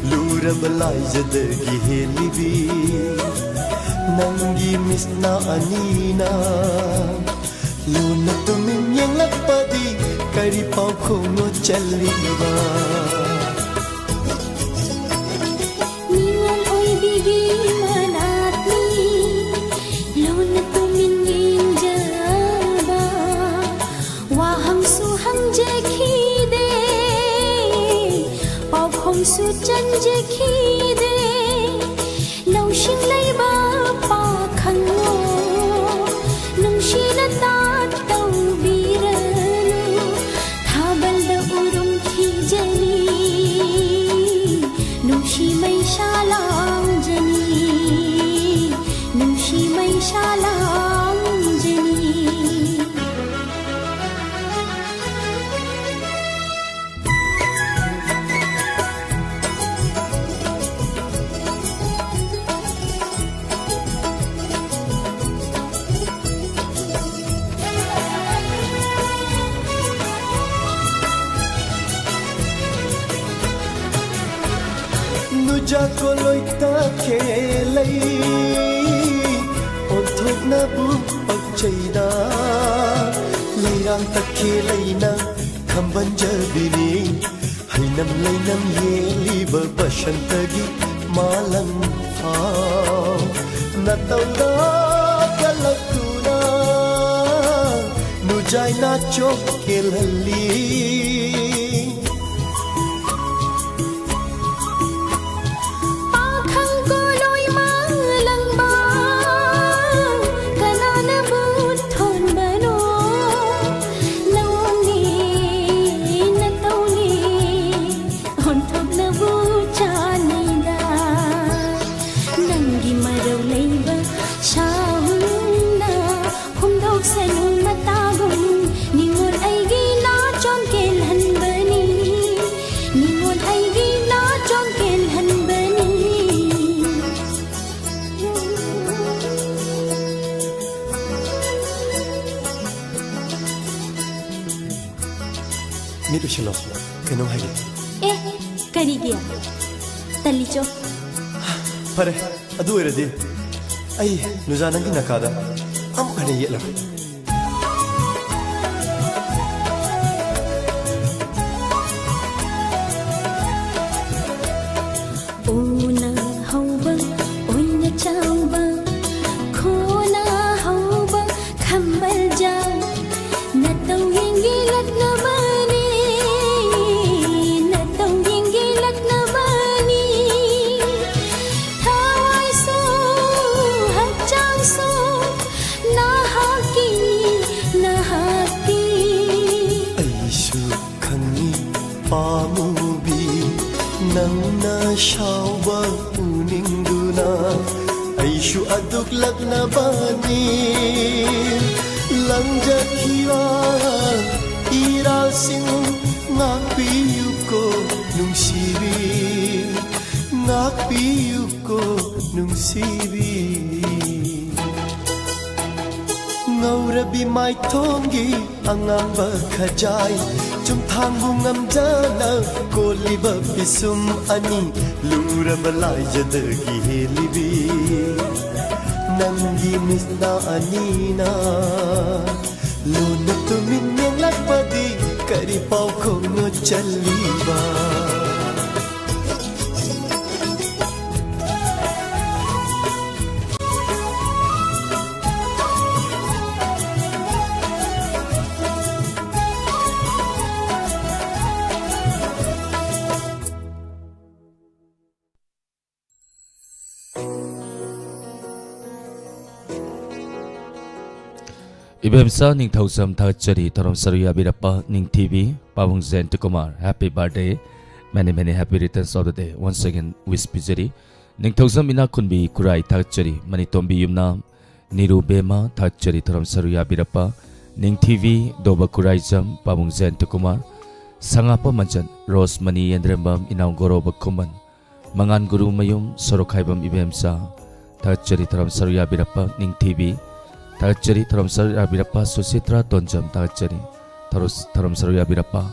ꯂꯨꯔꯕ ꯂꯥꯏꯖꯗꯒꯤ ꯍꯦꯜꯂꯤꯕꯤ ꯅꯪꯒꯤ ꯃꯤꯠꯁꯅꯥ ꯑꯅꯤꯅ ꯂꯨꯅ ꯇꯨꯃꯤꯟ ꯌꯦꯡꯂꯛꯄꯗꯤ ꯀꯔꯤ ꯄꯥꯎꯈꯨꯝꯅꯣ ꯆꯜꯂꯤꯕ? ꯃꯤꯉꯣꯟ ꯑꯣꯏꯕꯤꯒꯤ ꯃꯅꯥꯛꯅꯤ ꯂꯨꯅ ꯇꯨꯃꯤꯟ ꯌꯦꯡꯖꯕ꯫ ꯋꯥꯍꯪꯁꯨ ꯍꯪꯖꯈꯤꯗꯦ, ꯄꯥꯎꯈꯨꯝꯁꯨ ꯆꯟꯖꯈꯤꯗꯦ꯫ ꯂꯧꯁꯤꯡ ꯂꯩꯕ ꯄꯥꯈꯪꯂꯣ, ꯅꯨꯡꯁꯤꯅ ꯇꯥꯛ ꯇꯧꯕꯤꯔꯅꯨ, ꯊꯥꯕꯜꯗ ꯎꯔꯨꯝ ꯊꯤꯖꯅꯤ, ꯅꯨꯡꯁꯤ ꯃꯩꯁꯥ ꯂꯥꯡꯖꯅꯤ, ꯅꯨꯡꯁꯤ ꯃꯩꯁꯥ ꯂꯥꯡꯖꯅꯤ꯫ ꯅꯨꯖꯥ ꯀꯣꯂꯣꯏ ꯇꯈꯦꯂꯩ, ꯑꯣꯟꯊꯣꯛꯅꯕꯨ ꯄꯛꯆꯩꯗ, ꯂꯩꯔꯥꯡ ꯇꯈꯦꯂꯩꯅ ꯈꯝꯕꯟꯖꯕꯤꯅꯤ꯫ ꯍꯩꯅꯝ ꯂꯩꯅꯝ ꯌꯦꯜꯂꯤꯕ ꯕꯁꯟꯇꯒꯤ ꯃꯥꯂꯪ ꯐꯥꯎ ꯅꯇꯧꯗ ꯀꯜꯂꯛꯇꯨꯅ, ꯅꯨꯖꯥ ꯆꯥꯏꯅꯥ ꯆꯣꯛ ꯀꯦꯜꯍꯜꯂꯤ꯫ ꯄꯥꯈꯪ ꯀꯣꯂꯣꯏ ꯃꯥꯂꯪꯕ, ꯀꯅꯥꯅꯕꯨ ꯊꯣꯟꯕꯅꯣ? ꯅꯋꯣꯡꯅꯤ, ꯅꯇꯧꯅꯤ, ꯑꯣꯟꯊꯣꯛꯅꯕꯨ ꯆꯥꯅꯩꯗ꯫ ꯅꯪꯒꯤ ꯃꯔꯧ ꯂꯩꯕ ꯁꯥꯍꯨꯝꯅ ꯍꯨꯝꯗꯣꯛꯁꯅꯨ ꯃꯇꯥꯒꯨꯝ꯫ ꯅꯤꯉꯣꯜ ꯑꯩꯒꯤ ꯅꯥꯆꯣꯝ ꯀꯦꯜꯍꯟꯕꯅꯤ, ꯅꯤꯉꯣꯜ ꯑꯩꯒꯤ ꯅꯥꯆꯣꯝ ꯀꯦꯜꯍꯟꯕꯅꯤ꯫ ꯃꯤꯠ ꯎꯏꯁꯤꯜꯂꯣ, ꯀꯩꯅꯣꯝ ꯍꯥꯏꯒꯦ꯫ ꯑꯦ, ꯀꯔꯤꯒꯤ? ꯇꯜꯂꯤꯆꯣ꯫ ꯐꯔꯦ, ꯑꯗꯨ ꯑꯣꯏꯔꯗꯤ ꯑꯩ ꯅꯨꯖꯥ ꯅꯪꯒꯤ ꯅꯥꯀꯥꯗ ꯑꯃꯨꯛ ꯍꯟꯅ ꯌꯦꯠꯂꯔꯣꯏ꯫ ꯎꯅ ꯍꯧꯕ ꯑꯣꯏꯅ ꯆꯥꯎꯕ, ꯈꯣꯅ ꯍꯧꯕ ꯈꯝꯕꯜꯖꯥꯎ, ꯅꯇꯧ ꯌꯦꯡꯒꯤꯂꯛꯅꯕꯅꯤ, ꯅꯇꯧ ꯌꯦꯡꯒꯤꯂꯛꯅꯕꯅꯤ꯫ ꯊꯋꯥꯏꯁꯨ ꯍꯛꯆꯥꯡꯁꯨ ꯅꯍꯥꯛꯀꯤꯅꯤ, ꯅꯍꯥꯛꯀꯤ꯫ ꯑꯩꯁꯨ ꯈꯪꯏ ꯄꯥꯝꯃꯨꯕꯤ, ꯅꯪꯅ ꯁꯥꯎꯕ ꯎꯅꯤꯡꯗꯨꯅ ꯑꯩꯁꯨ ꯑꯗꯨꯛ ꯂꯛꯅꯕꯅꯤ꯫ ꯂꯪꯖꯈꯤꯕ ꯏꯔꯥꯜꯁꯤꯡ ꯉꯥꯛꯄꯤꯌꯨꯀꯣ ꯅꯨꯡꯁꯤꯕꯤ, ꯉꯥꯛꯄꯤꯌꯨꯀꯣ ꯅꯨꯡꯁꯤꯕꯤ꯫ ꯉꯧꯔꯕꯤ ꯃꯥꯏꯊꯣꯡꯒꯤ ꯑꯉꯥꯡꯕ ꯈꯖꯥꯏ, ꯆꯨꯝꯊꯥꯡꯕꯨ ꯉꯝꯖꯅ ꯀꯣꯜꯂꯤꯕ ꯄꯤꯁꯨꯝ ꯑꯅꯤ, ꯂꯨꯔꯕ ꯂꯥꯏꯖꯗꯒꯤ ꯍꯦꯜꯂꯤꯕꯤ ꯅꯪꯒꯤ ꯃꯤꯠꯅ ꯑꯅꯤꯅ ꯂꯣꯟꯅ ꯇꯨꯃꯤꯟ ꯌꯦꯡꯂꯛꯄꯗꯤ ꯀꯔꯤ ꯄꯥꯎꯈꯣꯡꯅꯣ ꯆꯜꯂꯤꯕ? ꯏꯕꯦꯝꯆꯥ ꯅꯤꯡꯊꯧꯖꯝ ꯊꯥꯒꯠꯆꯔꯤ, ꯊꯧꯔꯝ ꯁꯔꯨꯛ ꯌꯥꯕꯤꯔꯛꯄ ꯅꯤꯡꯊꯤꯕꯤ ꯄꯥꯕꯨꯡ ꯖꯌꯟꯇ Kumar, happy birthday, many many happy returns of the day, once again wish ꯄꯤꯖꯔꯤ꯫ ꯅꯤꯡꯊꯧꯖꯝ ꯏꯅꯥꯛꯈꯨꯟꯕꯤ ꯈꯨꯔꯥꯏ ꯊꯥꯒꯠꯆꯔꯤ, ꯃꯅꯤꯇꯣꯝꯕꯤ ꯌꯨꯝꯅꯥꯝ, ꯅꯤꯔꯨ ꯕꯦꯝꯃ ꯊꯥꯒꯠꯆꯔꯤ, ꯊꯧꯔꯝ ꯁꯔꯨꯛ ꯌꯥꯕꯤꯔꯛꯄ ꯅꯤꯡꯊꯤꯕꯤ ꯗꯣꯕ ꯈꯨꯔꯥꯏꯖꯝ ꯄꯥꯕꯨꯡ ꯖꯌꯟꯇ ꯀꯨꯃꯥꯔ, ꯁꯉꯥꯛꯄ ꯃꯟꯖꯟ, ꯔꯣꯁꯃꯅꯤ ꯌꯦꯟꯗ꯭ꯔꯦꯝꯕꯝ, ꯏꯅꯥꯎ ꯒꯣꯔꯣꯕ ꯈꯨꯃꯟ, ꯃꯉꯥꯟ ꯒꯨꯔꯨꯃꯌꯨꯝ, ꯁꯣꯔꯣꯛꯈꯥꯏꯕꯝ ꯏꯕꯦꯝꯆꯥ ꯊꯥꯒꯠꯆꯔꯤ, ꯊꯧꯔꯝ ꯁꯔꯨꯛ ꯌꯥꯕꯤꯔꯛꯄ ꯅꯤꯡꯊꯤꯕꯤ ꯊꯥꯒꯠꯆꯔꯤ, ꯊꯧꯔꯝ ꯁꯔꯨꯛ ꯌꯥꯕꯤꯔꯛꯄ ꯁꯨꯁꯤꯇ꯭ꯔꯥ ꯇꯣꯟꯖꯝ ꯊꯥꯒꯠꯆꯔꯤ, ꯊꯧꯔꯝ ꯁꯔꯨꯛ ꯌꯥꯕꯤꯔꯛꯄ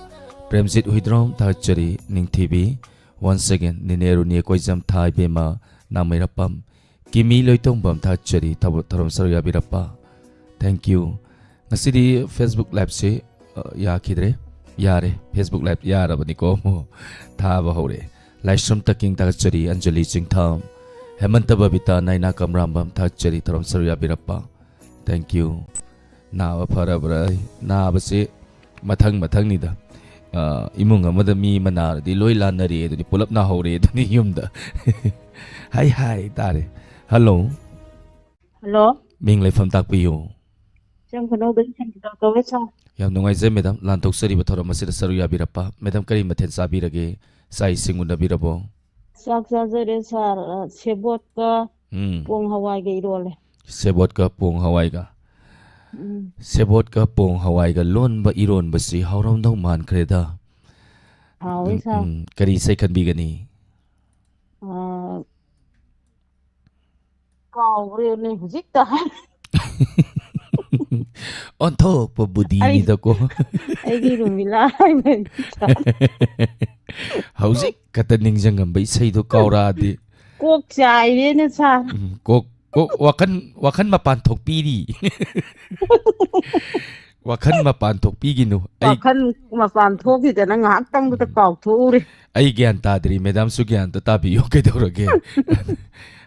ꯄ꯭ꯔꯦꯝꯖꯤꯠ ꯍꯨꯏꯗ꯭ꯔꯣꯝ ꯊꯥꯒꯠꯆꯔꯤ, ꯅꯤꯡꯊꯤꯕꯤ, once again ꯅꯤꯅꯦ ꯔꯨꯅꯤ ꯀꯣꯏꯖꯝ ꯊꯥ ꯏꯕꯦꯝꯃ ꯅꯥꯃꯩꯔꯥꯄꯥꯝ, ꯀꯤꯃꯤ ꯂꯣꯏꯇꯣꯡꯕꯝ ꯊꯥꯒꯠꯆꯔꯤ, ꯊꯧꯔꯝ ꯁꯔꯨꯛ ꯌꯥꯕꯤꯔꯛꯄ꯫ Thank you꯫ ꯉꯁꯤꯗꯤ Facebook Liveꯁꯤ, ꯑ, ꯌꯥꯈꯤꯗ꯭ꯔꯦ꯫ ꯌꯥꯔꯦ, Facebook Live ꯌꯥꯔꯕꯅꯤꯀꯣ꯫ ꯊꯥꯕ ꯍꯧꯔꯦ꯫ ꯂꯥꯏꯁ꯭ꯔꯝ ꯇꯛꯀꯤꯡ ꯊꯥꯒꯠꯆꯔꯤ, ꯑꯟꯖꯂꯤ ꯆꯤꯡꯊꯥꯝ, ꯍꯦꯃꯟꯇ ꯕꯕꯤꯇꯥ, ꯅꯥꯏꯅꯥ ꯀꯝꯔꯥꯝꯕꯝ ꯊꯥꯒꯠꯆꯔꯤ, ꯊꯧꯔꯝ ꯁꯔꯨꯛ ꯌꯥꯕꯤꯔꯛꯄ꯫ Thank you꯫ ꯅꯥꯕ ꯐꯔꯕ꯭ꯔꯥ? ꯅꯥꯕꯁꯦ ꯃꯊꯪ ꯃꯊꯪꯅꯤꯗ꯫ ꯑ, ꯏꯃꯨꯡ ꯑꯃꯗ ꯃꯤ ꯑꯃ ꯅꯥꯔꯗꯤ ꯂꯣꯏ ꯂꯥꯟꯅꯔꯦ ꯑꯗꯨꯅꯤ, ꯄꯨꯂꯞ ꯅꯥꯍꯧꯔꯦ ꯑꯗꯨꯅꯤ ꯌꯨꯝꯗ꯫ ꯍꯥꯏ ꯍꯥꯏ ꯇꯥꯔꯦ꯫ ꯍꯜꯂꯣ꯫ ꯍꯜꯂꯣ꯫ ꯃꯤꯡ ꯂꯩꯐꯝ ꯇꯥꯛꯄꯤꯌꯨ꯫ ꯆꯪ ꯈꯨꯅꯧꯗꯒꯤ ꯁꯪꯒꯤꯇꯥ ꯀꯧꯋꯦ, ꯁꯥꯔ꯫ ꯌꯥꯝ ꯅꯨꯡꯉꯥꯏꯖꯩ, ꯃꯦꯗꯥꯝ, ꯂꯥꯟꯊꯣꯛꯆꯔꯤꯕ ꯊꯧꯔꯝ ꯑꯁꯤꯗ ꯁꯔꯨꯛ ꯌꯥꯕꯤꯔꯛꯄ꯫ ꯃꯦꯗꯥꯝ, ꯀꯔꯤ ꯃꯊꯦꯜ ꯆꯥꯕꯤꯔꯒꯦ? ꯆꯥꯛ ꯏꯁꯤꯡ ꯎꯅꯕꯤꯔꯕꯣ? ꯆꯥꯛ ꯆꯥꯖꯔꯦ, ꯁꯥꯔ꯫ ꯑ, ꯁꯦꯕꯣꯠꯀ ꯎꯝ꯫ ꯄꯣꯡ ꯍꯋꯥꯏꯒ ꯏꯔꯣꯜꯂꯦ꯫ ꯁꯦꯕꯣꯠꯀ ꯄꯣꯡ ꯍꯋꯥꯏꯒ꯫ ꯎꯝ꯫ ꯁꯦꯕꯣꯠꯀ ꯄꯣꯡ ꯍꯋꯥꯏꯒ ꯂꯣꯟꯕ ꯏꯔꯣꯟꯕꯁꯤ ꯍꯥꯎꯔꯝꯗꯧ ꯃꯥꯟꯈ꯭ꯔꯦꯗ꯫ ꯍꯥꯎꯋꯤ, ꯎꯝ, ꯁꯥꯔ꯫ ꯎꯝ꯫ ꯀꯔꯤ ꯏꯁꯩ ꯈꯟꯕꯤꯒꯅꯤ? ꯑ, ꯀꯥꯎꯒ꯭ꯔꯦꯅꯦ ꯍꯧꯖꯤꯛꯇ꯫ ꯑꯣꯟꯊꯣꯛꯄ ꯕꯨꯙꯤꯅꯤꯗꯀꯣ꯫ ꯑꯩ, ꯑꯩꯒꯤ ꯔꯨꯃꯤꯂꯥ ꯍꯥꯏꯅ꯫ ꯍꯧꯖꯤꯛ ꯈꯛꯇ ꯅꯤꯡꯁꯤꯡꯉꯝꯕ ꯏꯁꯩꯗꯣ ꯀꯥꯎꯔꯛꯑꯗꯤ꯫ ꯀꯣꯛ ꯆꯥꯏꯔꯦꯅꯦ, ꯁꯥꯔ꯫ ꯎꯝ, ꯀꯣꯛ, ꯀꯣꯛ, ꯋꯥꯈꯜ, ꯋꯥꯈꯜ ꯃꯄꯥꯟ ꯊꯣꯛꯄꯤꯔꯤ꯫ ꯋꯥꯈꯜ ꯃꯄꯥꯟ ꯊꯣꯛꯄꯤꯒꯤꯅꯨ꯫ ꯑꯩ ꯋꯥꯈꯜ ꯃꯄꯥꯟ ꯊꯣꯛꯈꯤꯗꯅ ꯉꯥꯏꯍꯥꯛꯇꯪꯗꯨꯗ ꯎꯝ꯫ ꯀꯥꯎꯊꯣꯛꯎꯔꯦ꯫ ꯑꯩ ꯒ꯭ꯌꯥꯟ ꯇꯥꯗ꯭ꯔꯤ, ꯃꯦꯗꯥꯝꯁꯨ ꯒ꯭ꯌꯥꯟ ꯑꯝꯇ ꯇꯥꯕꯤꯌꯨ, ꯀꯩꯗꯧꯔꯒꯦ?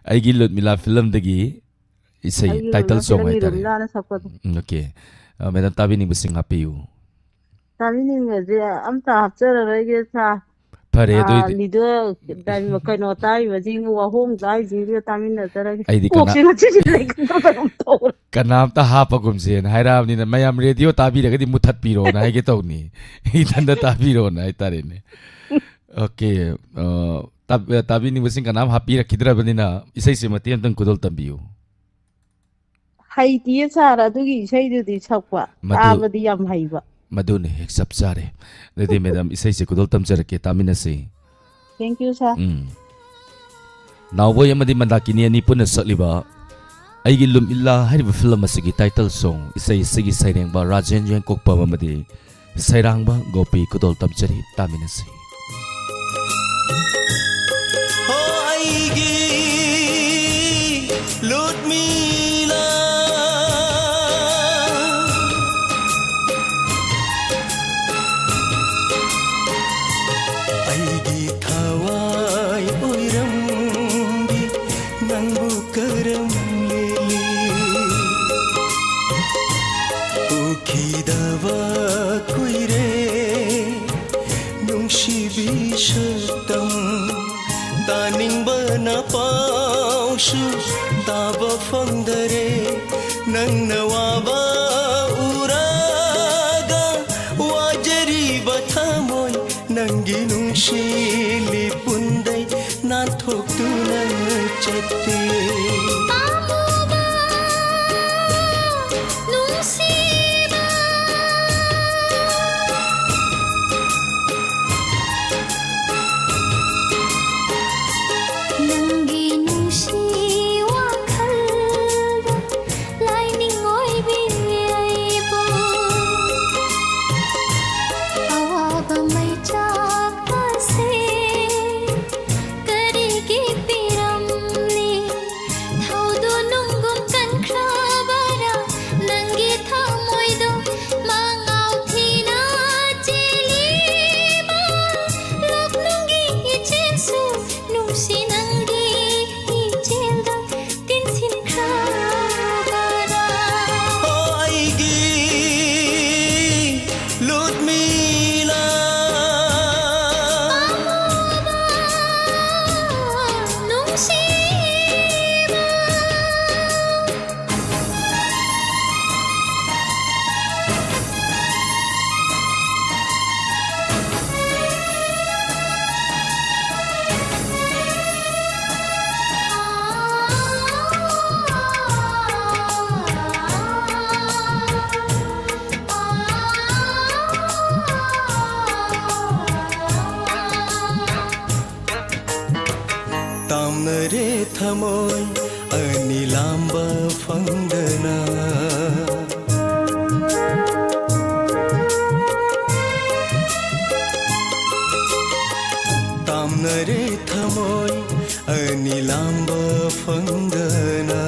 ꯑꯩꯒꯤ ꯂꯨꯠꯃꯤꯂꯥ ꯐꯤꯂꯝꯗꯒꯤ ꯏꯁꯩ, ꯑꯩꯒꯤ ꯇꯥꯏꯇꯜ ꯔꯨꯃꯤꯂꯥ ꯁꯣꯡ ꯐꯤꯂꯝꯒꯤ ꯍꯥꯏꯇꯥꯔꯦ꯫ ꯔꯨꯃꯤꯂꯥꯅ ꯁꯛꯄꯗꯣ꯫ ꯎꯝ, ꯑꯣꯀꯦ꯫ ꯑ, ꯃꯦꯗꯥꯝ, ꯇꯥꯕꯤꯅꯤꯡꯕꯁꯤꯡ ꯍꯥꯞꯄꯤꯌꯨ꯫ ꯇꯥꯕꯤꯅꯤꯡꯕꯁꯦ ꯑꯝꯇ ꯍꯥꯞꯆꯔꯔꯣꯏꯒꯦ, ꯁꯥꯔ꯫ ꯐꯔꯦ, ꯑꯥ, ꯑꯗꯨꯏꯗꯤ꯫ ꯂꯤꯗꯣ, ꯀꯩꯅꯣ, ꯇꯥꯔꯤꯕꯁꯤꯡ, ꯋꯥꯍꯣꯡ ꯇꯥꯔꯤꯁꯤꯡꯗꯨꯒ ꯇꯥꯃꯤꯟꯅꯖꯔꯒꯦ꯫ ꯑꯩꯗꯤ ꯀꯅꯥ-, ꯀꯣꯛꯁꯦ ꯉꯁꯤꯗꯤ ꯂꯩꯒꯨꯝ ꯇꯧꯕ ꯀꯩꯅꯣꯝ ꯇꯧꯔꯦ꯫ ꯀꯅꯥꯝꯇ ꯍꯥꯞꯄꯒꯨꯝꯁꯦꯅ ꯍꯥꯏꯔꯛꯑꯕꯅꯤꯅ, ꯃꯌꯥꯝ ꯔꯦꯗꯤꯑꯣ ꯇꯥꯕꯤꯔꯒꯗꯤ ꯃꯨꯊꯠꯄꯤꯔꯣꯅ ꯍꯥꯏꯒꯦ ꯇꯧꯅꯤ꯫ ꯏꯊꯟꯗ ꯇꯥꯕꯤꯔꯣꯅ ꯍꯥꯏꯇꯥꯔꯦꯅꯦ꯫ ꯑꯣꯀꯦ, ꯑ, ꯇꯥꯕ-, ꯇꯥꯕꯤꯅꯤꯡꯕꯁꯤꯡ ꯀꯅꯥꯝ ꯍꯥꯞꯄꯤꯔꯛꯈꯤꯗ꯭ꯔꯕꯅꯤꯅ, ꯏꯁꯩꯁꯦ ꯃꯇꯦꯛ ꯑꯃꯇꯪ ꯈꯨꯗꯣꯜ ꯇꯝꯕꯤꯌꯨ꯫ ꯍꯩꯇꯤꯌꯦ ꯁꯥꯔ, ꯑꯗꯨꯒꯤ ꯏꯁꯩꯗꯨꯗꯤ ꯁꯛꯄ꯫ ꯃꯗꯨ ꯇꯥꯕꯗꯤ ꯌꯥꯝ ꯍꯩꯕ꯫ ꯃꯗꯨꯅ ꯍꯦꯛ ꯆꯞ ꯆꯥꯔꯦ꯫ ꯑꯗꯨꯗꯤ ꯃꯦꯗꯥꯝ, ꯏꯁꯩꯁꯦ ꯈꯨꯗꯣꯜ ꯇꯝꯖꯔꯛꯀꯦ, ꯇꯥꯃꯤꯟꯅꯁꯤ꯫ Thank you, sir. ꯎꯝ꯫ ꯅꯥꯎꯕꯣꯏ ꯑꯃꯗꯤ ꯃꯟꯗꯥꯀꯤꯅꯤ ꯑꯅꯤ ꯄꯨꯟꯅ ꯁꯛꯂꯤꯕ ꯑꯩꯒꯤ ꯂꯨꯝꯏꯜꯂꯥ ꯍꯥꯏꯔꯤꯕ ꯐꯤꯂꯝ ꯑꯁꯤꯒꯤ title song, ꯏꯁꯩ ꯑꯁꯤꯒꯤ ꯁꯩꯔꯦꯡꯕ ꯔꯥꯖꯦꯟ ꯌꯦꯡꯀꯣꯛꯄꯝ ꯑꯃꯗꯤ ꯁꯩꯔꯥꯡꯕ ꯒꯣꯄꯤ ꯈꯨꯗꯣꯜ ꯇꯝꯖꯔꯤ, ꯇꯥꯃꯤꯟꯅꯁꯤ꯫ ꯍꯣ ꯑꯩꯒꯤ ꯂꯨꯠꯃꯤꯂꯥ, ꯑꯩꯒꯤ ꯊꯋꯥꯏ ꯑꯣꯏꯔꯝꯕꯤ ꯅꯪꯕꯨ ꯀꯔꯝ ꯂꯦꯜꯂꯤ? ꯎꯈꯤꯗꯕ ꯀꯨꯏꯔꯦ ꯅꯨꯡꯁꯤꯕꯤ ꯁꯛꯇꯝ, ꯇꯥꯅꯤꯡꯕꯅ ꯄꯥꯎꯁꯨ ꯇꯥꯕ ꯐꯪꯗꯔꯦ꯫ ꯅꯪꯅ ꯋꯥꯕ ꯎꯔꯒ ꯋꯥꯖꯔꯤꯕ ꯊꯃꯣꯏ, ꯅꯪꯒꯤ ꯅꯨꯡꯁꯤ ꯂꯤꯄꯨꯟꯗꯩ ꯅꯥꯟꯊꯣꯛꯇꯨꯅ ꯆꯠꯇꯦ꯫ ꯄꯥꯝꯃꯨꯕ ꯅꯨꯡꯁꯤꯕ, ꯅꯪꯒꯤ ꯅꯨꯡꯁꯤ ꯋꯥꯈꯜꯗ ꯂꯥꯏꯅꯤꯡ ꯑꯣꯏꯕꯤ ꯊꯃꯣꯏ ꯑꯅꯤ ꯂꯥꯝꯕ ꯐꯪꯗꯅ꯫ ꯇꯥꯝꯅꯔꯦ ꯊꯃꯣꯏ ꯑꯅꯤ ꯂꯥꯝꯕ ꯐꯪꯗꯅ꯫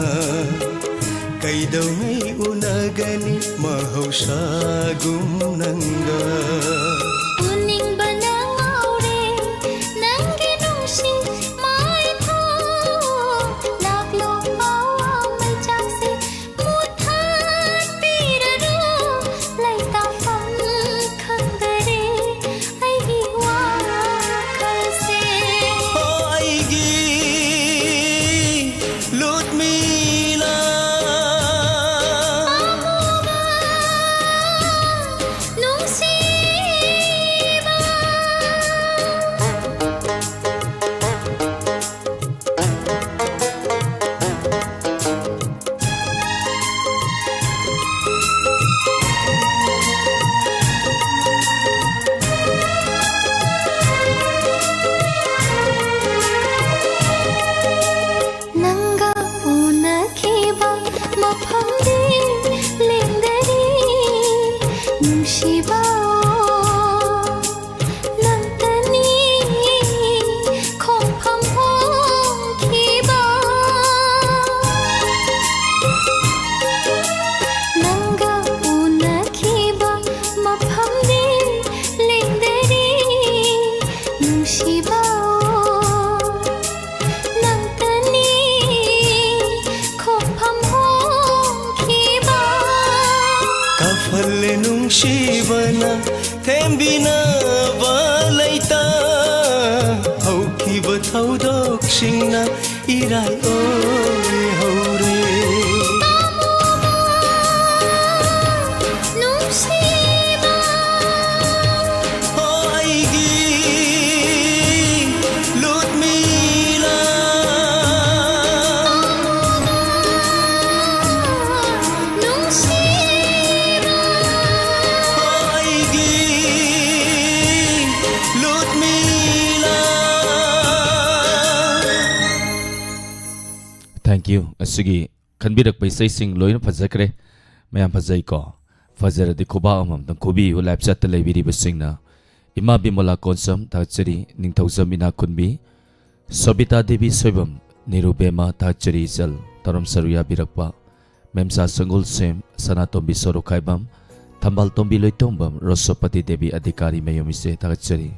ꯀꯩꯗꯧꯉꯩ ꯎꯅꯒꯅꯤ ꯃꯍꯧꯁꯥꯒꯨꯝ ꯅꯪꯒ? ꯎꯅꯤꯡꯕꯅ ꯉꯥꯎꯔꯦ ꯅꯪꯒꯤ ꯅꯨꯡꯁꯤ ꯃꯥꯏꯊꯣꯡ꯫ ꯂꯥꯛꯂꯣ ꯄꯥꯎ ꯃꯩꯆꯥꯛꯁꯦ ꯃꯨꯊꯠꯄꯤꯔꯔꯣ꯫ ꯂꯩꯇꯥꯐꯝ ꯈꯪꯗꯔꯦ ꯑꯩꯒꯤ ꯋꯥꯈꯜꯁꯦ꯫ ꯍꯣ ꯑꯩꯒꯤ ꯂꯨꯠꯃꯤꯂꯥ꯫ ꯑꯃꯨꯕ ꯅꯨꯡꯁꯤꯕ꯫ ꯅꯪꯒ ꯎꯅꯈꯤꯕ ꯃꯐꯝꯗꯤ ꯂꯦꯡꯗꯔꯤ ꯅꯨꯡꯁꯤꯕ꯫ ꯅꯪꯇꯅꯤ ꯈꯣꯡꯐꯝ ꯍꯣꯡꯈꯤꯕ꯫ ꯅꯪꯒ ꯎꯅꯈꯤꯕ ꯃꯐꯝꯗꯤ ꯂꯦꯡꯗꯔꯤ ꯅꯨꯡꯁꯤꯕ꯫ ꯅꯪꯇꯅꯤ ꯈꯣꯡꯐꯝ ꯍꯣꯡꯈꯤꯕ꯫ ꯀꯥꯐꯜꯂꯦ ꯅꯨꯡꯁꯤꯕꯅ ꯊꯦꯝꯕꯤꯅꯕ ꯂꯩꯇ꯫ ꯍꯧꯈꯤꯕ ꯊꯧꯗꯣꯛꯁꯤꯡꯅ ꯏꯔꯥꯏ ꯑꯣꯏꯍꯧꯔꯦ꯫ ꯅꯨꯡꯁꯤꯕ꯫ ꯍꯣ ꯑꯩꯒꯤ ꯂꯨꯠꯃꯤꯂꯥ꯫ ꯅꯨꯡꯁꯤꯕ꯫ ꯍꯣ ꯑꯩꯒꯤ ꯂꯨꯠꯃꯤꯂꯥ꯫ ꯌꯨ, ꯑꯁꯤꯒꯤ ꯈꯟꯕꯤꯔꯛꯄ ꯏꯁꯩꯁꯤꯡ ꯂꯣꯏꯅ ꯐꯖꯈ꯭ꯔꯦ꯫ ꯃꯌꯥꯝ ꯐꯖꯩꯀꯣ? ꯐꯖꯔꯗꯤ ꯈꯨꯕꯥꯛ ꯑꯃꯃꯝꯇꯪ ꯈꯨꯕꯤꯌꯨ꯫ Live chatꯇ ꯂꯩꯕꯤꯔꯤꯕꯁꯤꯡꯅ ꯏꯃꯥ ꯕꯤꯃꯣꯂꯥ ꯀꯣꯟꯁꯝ ꯊꯥꯒꯠꯆꯔꯤ, ꯅꯤꯡꯊꯧꯖꯝ ꯏꯅꯥꯛꯈꯨꯟꯕꯤ, ꯁꯣꯕꯤꯇꯥ ꯗꯦꯕꯤ ꯁꯣꯏꯕꯝ, ꯅꯤꯔꯨꯕꯦꯃ ꯊꯥꯒꯠꯆꯔꯤ ꯏꯆꯜ, ꯊꯧꯔꯝ ꯁꯔꯨꯛ ꯌꯥꯕꯤꯔꯛꯄ, ꯃꯦꯝꯆꯥ ꯁꯪꯒꯨꯜꯁꯦꯝ, ꯁꯅꯥꯇꯣꯝꯕꯤ ꯁꯣꯔꯣꯛꯈꯥꯏꯕꯝ, ꯊꯝꯕꯥꯜꯇꯣꯝꯕꯤ ꯂꯣꯏꯇꯣꯡꯕꯝ, ꯔꯣꯁꯣꯄꯇꯤ ꯗꯦꯕꯤ ꯑꯙꯤꯀꯥꯔꯤ ꯃꯌꯨꯝ ꯏꯆꯦ ꯊꯥꯒꯠꯆꯔꯤ꯫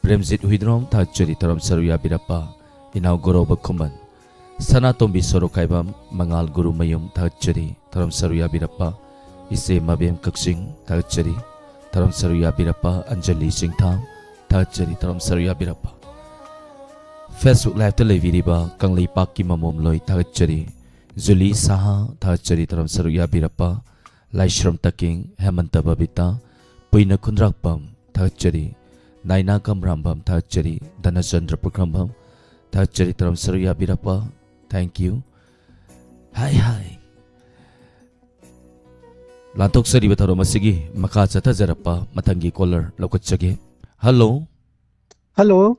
ꯄ꯭ꯔꯦꯝꯖꯤꯠ ꯍꯨꯏꯗ꯭ꯔꯣꯝ ꯊꯥꯒꯠꯆꯔꯤ, ꯊꯧꯔꯝ ꯁꯔꯨꯛ ꯌꯥꯕꯤꯔꯛꯄ ꯏꯅꯥꯎ ꯒꯣꯔꯣꯕ ꯈꯨꯃꯟ, ꯁꯅꯥꯇꯣꯝꯕꯤ ꯁꯣꯔꯣꯛꯈꯥꯏꯕꯝ, ꯃꯉꯥꯜ ꯒꯨꯔꯨꯃꯌꯨꯝ ꯊꯥꯒꯠꯆꯔꯤ, ꯊꯧꯔꯝ ꯁꯔꯨꯛ ꯌꯥꯕꯤꯔꯛꯄ ꯏꯆꯦ ꯃꯕꯦꯝ ꯀꯛꯆꯤꯡ ꯊꯥꯒꯠꯆꯔꯤ, ꯊꯧꯔꯝ ꯁꯔꯨꯛ ꯌꯥꯕꯤꯔꯛꯄ ꯑꯟꯖꯂꯤ ꯆꯤꯡꯊꯥꯝ ꯊꯥꯒꯠꯆꯔꯤ, ꯊꯧꯔꯝ ꯁꯔꯨꯛ ꯌꯥꯕꯤꯔꯛꯄ꯫ Facebook Liveꯇ ꯂꯩꯕꯤꯔꯤꯕ ꯀꯪꯂꯩꯄꯥꯛꯀꯤ ꯃꯃꯣꯝꯂꯣꯏ ꯊꯥꯒꯠꯆꯔꯤ, ꯖꯨꯂꯤ ꯁꯍꯥ ꯊꯥꯒꯠꯆꯔꯤ, ꯊꯧꯔꯝ ꯁꯔꯨꯛ ꯌꯥꯕꯤꯔꯛꯄ ꯂꯥꯏꯁ꯭ꯔꯝ ꯇꯀꯤꯡ, ꯍꯦꯃꯟꯇ ꯕꯕꯤꯇꯥ, ꯄꯨꯏꯅ ꯈꯨꯟꯗ꯭ꯔꯥꯛꯄꯝ ꯊꯥꯒꯠꯆꯔꯤ, ꯅꯥꯏꯅꯥ ꯀꯝꯔꯥꯝꯕꯝ ꯊꯥꯒꯠꯆꯔꯤ, ꯙꯅꯆꯟꯗ꯭ꯔ ꯄꯨꯈ꯭ꯔꯝꯕꯝ ꯊꯥꯒꯠꯆꯔꯤ, ꯊꯧꯔꯝ ꯁꯔꯨꯛ ꯌꯥꯕꯤꯔꯛꯄ꯫ Thank you꯫ ꯍꯥꯏ ꯍꯥꯏ꯫ ꯂꯥꯟꯊꯣꯛꯆꯔꯤꯕ ꯊꯧꯔꯝ ꯑꯁꯤꯒꯤ ꯃꯈꯥ ꯆꯠꯊꯖꯔꯛꯄ ꯃꯊꯪꯒꯤ caller ꯂꯧꯈꯠꯆꯒꯦ꯫ Hello꯫ Hello꯫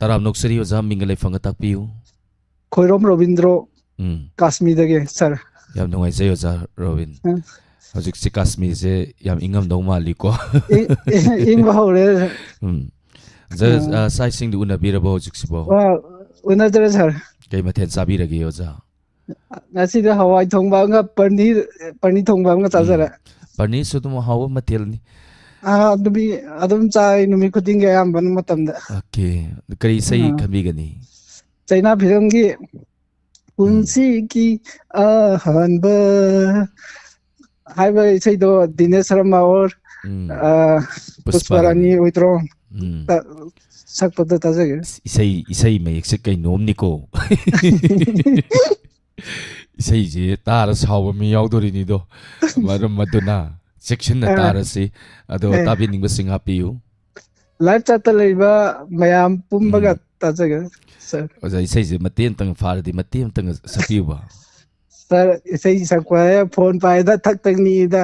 ꯇꯔꯥꯝꯅ ꯑꯣꯛꯆꯔꯤ ꯑꯣꯖꯥ, ꯃꯤꯡꯒ ꯂꯩꯐꯝꯒ ꯇꯥꯛꯄꯤꯌꯨ꯫ ꯈꯣꯏꯔꯣꯝ ꯔꯣꯕꯤꯟꯗ꯭ꯔꯣ, ꯎꯝ꯫ ꯀꯥꯁꯃꯤꯔꯗꯒꯤ, sir꯫ ꯌꯥꯝ ꯅꯨꯡꯉꯥꯏꯖꯩ ꯑꯣꯖꯥ ꯔꯣꯕꯤꯟ꯫ ꯎꯝ꯫ ꯍꯧꯖꯤꯛꯁꯤ ꯀꯥꯁꯃꯤꯔꯁꯦ ꯌꯥꯝ ꯏꯪꯉꯝꯗꯧ ꯃꯥꯜꯂꯤꯀꯣ꯫ ꯏ-, ꯏ-, ꯏꯪꯕ ꯍꯧꯔꯦ꯫ ꯎꯝ꯫ ꯑꯣꯖꯥ, ꯎꯝ꯫ ꯑ, ꯆꯥꯛ ꯏꯁꯤꯡꯗꯤ ꯎꯅꯕꯤꯔꯕꯣ ꯍꯧꯖꯤꯛꯁꯤꯕꯣ? ꯑ, ꯎꯅꯗ꯭ꯔꯦ, sir꯫ ꯀꯩ ꯃꯊꯦꯜ ꯆꯥꯕꯤꯔꯒꯦ ꯑꯣꯖꯥ? ꯉꯁꯤꯗꯤ ꯍꯋꯥꯏ ꯊꯣꯡꯕ ꯑꯃꯒ ꯄꯅꯤꯔ, ꯄꯅꯤꯔ ꯊꯣꯡꯕ ꯑꯃꯒ ꯎꯝ꯫ ꯆꯥꯖꯔꯦ꯫ ꯄꯅꯤꯔꯁꯨ ꯑꯗꯨꯝ ꯑꯍꯥꯎꯕ ꯃꯊꯦꯜꯅꯤ꯫ ꯑꯥ, ꯑꯗꯨꯝ, ꯑꯗꯨꯝ ꯆꯥꯏ ꯅꯨꯃꯤꯠ ꯈꯨꯗꯤꯡꯒꯤ ꯑꯌꯥꯝꯕ ꯃꯇꯝꯗ꯫ Okay꯫ ꯀꯔꯤ ꯏꯁꯩ ꯑꯥ꯫ ꯈꯟꯕꯤꯒꯅꯤ? ꯆꯩꯅꯥ ꯐꯤꯂꯝꯒꯤ ꯎꯝ꯫ ꯄꯨꯟꯁꯤꯒꯤ ꯑꯍꯥꯟꯕ ꯍꯥꯏꯕ ꯏꯁꯩꯗꯣ ꯗꯤꯅꯦꯁ ꯁꯔꯃ ꯑꯣꯔ, ꯎꯝ꯫ ꯑ, ꯄꯨꯁꯄꯥ ꯄꯨꯁꯄꯥ ꯔꯥꯅꯤ ꯔꯥꯅꯤ꯫ ꯑꯣꯏꯗ꯭ꯔꯣ? ꯎꯝ꯫ ꯇ-, ꯁꯛꯄꯗꯣ ꯇꯥꯖꯒꯦ꯫ ꯏꯁꯩ, ꯏꯁꯩ ꯃꯌꯦꯛꯁꯦ ꯀꯩꯅꯣꯝꯅꯤꯀꯣ꯫ ꯏꯁꯩꯁꯦ ꯇꯥꯔ ꯁꯥꯎꯕ ꯃꯤ ꯌꯥꯎꯗꯣꯔꯤꯅꯤꯗꯣ꯫ ꯃꯔꯝ ꯑꯗꯨꯅ ꯆꯦꯛꯁꯤꯟꯅ ꯑ꯫ ꯇꯥꯔꯁꯤ꯫ ꯑꯗꯣ ꯑꯦ꯫ ꯇꯥꯕꯤꯅꯤꯡꯕꯁꯤꯡ ꯍꯥꯞꯄꯤꯌꯨ꯫ Live chatꯇ ꯂꯩꯕ ꯃꯌꯥꯝ ꯄꯨꯝꯕꯒ ꯎꯝ꯫ ꯇꯥꯖꯒꯦ, sir꯫ ꯑꯣꯖꯥ, ꯏꯁꯩꯁꯦ ꯃꯇꯦꯛ ꯑꯃꯇꯪ ꯐꯥꯔꯗꯤ ꯃꯇꯦꯛ ꯑꯃꯇꯪ ꯁꯛꯄꯤꯌꯨꯕ꯫ Sir, ꯏꯁꯩ ꯁꯛꯄ ꯍꯥꯏ phone ꯄꯥꯏꯗ ꯊꯛ ꯊꯛ ꯅꯤꯛꯏꯗ꯫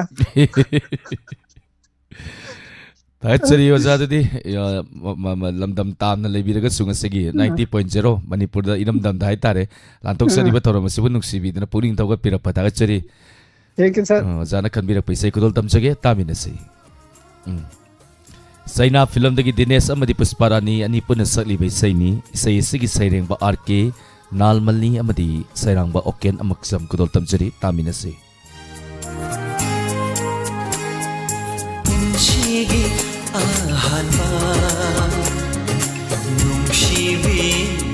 ꯊꯥꯒꯠꯆꯔꯤ ꯑꯣꯖꯥ꯫ ꯑꯗꯨꯗꯤ, ꯑ, ꯃ-, ꯃ-, ꯃ-, ꯂꯝꯗꯝ ꯇꯥꯝꯅ ꯂꯩꯕꯤꯔꯒꯁꯨ ꯉꯁꯤꯒꯤ ꯎꯝ꯫ ninety point zero ꯃꯅꯤꯄꯨꯔꯗ ꯏꯔꯝꯗꯝꯗ ꯍꯥꯏꯇꯥꯔꯦ, ꯂꯥꯟꯊꯣꯛꯆꯔꯤꯕ ꯎꯝ꯫ ꯊꯧꯔꯝ ꯑꯁꯤꯕꯨ ꯅꯨꯡꯁꯤꯕꯤꯗꯨꯅ ꯄꯨꯛꯅꯤꯡ ꯊꯧꯒꯠꯄꯤꯔꯛꯄ ꯊꯥꯒꯠꯆꯔꯤ꯫ Thank you, sir. ꯑ, ꯑꯣꯖꯥꯅ ꯈꯟꯕꯤꯔꯛꯄ ꯏꯁꯩ ꯈꯨꯗꯣꯜ ꯇꯝꯖꯒꯦ, ꯇꯥꯃꯤꯟꯅꯁꯤ꯫ ꯎꯝ꯫ ꯆꯩꯅꯥ ꯐꯤꯂꯝꯗꯒꯤ ꯗꯤꯅꯦꯁ ꯑꯃꯗꯤ ꯄꯨꯁꯄꯥꯔꯥꯅꯤ ꯑꯅꯤ ꯄꯨꯟꯅ ꯁꯛꯂꯤꯕ ꯏꯁꯩꯅꯤ꯫ ꯏꯁꯩ ꯑꯁꯤꯒꯤ ꯁꯩꯔꯦꯡꯕ ꯑꯥꯔ ꯀꯦ ꯅꯥꯜꯃꯅꯤ ꯑꯃꯗꯤ ꯁꯩꯔꯥꯡꯕ ꯑꯣꯀꯦꯟ ꯑꯃꯛꯆꯝ ꯈꯨꯗꯣꯜ ꯇꯝꯖꯔꯤ, ꯇꯥꯃꯤꯟꯅꯁꯤ꯫ ꯄꯨꯟꯁꯤꯒꯤ ꯑꯍꯥꯟꯕ ꯅꯨꯡꯁꯤꯕꯤ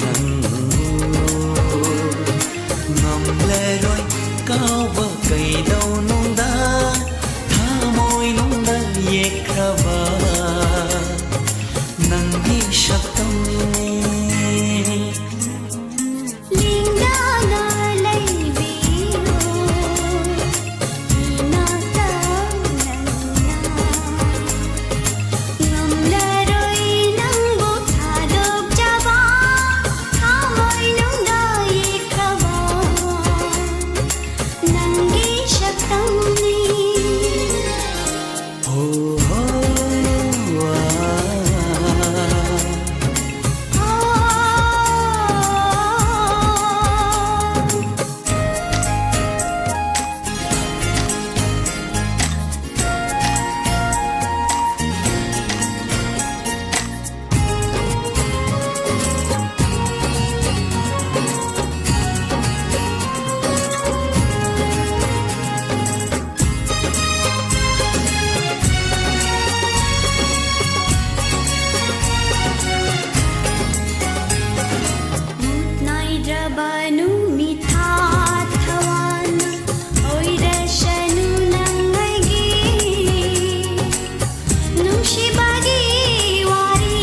ꯅꯪꯕꯨ ꯉꯝꯂꯔꯣꯏ ꯀꯥꯎꯕ ꯀꯩꯗꯧꯅꯨꯡꯗ ꯊꯃꯣꯏꯅꯨꯡꯗ ꯌꯦꯛꯈ꯭ꯔꯕ ꯅꯪꯒꯤ ꯁꯛꯇꯝꯅꯤ꯫ ꯂꯦꯡꯗꯅ ꯂꯩꯕꯤꯌꯨ ꯏꯅꯥꯛꯇ ꯅꯪꯅ꯫ ꯉꯝꯂꯔꯣꯏ ꯅꯪꯕꯨ ꯊꯥꯗꯣꯛꯆꯕ ꯊꯃꯣꯏꯅꯨꯡꯗ ꯌꯦꯛꯈ꯭ꯔꯕ ꯅꯪꯒꯤ ꯁꯛꯇꯝꯅꯤ꯫ ꯅꯥꯏꯗ꯭ꯔꯕ ꯅꯨꯃꯤꯠ ꯊꯥ ꯊꯋꯥꯟ ꯑꯣꯏꯔꯁꯅꯨ ꯅꯪ ꯑꯩꯒꯤ ꯅꯨꯡꯁꯤꯕꯒꯤ ꯋꯥꯔꯤ꯫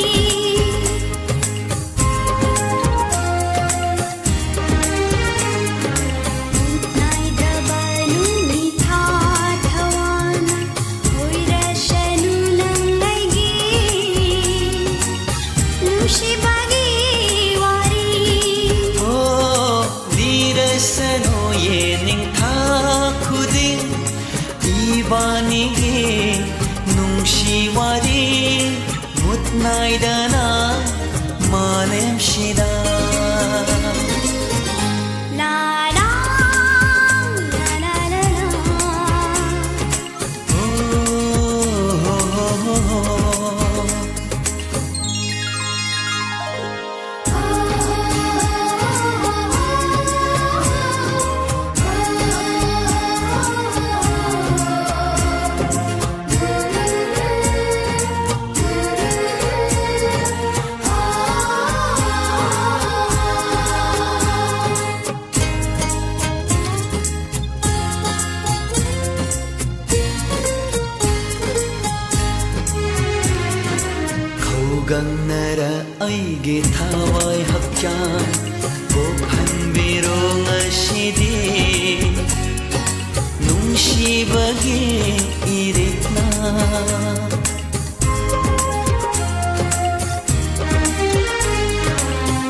ꯅꯥꯏꯗ꯭ꯔꯕ ꯅꯨꯃꯤꯠ ꯊꯥ ꯊꯋꯥꯟ ꯑꯣꯏꯔꯁꯅꯨ ꯅꯪ ꯑꯩꯒꯤ ꯅꯨꯡꯁꯤꯕꯒꯤ ꯋꯥꯔꯤ꯫ ꯑꯣ, ꯂꯤꯔꯁꯅꯨ ꯌꯦꯅꯤꯡꯊꯥ ꯈꯨꯗꯤꯡ ꯏꯕꯥꯅꯤꯒꯤ ꯅꯨꯡꯁꯤ ꯋꯥꯔꯤ꯫ ꯑꯩꯒꯤ ꯊꯋꯥꯏ ꯍꯛꯆꯥꯡ ꯀꯣꯛꯍꯟꯕꯤꯔꯣ ꯉꯁꯤꯗꯤ, ꯅꯨꯡꯁꯤꯕꯒꯤ ꯏꯔꯤꯛꯅ꯫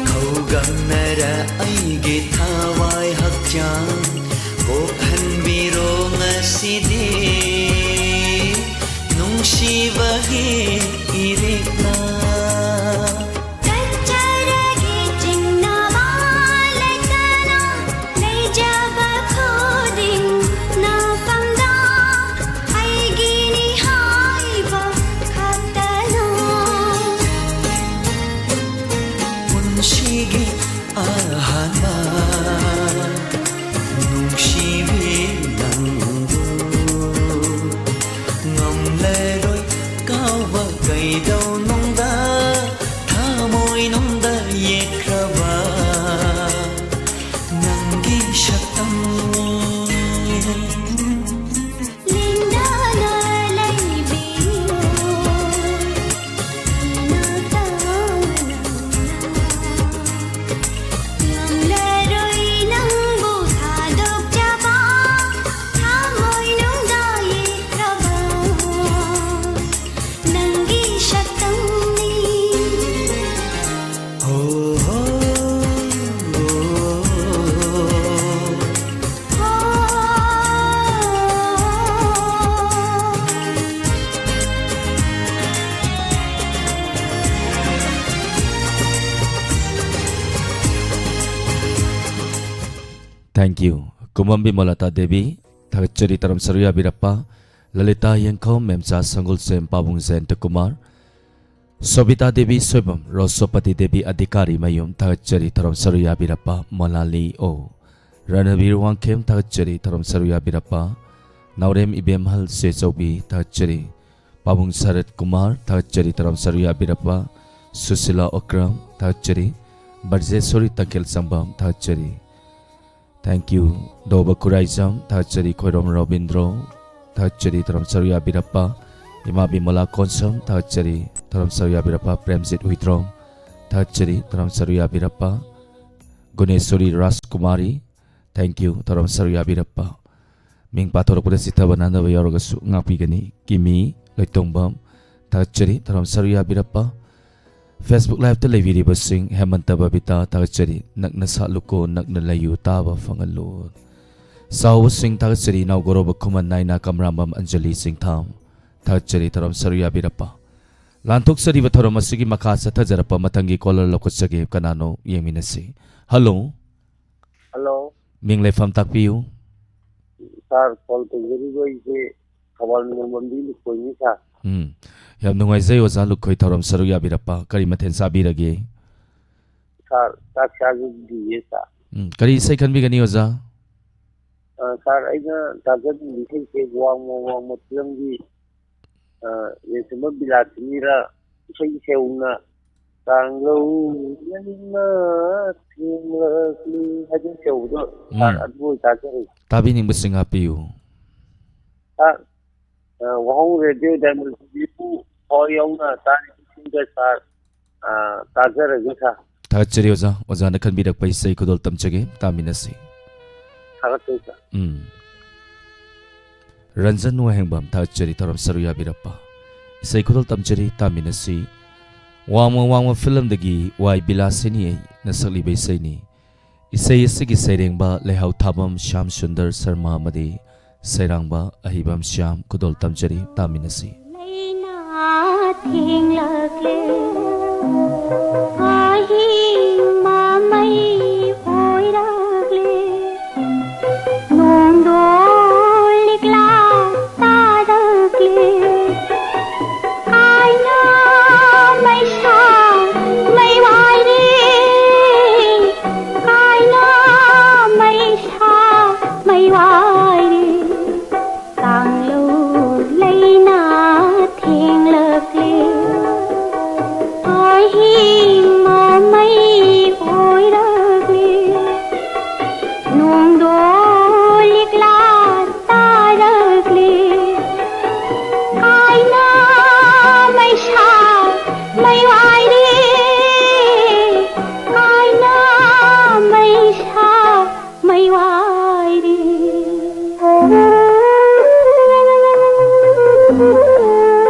ꯈꯧꯒꯪꯅꯔ ꯑꯩꯒꯤ ꯊꯋꯥꯏ ꯍꯛꯆꯥꯡ ꯀꯣꯛꯍꯟꯕꯤꯔꯣ ꯉꯁꯤꯗꯤ, ꯅꯨꯡꯁꯤꯕꯒꯤ ꯏꯔꯤꯛꯅ꯫ ꯀꯠꯆꯔꯒꯦ ꯆꯤꯡꯅꯕ ꯂꯩꯇꯅ, ꯂꯩꯖꯕ ꯈꯨꯗꯤꯡ ꯅꯐꯝꯗ ꯑꯩꯒꯤꯅꯤ ꯍꯥꯏꯕ ꯈꯛꯇꯅ꯫ ꯄꯨꯟꯁꯤꯒꯤ ꯑꯍꯥꯟꯕ ꯅꯨꯡꯁꯤꯕꯤ ꯅꯪꯕꯨ ꯉꯝꯂꯔꯣꯏ ꯀꯥꯎꯕ ꯀꯩꯗꯧꯅꯨꯡꯗ, ꯊꯃꯣꯏꯅꯨꯡꯗ ꯌꯦꯛꯈ꯭ꯔꯕ ꯅꯪꯒꯤ ꯁꯛꯇꯝ꯫ ꯂꯦꯡꯗꯅ ꯂꯩꯕꯤꯌꯨ ꯏꯅꯥꯛꯇ ꯅꯪꯅ꯫ ꯉꯝꯂꯔꯣꯏ ꯅꯪꯕꯨ ꯊꯥꯗꯣꯛꯆꯕ, ꯊꯃꯣꯏꯅꯨꯡꯗ ꯌꯦꯛꯈ꯭ꯔꯕ ꯅꯪꯒꯤ ꯁꯛꯇꯝꯅꯤ꯫ ꯍꯣ, ꯍꯣ, ꯍꯣ꯫ Thank you. ꯀꯨꯃꯝꯕꯤ ꯃꯣꯂꯥꯇꯥ ꯗꯦꯕꯤ, ꯊꯥꯒꯠꯆꯔꯤ ꯇꯔꯝ ꯁꯔꯨ ꯌꯥꯕꯤꯔꯛꯄ꯫ ꯂꯂꯤꯇꯥ ꯌꯦꯡꯈꯧ, ꯃꯦꯝꯆꯥ ꯁꯪꯒꯨꯜꯁꯦꯝ, ꯄꯥꯕꯨꯡ ꯖꯌꯟꯇ ꯀꯨꯃꯥꯔ, ꯁꯣꯕꯤꯇꯥ ꯗꯦꯕꯤ ꯁꯣꯏꯕꯝ, ꯔꯣꯁꯣꯄꯇꯤ ꯗꯦꯕꯤ ꯑꯙꯤꯀꯥꯔꯤ ꯃꯌꯨꯝ, ꯊꯥꯒꯠꯆꯔꯤ ꯊꯧꯔꯝ ꯁꯔꯨ ꯌꯥꯕꯤꯔꯛꯄ꯫ ꯃꯣꯅꯥꯂꯤ ꯑꯣ, ꯔꯅꯕꯤꯔ ꯋꯥꯡꯈꯦꯝ, ꯊꯥꯒꯠꯆꯔꯤ ꯊꯧꯔꯝ ꯁꯔꯨ ꯌꯥꯕꯤꯔꯛꯄ꯫ ꯅꯥꯎꯔꯦꯝ ꯏꯕꯦꯝꯍꯜ ꯆꯦꯆꯧꯕꯤ, ꯊꯥꯒꯠꯆꯔꯤ꯫ ꯄꯥꯕꯨꯡ ꯁꯔꯠ ꯀꯨꯃꯥꯔ, ꯊꯥꯒꯠꯆꯔꯤ ꯊꯧꯔꯝ ꯁꯔꯨ ꯌꯥꯕꯤꯔꯛꯄ꯫ ꯁꯨꯁꯤꯂꯥ ꯑꯣꯀ꯭ꯔꯝ, ꯊꯥꯒꯠꯆꯔꯤ꯫ ꯕ꯭ꯔꯖꯦꯁꯣꯔꯤ ꯇꯈꯦꯜ ꯆꯪꯕꯝ, ꯊꯥꯒꯠꯆꯔꯤ꯫ Thank you. ꯗꯣꯕ ꯈꯨꯔꯥꯏꯖꯝ, ꯊꯥꯒꯠꯆꯔꯤ꯫ ꯈꯣꯏꯔꯣꯝ ꯔꯣꯕꯤꯟꯗ꯭ꯔꯣ, ꯊꯥꯒꯠꯆꯔꯤ ꯊꯧꯔꯝ ꯁꯔꯨ ꯌꯥꯕꯤꯔꯛꯄ꯫ ꯏꯃꯥ ꯕꯤꯃꯂꯥ ꯀꯣꯟꯁꯝ, ꯊꯥꯒꯠꯆꯔꯤ ꯊꯧꯔꯝ ꯁꯔꯨ ꯌꯥꯕꯤꯔꯛꯄ꯫ ꯄ꯭ꯔꯦꯝꯖꯤꯠ ꯍꯨꯏꯗ꯭ꯔꯣꯝ, ꯊꯥꯒꯠꯆꯔꯤ, ꯊꯧꯔꯝ ꯁꯔꯨꯛ ꯌꯥꯕꯤꯔꯛꯄ꯫ ꯒꯨꯅꯦꯁꯣꯔꯤ ꯔꯥꯖꯀꯨꯃꯥꯔꯤ, thank you, ꯊꯧꯔꯝ ꯁꯔꯨꯛ ꯌꯥꯕꯤꯔꯛꯄ꯫ ꯃꯤꯡ ꯄꯥꯊꯣꯔꯛꯄꯗ ꯆꯤꯠꯊꯕ ꯅꯥꯟꯗꯕ ꯌꯥꯎꯔꯒꯁꯨ ꯉꯥꯛꯄꯤꯒꯅꯤ꯫ ꯀꯤꯃꯤ ꯂꯣꯏꯇꯣꯡꯕꯝ, ꯊꯥꯒꯠꯆꯔꯤ, ꯊꯧꯔꯝ ꯁꯔꯨꯛ ꯌꯥꯕꯤꯔꯛꯄ꯫ Facebook Live-ꯇ ꯂꯩꯕꯤꯔꯤꯕꯁꯤꯡ, ꯍꯦꯃꯟꯇ ꯕꯕꯤꯇꯥ, ꯊꯥꯒꯠꯆꯔꯤ, ꯅꯛꯅ ꯁꯥꯠꯂꯨꯀꯣ, ꯅꯛꯅ ꯂꯩꯌꯨ, ꯇꯥꯕ ꯐꯪꯍꯜꯂꯨ꯫ ꯆꯥꯎꯕꯁꯤꯡ, ꯊꯥꯒꯠꯆꯔꯤ, ꯏꯅꯥꯎ ꯒꯣꯔꯣꯕ ꯈꯨꯃꯟ, ꯅꯥꯏꯅ ꯀꯝꯔꯥꯝꯕꯝ, ꯑꯟꯖꯂꯤ ꯆꯤꯡꯊꯥꯝ, ꯊꯥꯒꯠꯆꯔꯤ, ꯊꯧꯔꯝ ꯁꯔꯨꯛ ꯌꯥꯕꯤꯔꯛꯄ꯫ ꯂꯥꯟꯊꯣꯛꯆꯔꯤꯕ ꯊꯧꯔꯝ ꯑꯁꯤꯒꯤ ꯃꯈꯥ ꯆꯠꯊꯖꯔꯛꯄ ꯃꯊꯪꯒꯤ caller ꯂꯧꯈꯠꯆꯒꯦ꯫ ꯀꯅꯥꯅꯣ? ꯌꯦꯡꯃꯤꯟꯅꯁꯤ꯫ Hello꯫ Hello꯫ ꯃꯤꯡ ꯂꯩꯐꯝ ꯇꯥꯛꯄꯤꯌꯨ꯫ Sir, call ꯇꯧꯖꯔꯤꯕ ꯑꯩꯁꯦ ꯊꯧꯕꯥꯜ ꯅꯣꯡꯃꯝꯕꯤ ꯂꯨꯈꯣꯏꯅꯤ, sir꯫ ꯎꯝ, ꯌꯥꯝ ꯅꯨꯡꯉꯥꯏꯖꯩ ꯑꯣꯖꯥ ꯂꯨꯈꯣꯏ ꯊꯧꯔꯝ ꯁꯔꯨꯛ ꯌꯥꯕꯤꯔꯛꯄ꯫ ꯀꯔꯤ ꯃꯊꯦꯜ ꯆꯥꯕꯤꯔꯒꯦ? Sir, ꯆꯥꯛ ꯆꯥꯖꯗ꯭ꯔꯤꯌꯦ, sir꯫ ꯎꯝ, ꯀꯔꯤ ꯏꯁꯩ ꯈꯟꯕꯤꯒꯅꯤ ꯑꯣꯖꯥ? ꯑ, sir, ꯑꯩꯅ ꯇꯥꯖꯅꯤꯡꯕ ꯏꯁꯩꯁꯦ ꯋꯥꯡꯃ ꯋꯥꯡꯃ ꯐꯤꯂꯝꯒꯤ, ꯑ, ꯌꯥꯏꯁꯀꯨꯃꯥꯔ ꯕꯤꯂꯥꯁꯤꯅꯤꯔ ꯏꯁꯩ ꯁꯦꯡꯅ ꯇꯥꯡꯂꯧ ꯂꯩꯅ ꯊꯦꯡꯂꯛꯂꯤ ꯍꯥꯏꯗꯅ ꯇꯧꯕꯗꯣ, sir, ꯎꯝ꯫ ꯑꯗꯨ ꯑꯣꯏ ꯇꯥꯖꯔꯦ꯫ ꯇꯥꯕꯤꯅꯤꯡꯕꯁꯤꯡ ꯍꯥꯞꯄꯤꯌꯨ꯫ Sir, ꯑ, ꯋꯥꯍꯣꯡ ꯔꯦꯗꯤꯑꯣ ꯗꯥꯏꯃꯟ ꯇꯤꯚꯤꯕꯨ ꯊꯋꯥꯏ ꯌꯥꯎꯅ ꯇꯥꯔꯤꯕꯁꯤꯡꯗ, sir, ꯑ, ꯇꯥꯖꯔꯒꯦ, sir꯫ ꯊꯥꯒꯠꯆꯔꯤ ꯑꯣꯖꯥ꯫ ꯑꯣꯖꯥꯅ ꯈꯟꯕꯤꯔꯛꯄ ꯏꯁꯩ ꯈꯨꯗꯣꯜ ꯇꯝꯖꯒꯦ, ꯇꯥꯃꯤꯟꯅꯁꯤ꯫ ꯊꯥꯒꯠꯆꯔꯤ, sir꯫ ꯎꯝ꯫ ꯔꯟꯖꯟ ꯋꯥꯍꯦꯡꯕꯝ, ꯊꯥꯒꯠꯆꯔꯤ ꯊꯧꯔꯝ ꯁꯔꯨꯛ ꯌꯥꯕꯤꯔꯛꯄ꯫ ꯏꯁꯩ ꯈꯨꯗꯣꯜ ꯇꯝꯖꯔꯤ, ꯇꯥꯃꯤꯟꯅꯁꯤ꯫ ꯋꯥꯡꯃ ꯋꯥꯡꯃ ꯐꯤꯂꯝꯗꯒꯤ ꯋꯥꯏ ꯕꯤꯂꯥꯁꯤꯅꯤ ꯑꯩꯅ ꯁꯛꯂꯤꯕ ꯏꯁꯩꯅꯤ꯫ ꯏꯁꯩ ꯑꯁꯤꯒꯤ ꯁꯩꯔꯦꯡꯕ ꯂꯩꯍꯥꯎ ꯊꯥꯕꯝ ꯁ꯭ꯌꯥꯝ ꯁꯨꯟꯗꯔ ꯁꯔꯃ ꯑꯃꯗꯤ ꯁꯩꯔꯥꯡꯕ ꯑꯍꯤꯕꯝ ꯁ꯭ꯌꯥꯝ꯫ ꯈꯨꯗꯣꯜ ꯇꯝꯖꯔꯤ, ꯇꯥꯃꯤꯟꯅꯁꯤ꯫ ꯂꯩꯅꯥ ꯊꯦꯡꯂꯛꯂꯦ, ꯑꯍꯤꯡ ꯃꯃꯩ ꯑꯣꯏꯔꯛꯂꯦ, ꯅꯣꯡꯗꯣ ꯂꯤꯛꯂꯥ ꯇꯥꯔꯛꯂꯦ꯫ ꯀꯥꯏꯅ ꯃꯩꯁꯥ ꯃꯩ ꯋꯥꯏꯔꯦ, ꯀꯥꯏꯅ ꯃꯩꯁꯥ ꯃꯩ ꯋꯥꯏꯔꯦ꯫ ꯀꯥꯡꯂꯧ ꯂꯩꯅꯥ ꯊꯦꯡꯂꯛꯂꯦ, ꯑꯍꯤꯡ ꯃꯃꯩ ꯑꯣꯏꯔꯛꯂꯦ, ꯅꯣꯡꯗꯣ ꯂꯤꯛꯂꯥ ꯇꯥꯔꯛꯂꯦ꯫ ꯀꯥꯏꯅ ꯃꯩꯁꯥ ꯃꯩ ꯋꯥꯏꯔꯦ,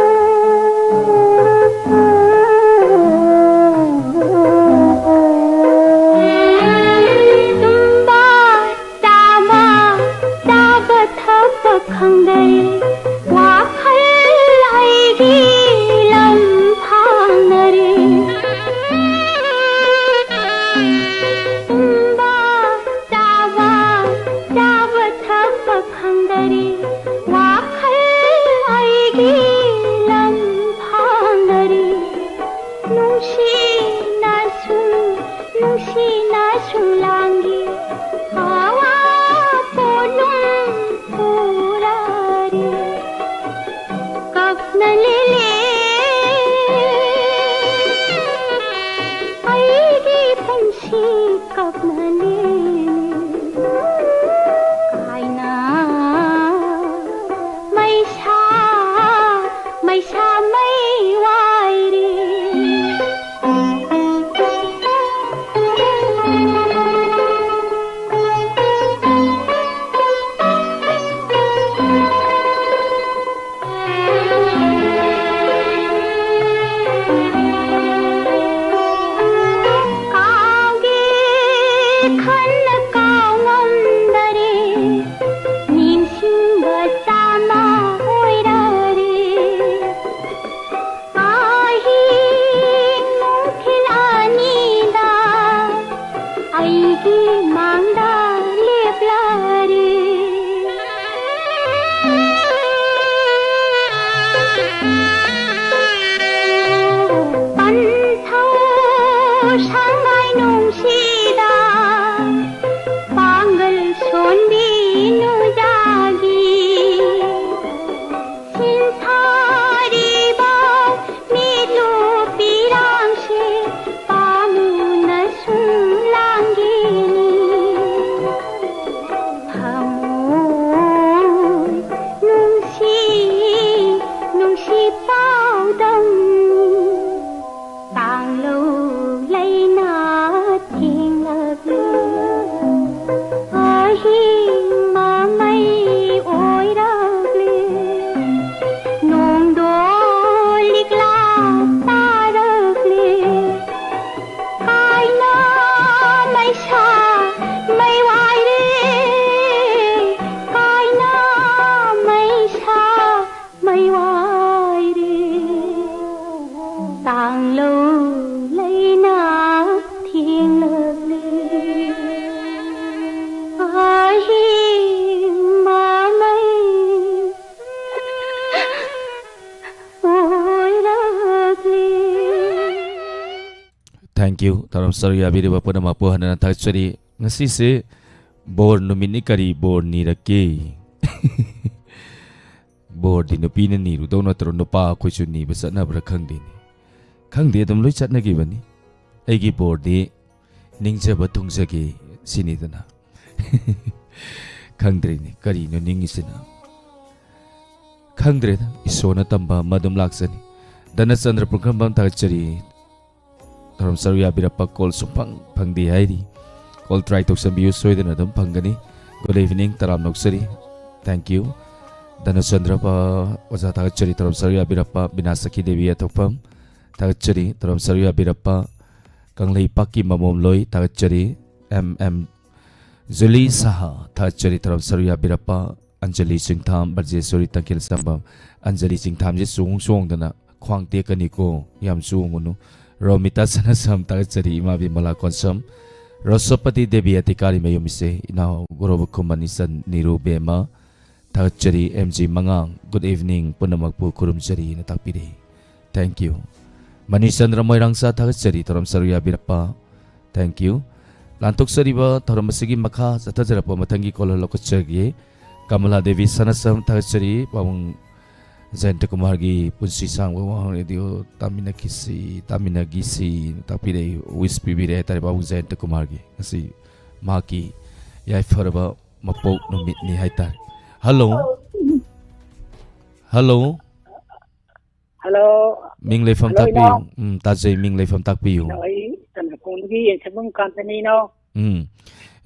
ꯈꯪꯗꯔꯦ꯫ ꯋꯥꯈꯜ ꯑꯩꯒꯤ ꯂꯝ ꯐꯥꯡꯅꯔꯦ꯫ ꯇꯨꯝꯕ ꯆꯥꯕ, ꯆꯥꯕ ꯊꯛꯄ ꯈꯪꯗꯔꯦ꯫ ꯋꯥꯈꯜ ꯑꯩꯒꯤ ꯂꯝ ꯐꯥꯡꯅꯔꯦ꯫ ꯅꯨꯡꯁꯤꯅ ꯁꯨꯝ, ꯅꯨꯡꯁꯤꯅ ꯁꯨꯝ ꯂꯥꯡꯒꯤ꯫ ꯑꯋꯥ ꯄꯣꯠꯂꯨꯝ ꯄꯨꯔꯥꯔꯤ꯫ ꯀꯞꯅ ꯂꯦꯜꯂꯦ ꯑꯩꯒꯤ ꯄꯨꯟꯁꯤ, ꯀꯞꯅ ꯂꯦꯜꯂꯦ꯫ ꯀꯥꯏꯅ ꯃꯩꯁꯥ, ꯃꯩꯁꯥ ꯃꯩ ꯋꯥꯏꯔꯤ꯫ ꯀꯥꯎꯒꯦ ꯈꯟꯅ ꯀꯥꯎ ꯉꯝꯗꯔꯦ, ꯅꯤꯡꯁꯤꯡꯕ ꯆꯥꯝꯃ ꯑꯣꯏꯔꯔꯦ꯫ ꯑꯍꯤꯡ ꯅꯨꯡꯊꯤꯜ ꯑꯅꯤꯗ ꯑꯩꯒꯤ ꯃꯥꯡꯗ ꯂꯦꯞꯂꯔꯦ꯫ ꯄꯟꯊꯧ ꯁꯉꯥꯏ ꯅꯨꯡꯁꯤꯗ ꯄꯥꯡꯒꯜ ꯁꯣꯟꯕꯤ ꯅꯨꯡꯖꯥꯒꯤ ꯁꯤꯟꯊꯥꯔꯤꯕ ꯃꯤꯠꯂꯨ ꯄꯤꯔꯥꯡꯁꯦ ꯄꯥꯝꯃꯨꯅ ꯁꯨꯝ ꯂꯥꯡꯒꯤꯅꯤ꯫ ꯊꯃꯣꯏ ꯅꯨꯡꯁꯤ, ꯅꯨꯡꯁꯤ ꯄꯥꯎꯗꯝ ꯇꯥꯡꯂꯧ ꯂꯩꯅ ꯊꯦꯡꯂꯕꯤ ꯑꯍꯤꯡ ꯃꯥꯡ ꯀ꯭ꯌꯨ ꯊꯧꯔꯝ ꯁꯔꯨꯛ ꯌꯥꯕꯤꯔꯤꯕ ꯄꯨꯝꯅꯃꯛꯄꯨ ꯍꯟꯅ ꯊꯥꯒꯠꯆꯔꯤ꯫ ꯉꯁꯤꯁꯦ ꯕꯣꯔ ꯅꯨꯃꯤꯠꯅꯤ, ꯀꯔꯤ ꯕꯣꯔ ꯅꯤꯔꯛꯀꯦ? ꯕꯣꯔꯗꯤ ꯅꯨꯄꯤꯅ ꯅꯤꯔꯨꯗꯧ ꯅꯠꯇ꯭ꯔꯣ? ꯅꯨꯄꯥ ꯑꯩꯈꯣꯏꯁꯨ ꯅꯤꯕ ꯆꯠꯅꯕ꯭ꯔꯥ ꯈꯪꯗꯦꯅꯦ꯫ ꯈꯪꯗꯦ, ꯑꯗꯨꯝ ꯂꯣꯏ ꯆꯠꯅꯈꯤꯕꯅꯤ꯫ ꯑꯩꯒꯤ ꯕꯣꯔꯗꯤ ꯅꯤꯡꯖꯕ ꯊꯨꯡꯖꯒꯦ ꯁꯤꯅꯤꯗꯅ꯫ ꯈꯪꯗ꯭ꯔꯦꯅꯦ, ꯀꯔꯤꯅꯣ ꯅꯤꯡꯉꯤꯁꯤꯅ? ꯈꯪꯗ꯭ꯔꯦꯗ, ꯏꯁꯣꯔꯅ ꯇꯝꯕ ꯑꯃ ꯑꯗꯨꯝ ꯂꯥꯛꯆꯅꯤ꯫ ꯙꯅꯆꯟꯗ꯭ꯔ ꯄꯨꯈ꯭ꯔꯝꯕꯝ ꯊꯥꯒꯠꯆꯔꯤ꯫ ꯊꯧꯔꯝ ꯁꯔꯨꯛ ꯌꯥꯕꯤꯔꯛꯄ ꯀꯣꯜ ꯁꯨꯡꯐꯪ ꯐꯪꯗꯦ ꯍꯥꯏꯔꯤ꯫ ꯀꯣꯜ ꯇ꯭ꯔꯥꯏ ꯇꯧꯁꯟꯕꯤꯌꯨ, ꯁꯣꯏꯗꯅ ꯑꯗꯨꯝ ꯐꯪꯒꯅꯤ꯫ ꯒꯨꯗ ꯏꯚꯤꯅꯤꯡ, ꯇꯔꯥꯝ ꯅꯣꯛꯆꯔꯤ꯫ Thank you. ꯙꯅꯆꯟꯗ꯭ꯔ ꯄ-, ꯑꯣꯖꯥ ꯊꯥꯒꯠꯆꯔꯤ꯫ ꯊꯧꯔꯝ ꯁꯔꯨꯛ ꯌꯥꯕꯤꯔꯛꯄ ꯕꯤꯅꯥ ꯁꯈꯤ ꯗꯦꯕꯤ ꯑꯊꯣꯛꯐꯝ ꯊꯥꯒꯠꯆꯔꯤ꯫ ꯊꯧꯔꯝ ꯁꯔꯨꯛ ꯌꯥꯕꯤꯔꯛꯄ ꯀꯪꯂꯩꯄꯥꯛꯀꯤ ꯃꯃꯣꯝꯂꯣꯏ ꯊꯥꯒꯠꯆꯔꯤ꯫ ꯑꯦꯝ ꯑꯦꯝ ꯖꯨꯂꯤ ꯁꯍꯥ ꯊꯥꯒꯠꯆꯔꯤ꯫ ꯊꯧꯔꯝ ꯁꯔꯨꯛ ꯌꯥꯕꯤꯔꯛꯄ ꯑꯟꯖꯂꯤ ꯆꯤꯡꯊꯥꯝ, ꯕ꯭ꯔꯖꯦꯁꯣꯔꯤ ꯇꯪꯈꯦꯜ ꯁꯝꯕꯝ꯫ ꯑꯟꯖꯂꯤ ꯆꯤꯡꯊꯥꯝꯁꯦ ꯆꯣꯡ ꯆꯣꯡꯗꯅ ꯈ꯭ꯋꯥꯡ ꯇꯦꯛꯀꯅꯤꯀꯣ, ꯌꯥꯝ ꯆꯣꯡꯉꯨꯅꯨ꯫ ꯔꯣꯃꯤꯇꯥ ꯁꯅꯥꯁꯝ ꯊꯥꯒꯠꯆꯔꯤ꯫ ꯏꯃꯥ ꯕꯤꯃꯂꯥ ꯀꯣꯟꯁꯝ, ꯔꯣꯁꯣꯄꯇꯤ ꯗꯦꯕꯤ ꯑꯇꯤꯀꯥꯔꯤ ꯃꯌꯨꯝ ꯏꯆꯦ, ꯏꯅꯥꯎ ꯒꯣꯔꯣꯕ ꯈꯨꯃꯟ, ꯏꯆꯟ ꯅꯤꯔꯨ ꯕꯦꯝꯃ ꯊꯥꯒꯠꯆꯔꯤ꯫ ꯑꯦꯝ ꯖꯤ ꯃꯉꯥꯡ, ꯒꯨꯗ ꯏꯚꯤꯅꯤꯡ, ꯄꯨꯝꯅꯃꯛꯄꯨ ꯈꯨꯔꯨꯝꯖꯔꯤꯅ ꯇꯥꯛꯄꯤꯔꯛꯏ꯫ Thank you. ꯃꯅꯤꯆꯟꯗ꯭ꯔ ꯃꯣꯏꯔꯥꯡꯆꯥ ꯊꯥꯒꯠꯆꯔꯤ, ꯊꯧꯔꯝ ꯁꯔꯨꯛ ꯌꯥꯕꯤꯔꯛꯄ꯫ Thank you. ꯂꯥꯟꯊꯣꯛꯆꯔꯤꯕ ꯊꯧꯔꯝ ꯑꯁꯤꯒꯤ ꯃꯈꯥ ꯆꯠꯊꯖꯔꯛꯄ ꯃꯊꯪꯒꯤ ꯀꯣꯜ ꯂꯧꯈꯠꯆꯒꯦ꯫ ꯀꯃꯂꯥ ꯗꯦꯕꯤ ꯁꯅꯥꯁꯝ ꯊꯥꯒꯠꯆꯔꯤ, ꯄꯥꯕꯨꯡ ꯖꯌꯟꯇ ꯀꯨꯃꯥꯔꯒꯤ ꯄꯨꯟꯁꯤ ꯁꯥꯡꯕ ꯋꯥꯍꯪ ꯔꯦꯗꯤꯑꯣ ꯇꯥꯃꯤꯟꯅꯈꯤꯁꯤ, ꯇꯥꯃꯤꯟꯅꯈꯤꯁꯤ ꯇꯥꯛꯄꯤꯔꯛꯏ, ꯋꯤꯁ ꯄꯤꯕꯤꯔꯦ ꯍꯥꯏꯇꯥꯔꯦ ꯄꯥꯕꯨꯡ ꯖꯌꯟꯇ ꯀꯨꯃꯥꯔꯒꯤ꯫ ꯉꯁꯤ ꯃꯍꯥꯛꯀꯤ ꯌꯥꯏꯐꯔꯕ ꯃꯄꯣꯛ ꯅꯨꯃꯤꯠꯅꯤ ꯍꯥꯏꯇꯥꯔꯦ꯫ ꯍꯜꯂꯣ꯫ ꯍꯜꯂꯣ꯫ ꯍꯜꯂꯣ꯫ ꯃꯤꯡ ꯂꯩꯐꯝ ꯍꯜꯂꯣ, ꯇꯥꯛꯄꯤꯌꯨ꯫ ꯏꯅꯥꯎ꯫ ꯎꯝ, ꯇꯥꯖꯩ, ꯃꯤꯡ ꯂꯩꯐꯝ ꯇꯥꯛꯄꯤꯌꯨ꯫ ꯏꯅꯥꯎ, ꯑꯩ ꯆꯟꯗ꯭ꯔꯀꯣꯡꯗꯒꯤ ꯌꯦꯡꯁꯪꯕꯝ ꯀꯥꯟꯇꯅꯤ, ꯏꯅꯥꯎ꯫ ꯎꯝ꯫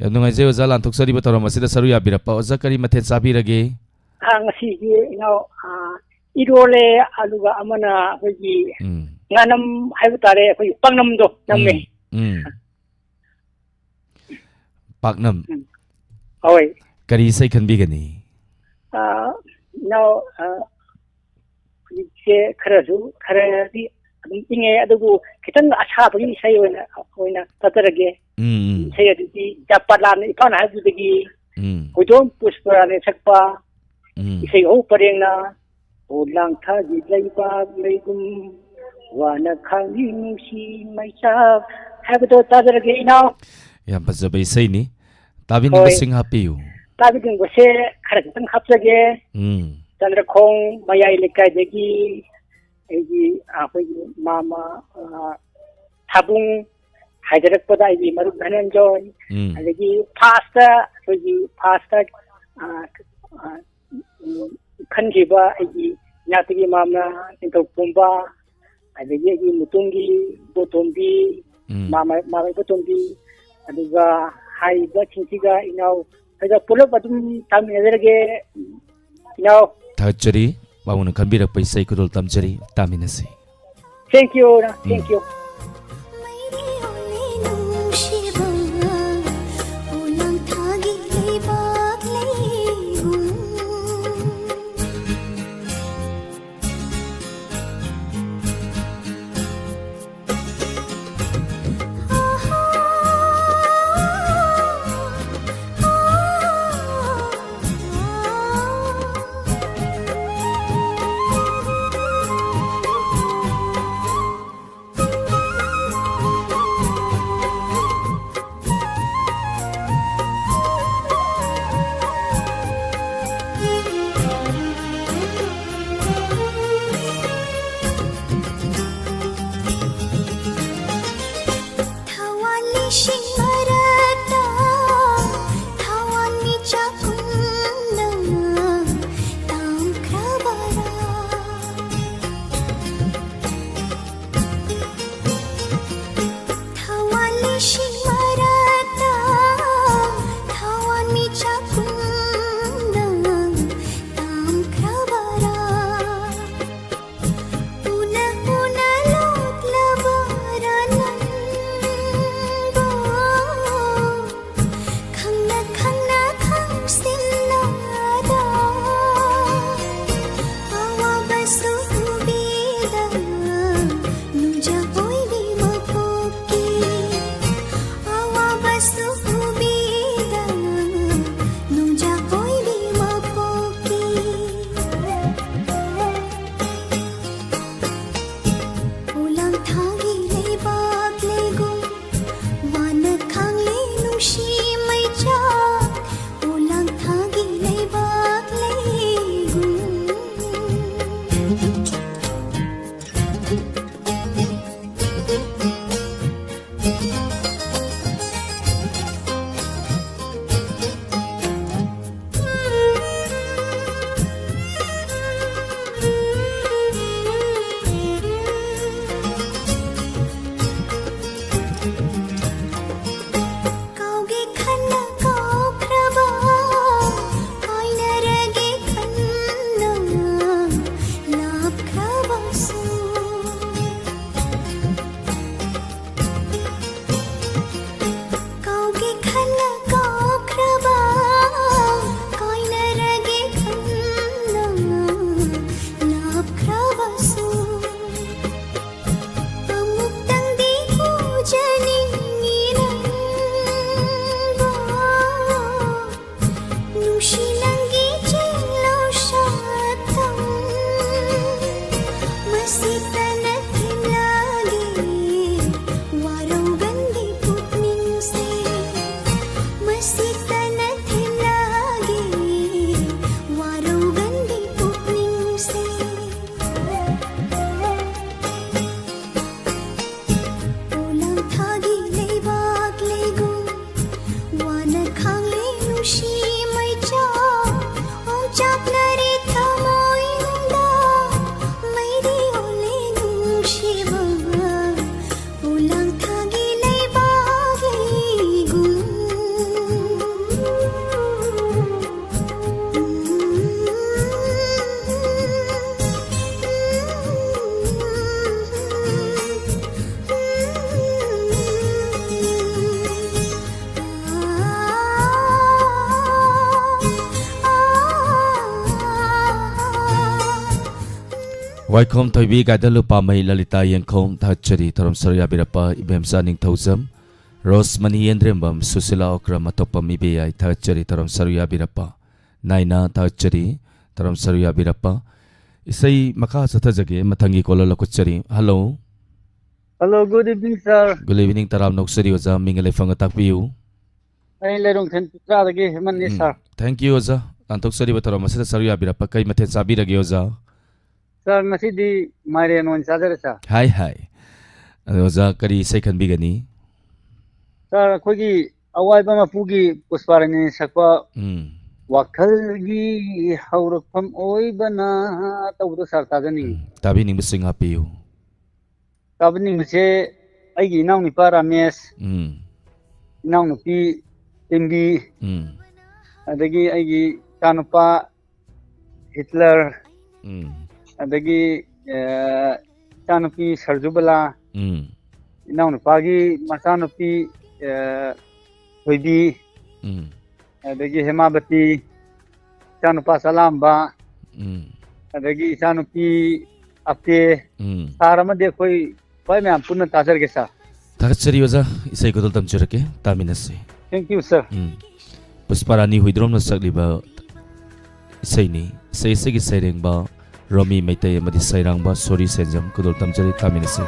ꯌꯥꯝ ꯅꯨꯡꯉꯥꯏꯖꯩ ꯑꯣꯖꯥ, ꯂꯥꯟꯊꯣꯛꯆꯔꯤꯕ ꯊꯧꯔꯝ ꯑꯁꯤꯗ ꯁꯔꯨꯛ ꯌꯥꯕꯤꯔꯛꯄ꯫ ꯑꯣꯖꯥ, ꯀꯔꯤ ꯃꯊꯦꯜ ꯆꯥꯕꯤꯔꯒꯦ? ꯑꯥ, ꯉꯁꯤꯗꯤ, ꯏꯅꯥꯎ, ꯑꯥ, ꯏꯔꯣꯜꯂꯦ, ꯑꯗꯨꯒ ꯑꯃꯅ ꯑꯩꯈꯣꯏꯒꯤ ꯎꯝ꯫ ꯉꯥꯅꯝ ꯍꯥꯏꯕ ꯇꯥꯔꯦ, ꯑꯩꯈꯣꯏꯒꯤ ꯄꯥꯛꯅꯝꯗꯣ ꯅꯝꯃꯦ꯫ ꯎꯝ, ꯎꯝ꯫ ꯄꯥꯛꯅꯝ꯫ ꯎꯝ꯫ ꯍꯣꯏ꯫ ꯀꯔꯤ ꯏꯁꯩ ꯈꯟꯕꯤꯒꯅꯤ? ꯑꯥ, ꯏꯅꯥꯎ, ꯑꯥ, ꯍꯧꯖꯤꯛꯁꯦ ꯈꯔꯁꯨ, ꯈꯔꯗꯤ ꯑꯗꯨꯝ ꯏꯪꯉꯦ, ꯑꯗꯨꯕꯨ ꯈꯤꯇꯪ ꯑꯁꯥꯕꯒꯤ ꯏꯁꯩ ꯑꯣꯏꯅ, ꯑꯣꯏꯅ ꯊꯥꯖꯔꯒꯦ꯫ ꯎꯝ, ꯎꯝ꯫ ꯏꯁꯩ ꯑꯗꯨꯗꯤ ꯖꯄꯥꯂꯥꯟ ꯏꯝꯐꯥꯜ ꯍꯥꯏꯕꯗꯨꯗꯒꯤ ꯎꯝ꯫ ꯍꯣꯏꯗꯣꯝ ꯄꯨꯁꯄꯔꯥꯅ ꯁꯛꯄ ꯎꯝ꯫ ꯏꯁꯩ ꯍꯧ ꯄꯔꯦꯡꯅ "ꯑꯣ ꯂꯥꯡꯊꯥꯒꯤ ꯂꯩꯕꯥꯛ ꯂꯩꯒꯨꯝ, ꯋꯥꯅ ꯈꯥꯡꯉꯤ ꯅꯨꯡꯁꯤ ꯃꯩꯆꯥꯛ ꯍꯥꯏꯕꯗꯣ ꯇꯥꯖꯔꯒꯦ, ꯏꯅꯥꯎ꯫ ꯌꯥꯝ ꯐꯖꯕ ꯏꯁꯩꯅꯤ꯫ ꯇꯥꯕꯤꯅꯤꯡꯕꯁꯤꯡ ꯍꯣꯏ꯫ ꯍꯥꯞꯄꯤꯌꯨ꯫ ꯇꯥꯕꯤꯅꯤꯡꯕꯁꯦ ꯈꯔ ꯈꯤꯇꯪ ꯍꯥꯞꯆꯒꯦ꯫ ꯎꯝ꯫ ꯆꯟꯗ꯭ꯔꯈꯣꯡ ꯃꯌꯥꯏ ꯂꯩꯀꯥꯏꯗꯒꯤ ꯑꯩꯒꯤ, ꯑꯩꯈꯣꯏꯒꯤ ꯃꯥꯃ, ꯑ, ꯊꯥꯕꯨꯡ ꯍꯥꯏꯖꯔꯛꯄꯗ ꯑꯩꯒꯤ ꯃꯔꯨꯞ ꯙꯅꯟꯖꯣꯏ, ꯎꯝ꯫ ꯑꯗꯒꯤ ꯐꯥꯁꯇ, ꯑꯩꯈꯣꯏꯒꯤ ꯐꯥꯁꯇ, ꯑ, ꯑ, ꯎꯝ, ꯈꯟꯈꯤꯕ ꯑꯩꯒꯤ ꯏꯅꯥꯛꯇꯒꯤ ꯃꯥꯝꯅ ꯅꯤꯡꯊꯧ ꯄꯨꯝꯕ, ꯑꯗꯒꯤ ꯑꯩꯒꯤ ꯃꯇꯨꯡꯒꯤ ꯏꯕꯣꯇꯣꯝꯕꯤ, ꯎꯝ꯫ ꯃꯥꯃ-, ꯃꯥꯃ ꯏꯕꯣꯇꯣꯝꯕꯤ, ꯑꯗꯨꯒ ꯍꯥꯏꯔꯤꯕꯁꯤꯡꯁꯤꯒ ꯏꯅꯥꯎ ꯈꯔꯒ ꯄꯨꯂꯞ ꯑꯗꯨꯝ ꯇꯥꯃꯤꯟꯅꯖꯔꯒꯦ꯫ ꯏꯅꯥꯎ꯫ ꯊꯥꯒꯠꯆꯔꯤ꯫ ꯄꯥꯕꯨꯡꯅ ꯈꯟꯕꯤꯔꯛꯄ ꯏꯁꯩ ꯈꯨꯗꯣꯜ ꯇꯝꯖꯔꯤ꯫ ꯇꯥꯃꯤꯟꯅꯁꯤ꯫ Thank you, thank you. ꯋꯥꯏꯈꯣꯝ ꯊꯣꯏꯕꯤ, ꯒꯥꯏꯗ ꯂꯨꯄꯥꯃꯩ, ꯂꯂꯤꯇꯥ ꯌꯦꯡꯈꯣꯝ, ꯊꯥꯒꯠꯆꯔꯤ꯫ ꯊꯧꯔꯝ ꯁꯔꯨꯛ ꯌꯥꯕꯤꯔꯛꯄ ꯏꯕꯦꯝꯆꯥ ꯅꯤꯡꯊꯧꯖꯝ, ꯔꯣꯁꯃꯅꯤ ꯌꯦꯟꯗ꯭ꯔꯦꯝꯕꯝ, ꯁꯨꯁꯤꯂꯥ ꯑꯣꯀ꯭ꯔꯝ, ꯑꯇꯣꯞꯄ ꯃꯤꯕꯦꯌꯥꯏ, ꯊꯥꯒꯠꯆꯔꯤ꯫ ꯊꯧꯔꯝ ꯁꯔꯨꯛ ꯌꯥꯕꯤꯔꯛꯄ ꯅꯥꯏꯅ, ꯊꯥꯒꯠꯆꯔꯤ꯫ ꯊꯧꯔꯝ ꯁꯔꯨꯛ ꯌꯥꯕꯤꯔꯛꯄ꯫ ꯏꯁꯩ ꯃꯈꯥ ꯆꯠꯊꯖꯒꯦ, ꯃꯊꯪꯒꯤ caller ꯂꯧꯈꯠꯆꯔꯤ꯫ Hello꯫ Hello, good evening, sir. Good evening, ꯇꯔꯥꯝꯅ ꯑꯣꯛꯆꯔꯤ ꯑꯣꯖꯥ, ꯃꯤꯡꯒ ꯂꯩꯐꯝꯒ ꯇꯥꯛꯄꯤꯌꯨ꯫ ꯑꯩ ꯂꯩꯔꯣꯡꯊꯦꯝ ꯆꯤꯇ꯭ꯔꯥꯗꯒꯤ ꯍꯦꯃꯟꯅꯤ, ꯎꯝ, sir꯫ Thank you, ꯑꯣꯖꯥ꯫ ꯇꯥꯟꯊꯣꯛꯆꯔꯤꯕ ꯊꯧꯔꯝ ꯑꯁꯤꯗ ꯁꯔꯨꯛ ꯌꯥꯕꯤꯔꯛꯄ ꯀꯩ ꯃꯊꯦꯜ ꯆꯥꯕꯤꯔꯒꯦ, ꯑꯣꯖꯥ? Sir, ꯉꯁꯤꯗꯤ ꯃꯥꯏꯔꯦꯟ ꯑꯣꯏꯅ ꯆꯥꯖꯔꯦ, sir꯫ ꯍꯥꯏ, ꯍꯥꯏ꯫ ꯑꯗꯣ ꯑꯣꯖꯥ, ꯀꯔꯤ ꯏꯁꯩ ꯈꯟꯕꯤꯒꯅꯤ? Sir, ꯑꯩꯈꯣꯏꯒꯤ ꯑꯋꯥꯏꯕ ꯃꯄꯨꯒꯤ ꯄꯨꯁꯄꯥꯔꯥꯅꯤ ꯁꯛꯄ ꯎꯝ꯫ ꯋꯥꯈꯜꯒꯤ ꯍꯧꯔꯛꯐꯝ ꯑꯣꯏꯕꯅ ꯇꯧꯕꯗꯣ, sir, ꯇꯥꯖꯅꯤꯡꯉꯤ꯫ ꯎꯝ, ꯇꯥꯕꯤꯅꯤꯡꯕꯁꯤꯡ ꯍꯥꯞꯄꯤꯌꯨ꯫ ꯇꯥꯕꯤꯅꯤꯡꯕꯁꯦ ꯑꯩꯒꯤ ꯏꯅꯥꯎꯅꯨꯄꯥ ꯔꯥꯃꯦꯁ, ꯎꯝ꯫ ꯏꯅꯥꯎꯅꯨꯄꯤ ꯇꯦꯝꯕꯤ, ꯎꯝ꯫ ꯑꯗꯒꯤ ꯑꯩꯒꯤ ꯏꯆꯥꯅꯨꯄꯥ ꯍꯤꯠꯂꯔ, ꯎꯝ꯫ ꯑꯗꯒꯤ, ꯑ, ꯏꯆꯥꯅꯨꯄꯤ ꯁꯔꯖꯨꯕꯂꯥ, ꯎꯝ꯫ ꯏꯅꯥꯎꯅꯨꯄꯥꯒꯤ ꯃꯆꯥꯅꯨꯄꯤ, ꯑ, ꯊꯣꯏꯕꯤ, ꯎꯝ꯫ ꯑꯗꯒꯤ ꯍꯦꯃꯥꯕꯇꯤ, ꯏꯆꯥꯅꯨꯄꯥ ꯆꯂꯥꯝꯕ, ꯎꯝ꯫ ꯑꯗꯒꯤ ꯏꯆꯥꯅꯨꯄꯤ ꯑꯞꯇꯦ, ꯎꯝ꯫ Sir ꯑꯃꯗꯤ ꯑꯩꯈꯣꯏ ꯈ꯭ꯋꯥꯏ ꯃꯌꯥꯝ ꯄꯨꯟꯅ ꯇꯥꯖꯔꯒꯦ, sir꯫ ꯊꯥꯒꯠꯆꯔꯤ ꯑꯣꯖꯥ, ꯏꯁꯩ ꯈꯨꯗꯣꯜ ꯇꯝꯖꯔꯛꯀꯦ, ꯇꯥꯃꯤꯟꯅꯁꯤ꯫ Thank you, sir꯫ ꯎꯝ꯫ ꯄꯨꯁꯄꯥꯔꯥꯅꯤ ꯍꯨꯏꯗ꯭ꯔꯣꯝꯅ ꯁꯛꯂꯤꯕ ꯏꯁꯩꯅꯤ꯫ ꯏꯁꯩ ꯑꯁꯤꯒꯤ ꯁꯩꯔꯦꯡꯕ ꯔꯣꯃꯤ ꯃꯩꯇꯩ ꯑꯃꯗꯤ ꯁꯩꯔꯥꯡꯕ ꯁꯣꯔꯤ ꯁꯦꯟꯖꯝ꯫ ꯈꯨꯗꯣꯜ ꯇꯝꯖꯔꯤ, ꯇꯥꯃꯤꯟꯅꯁꯤ꯫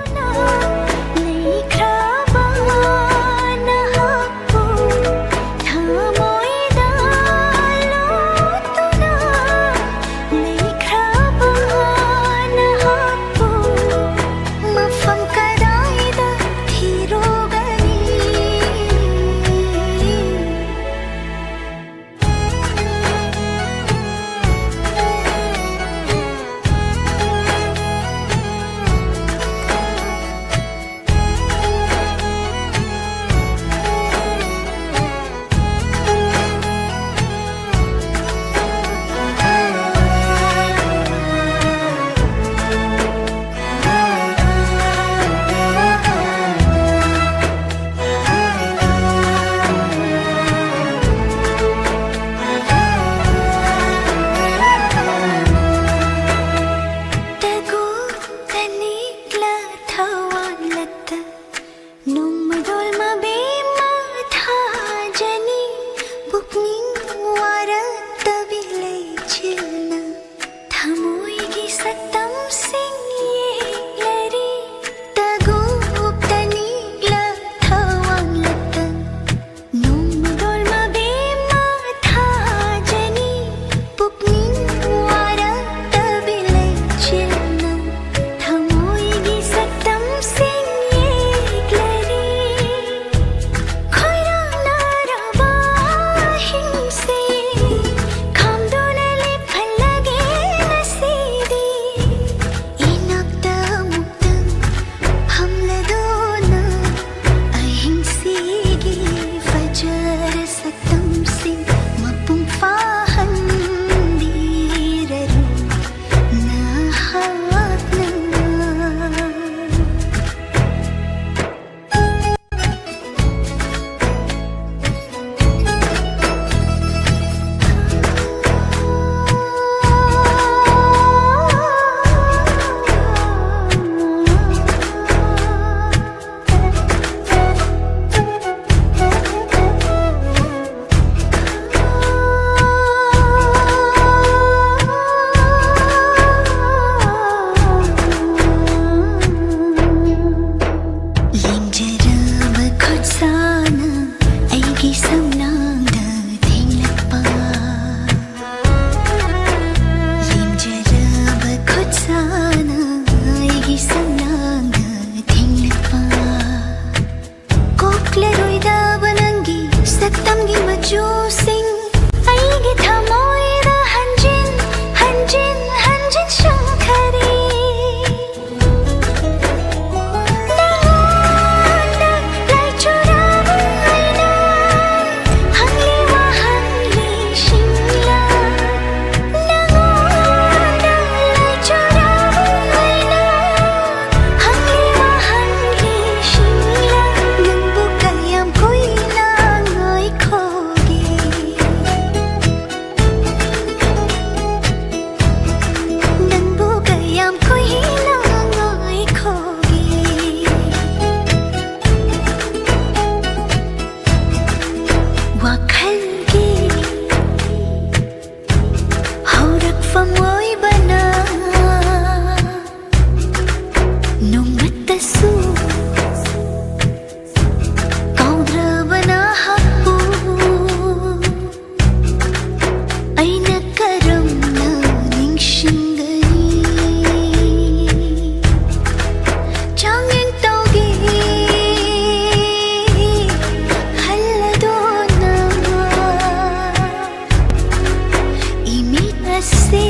ꯁꯦ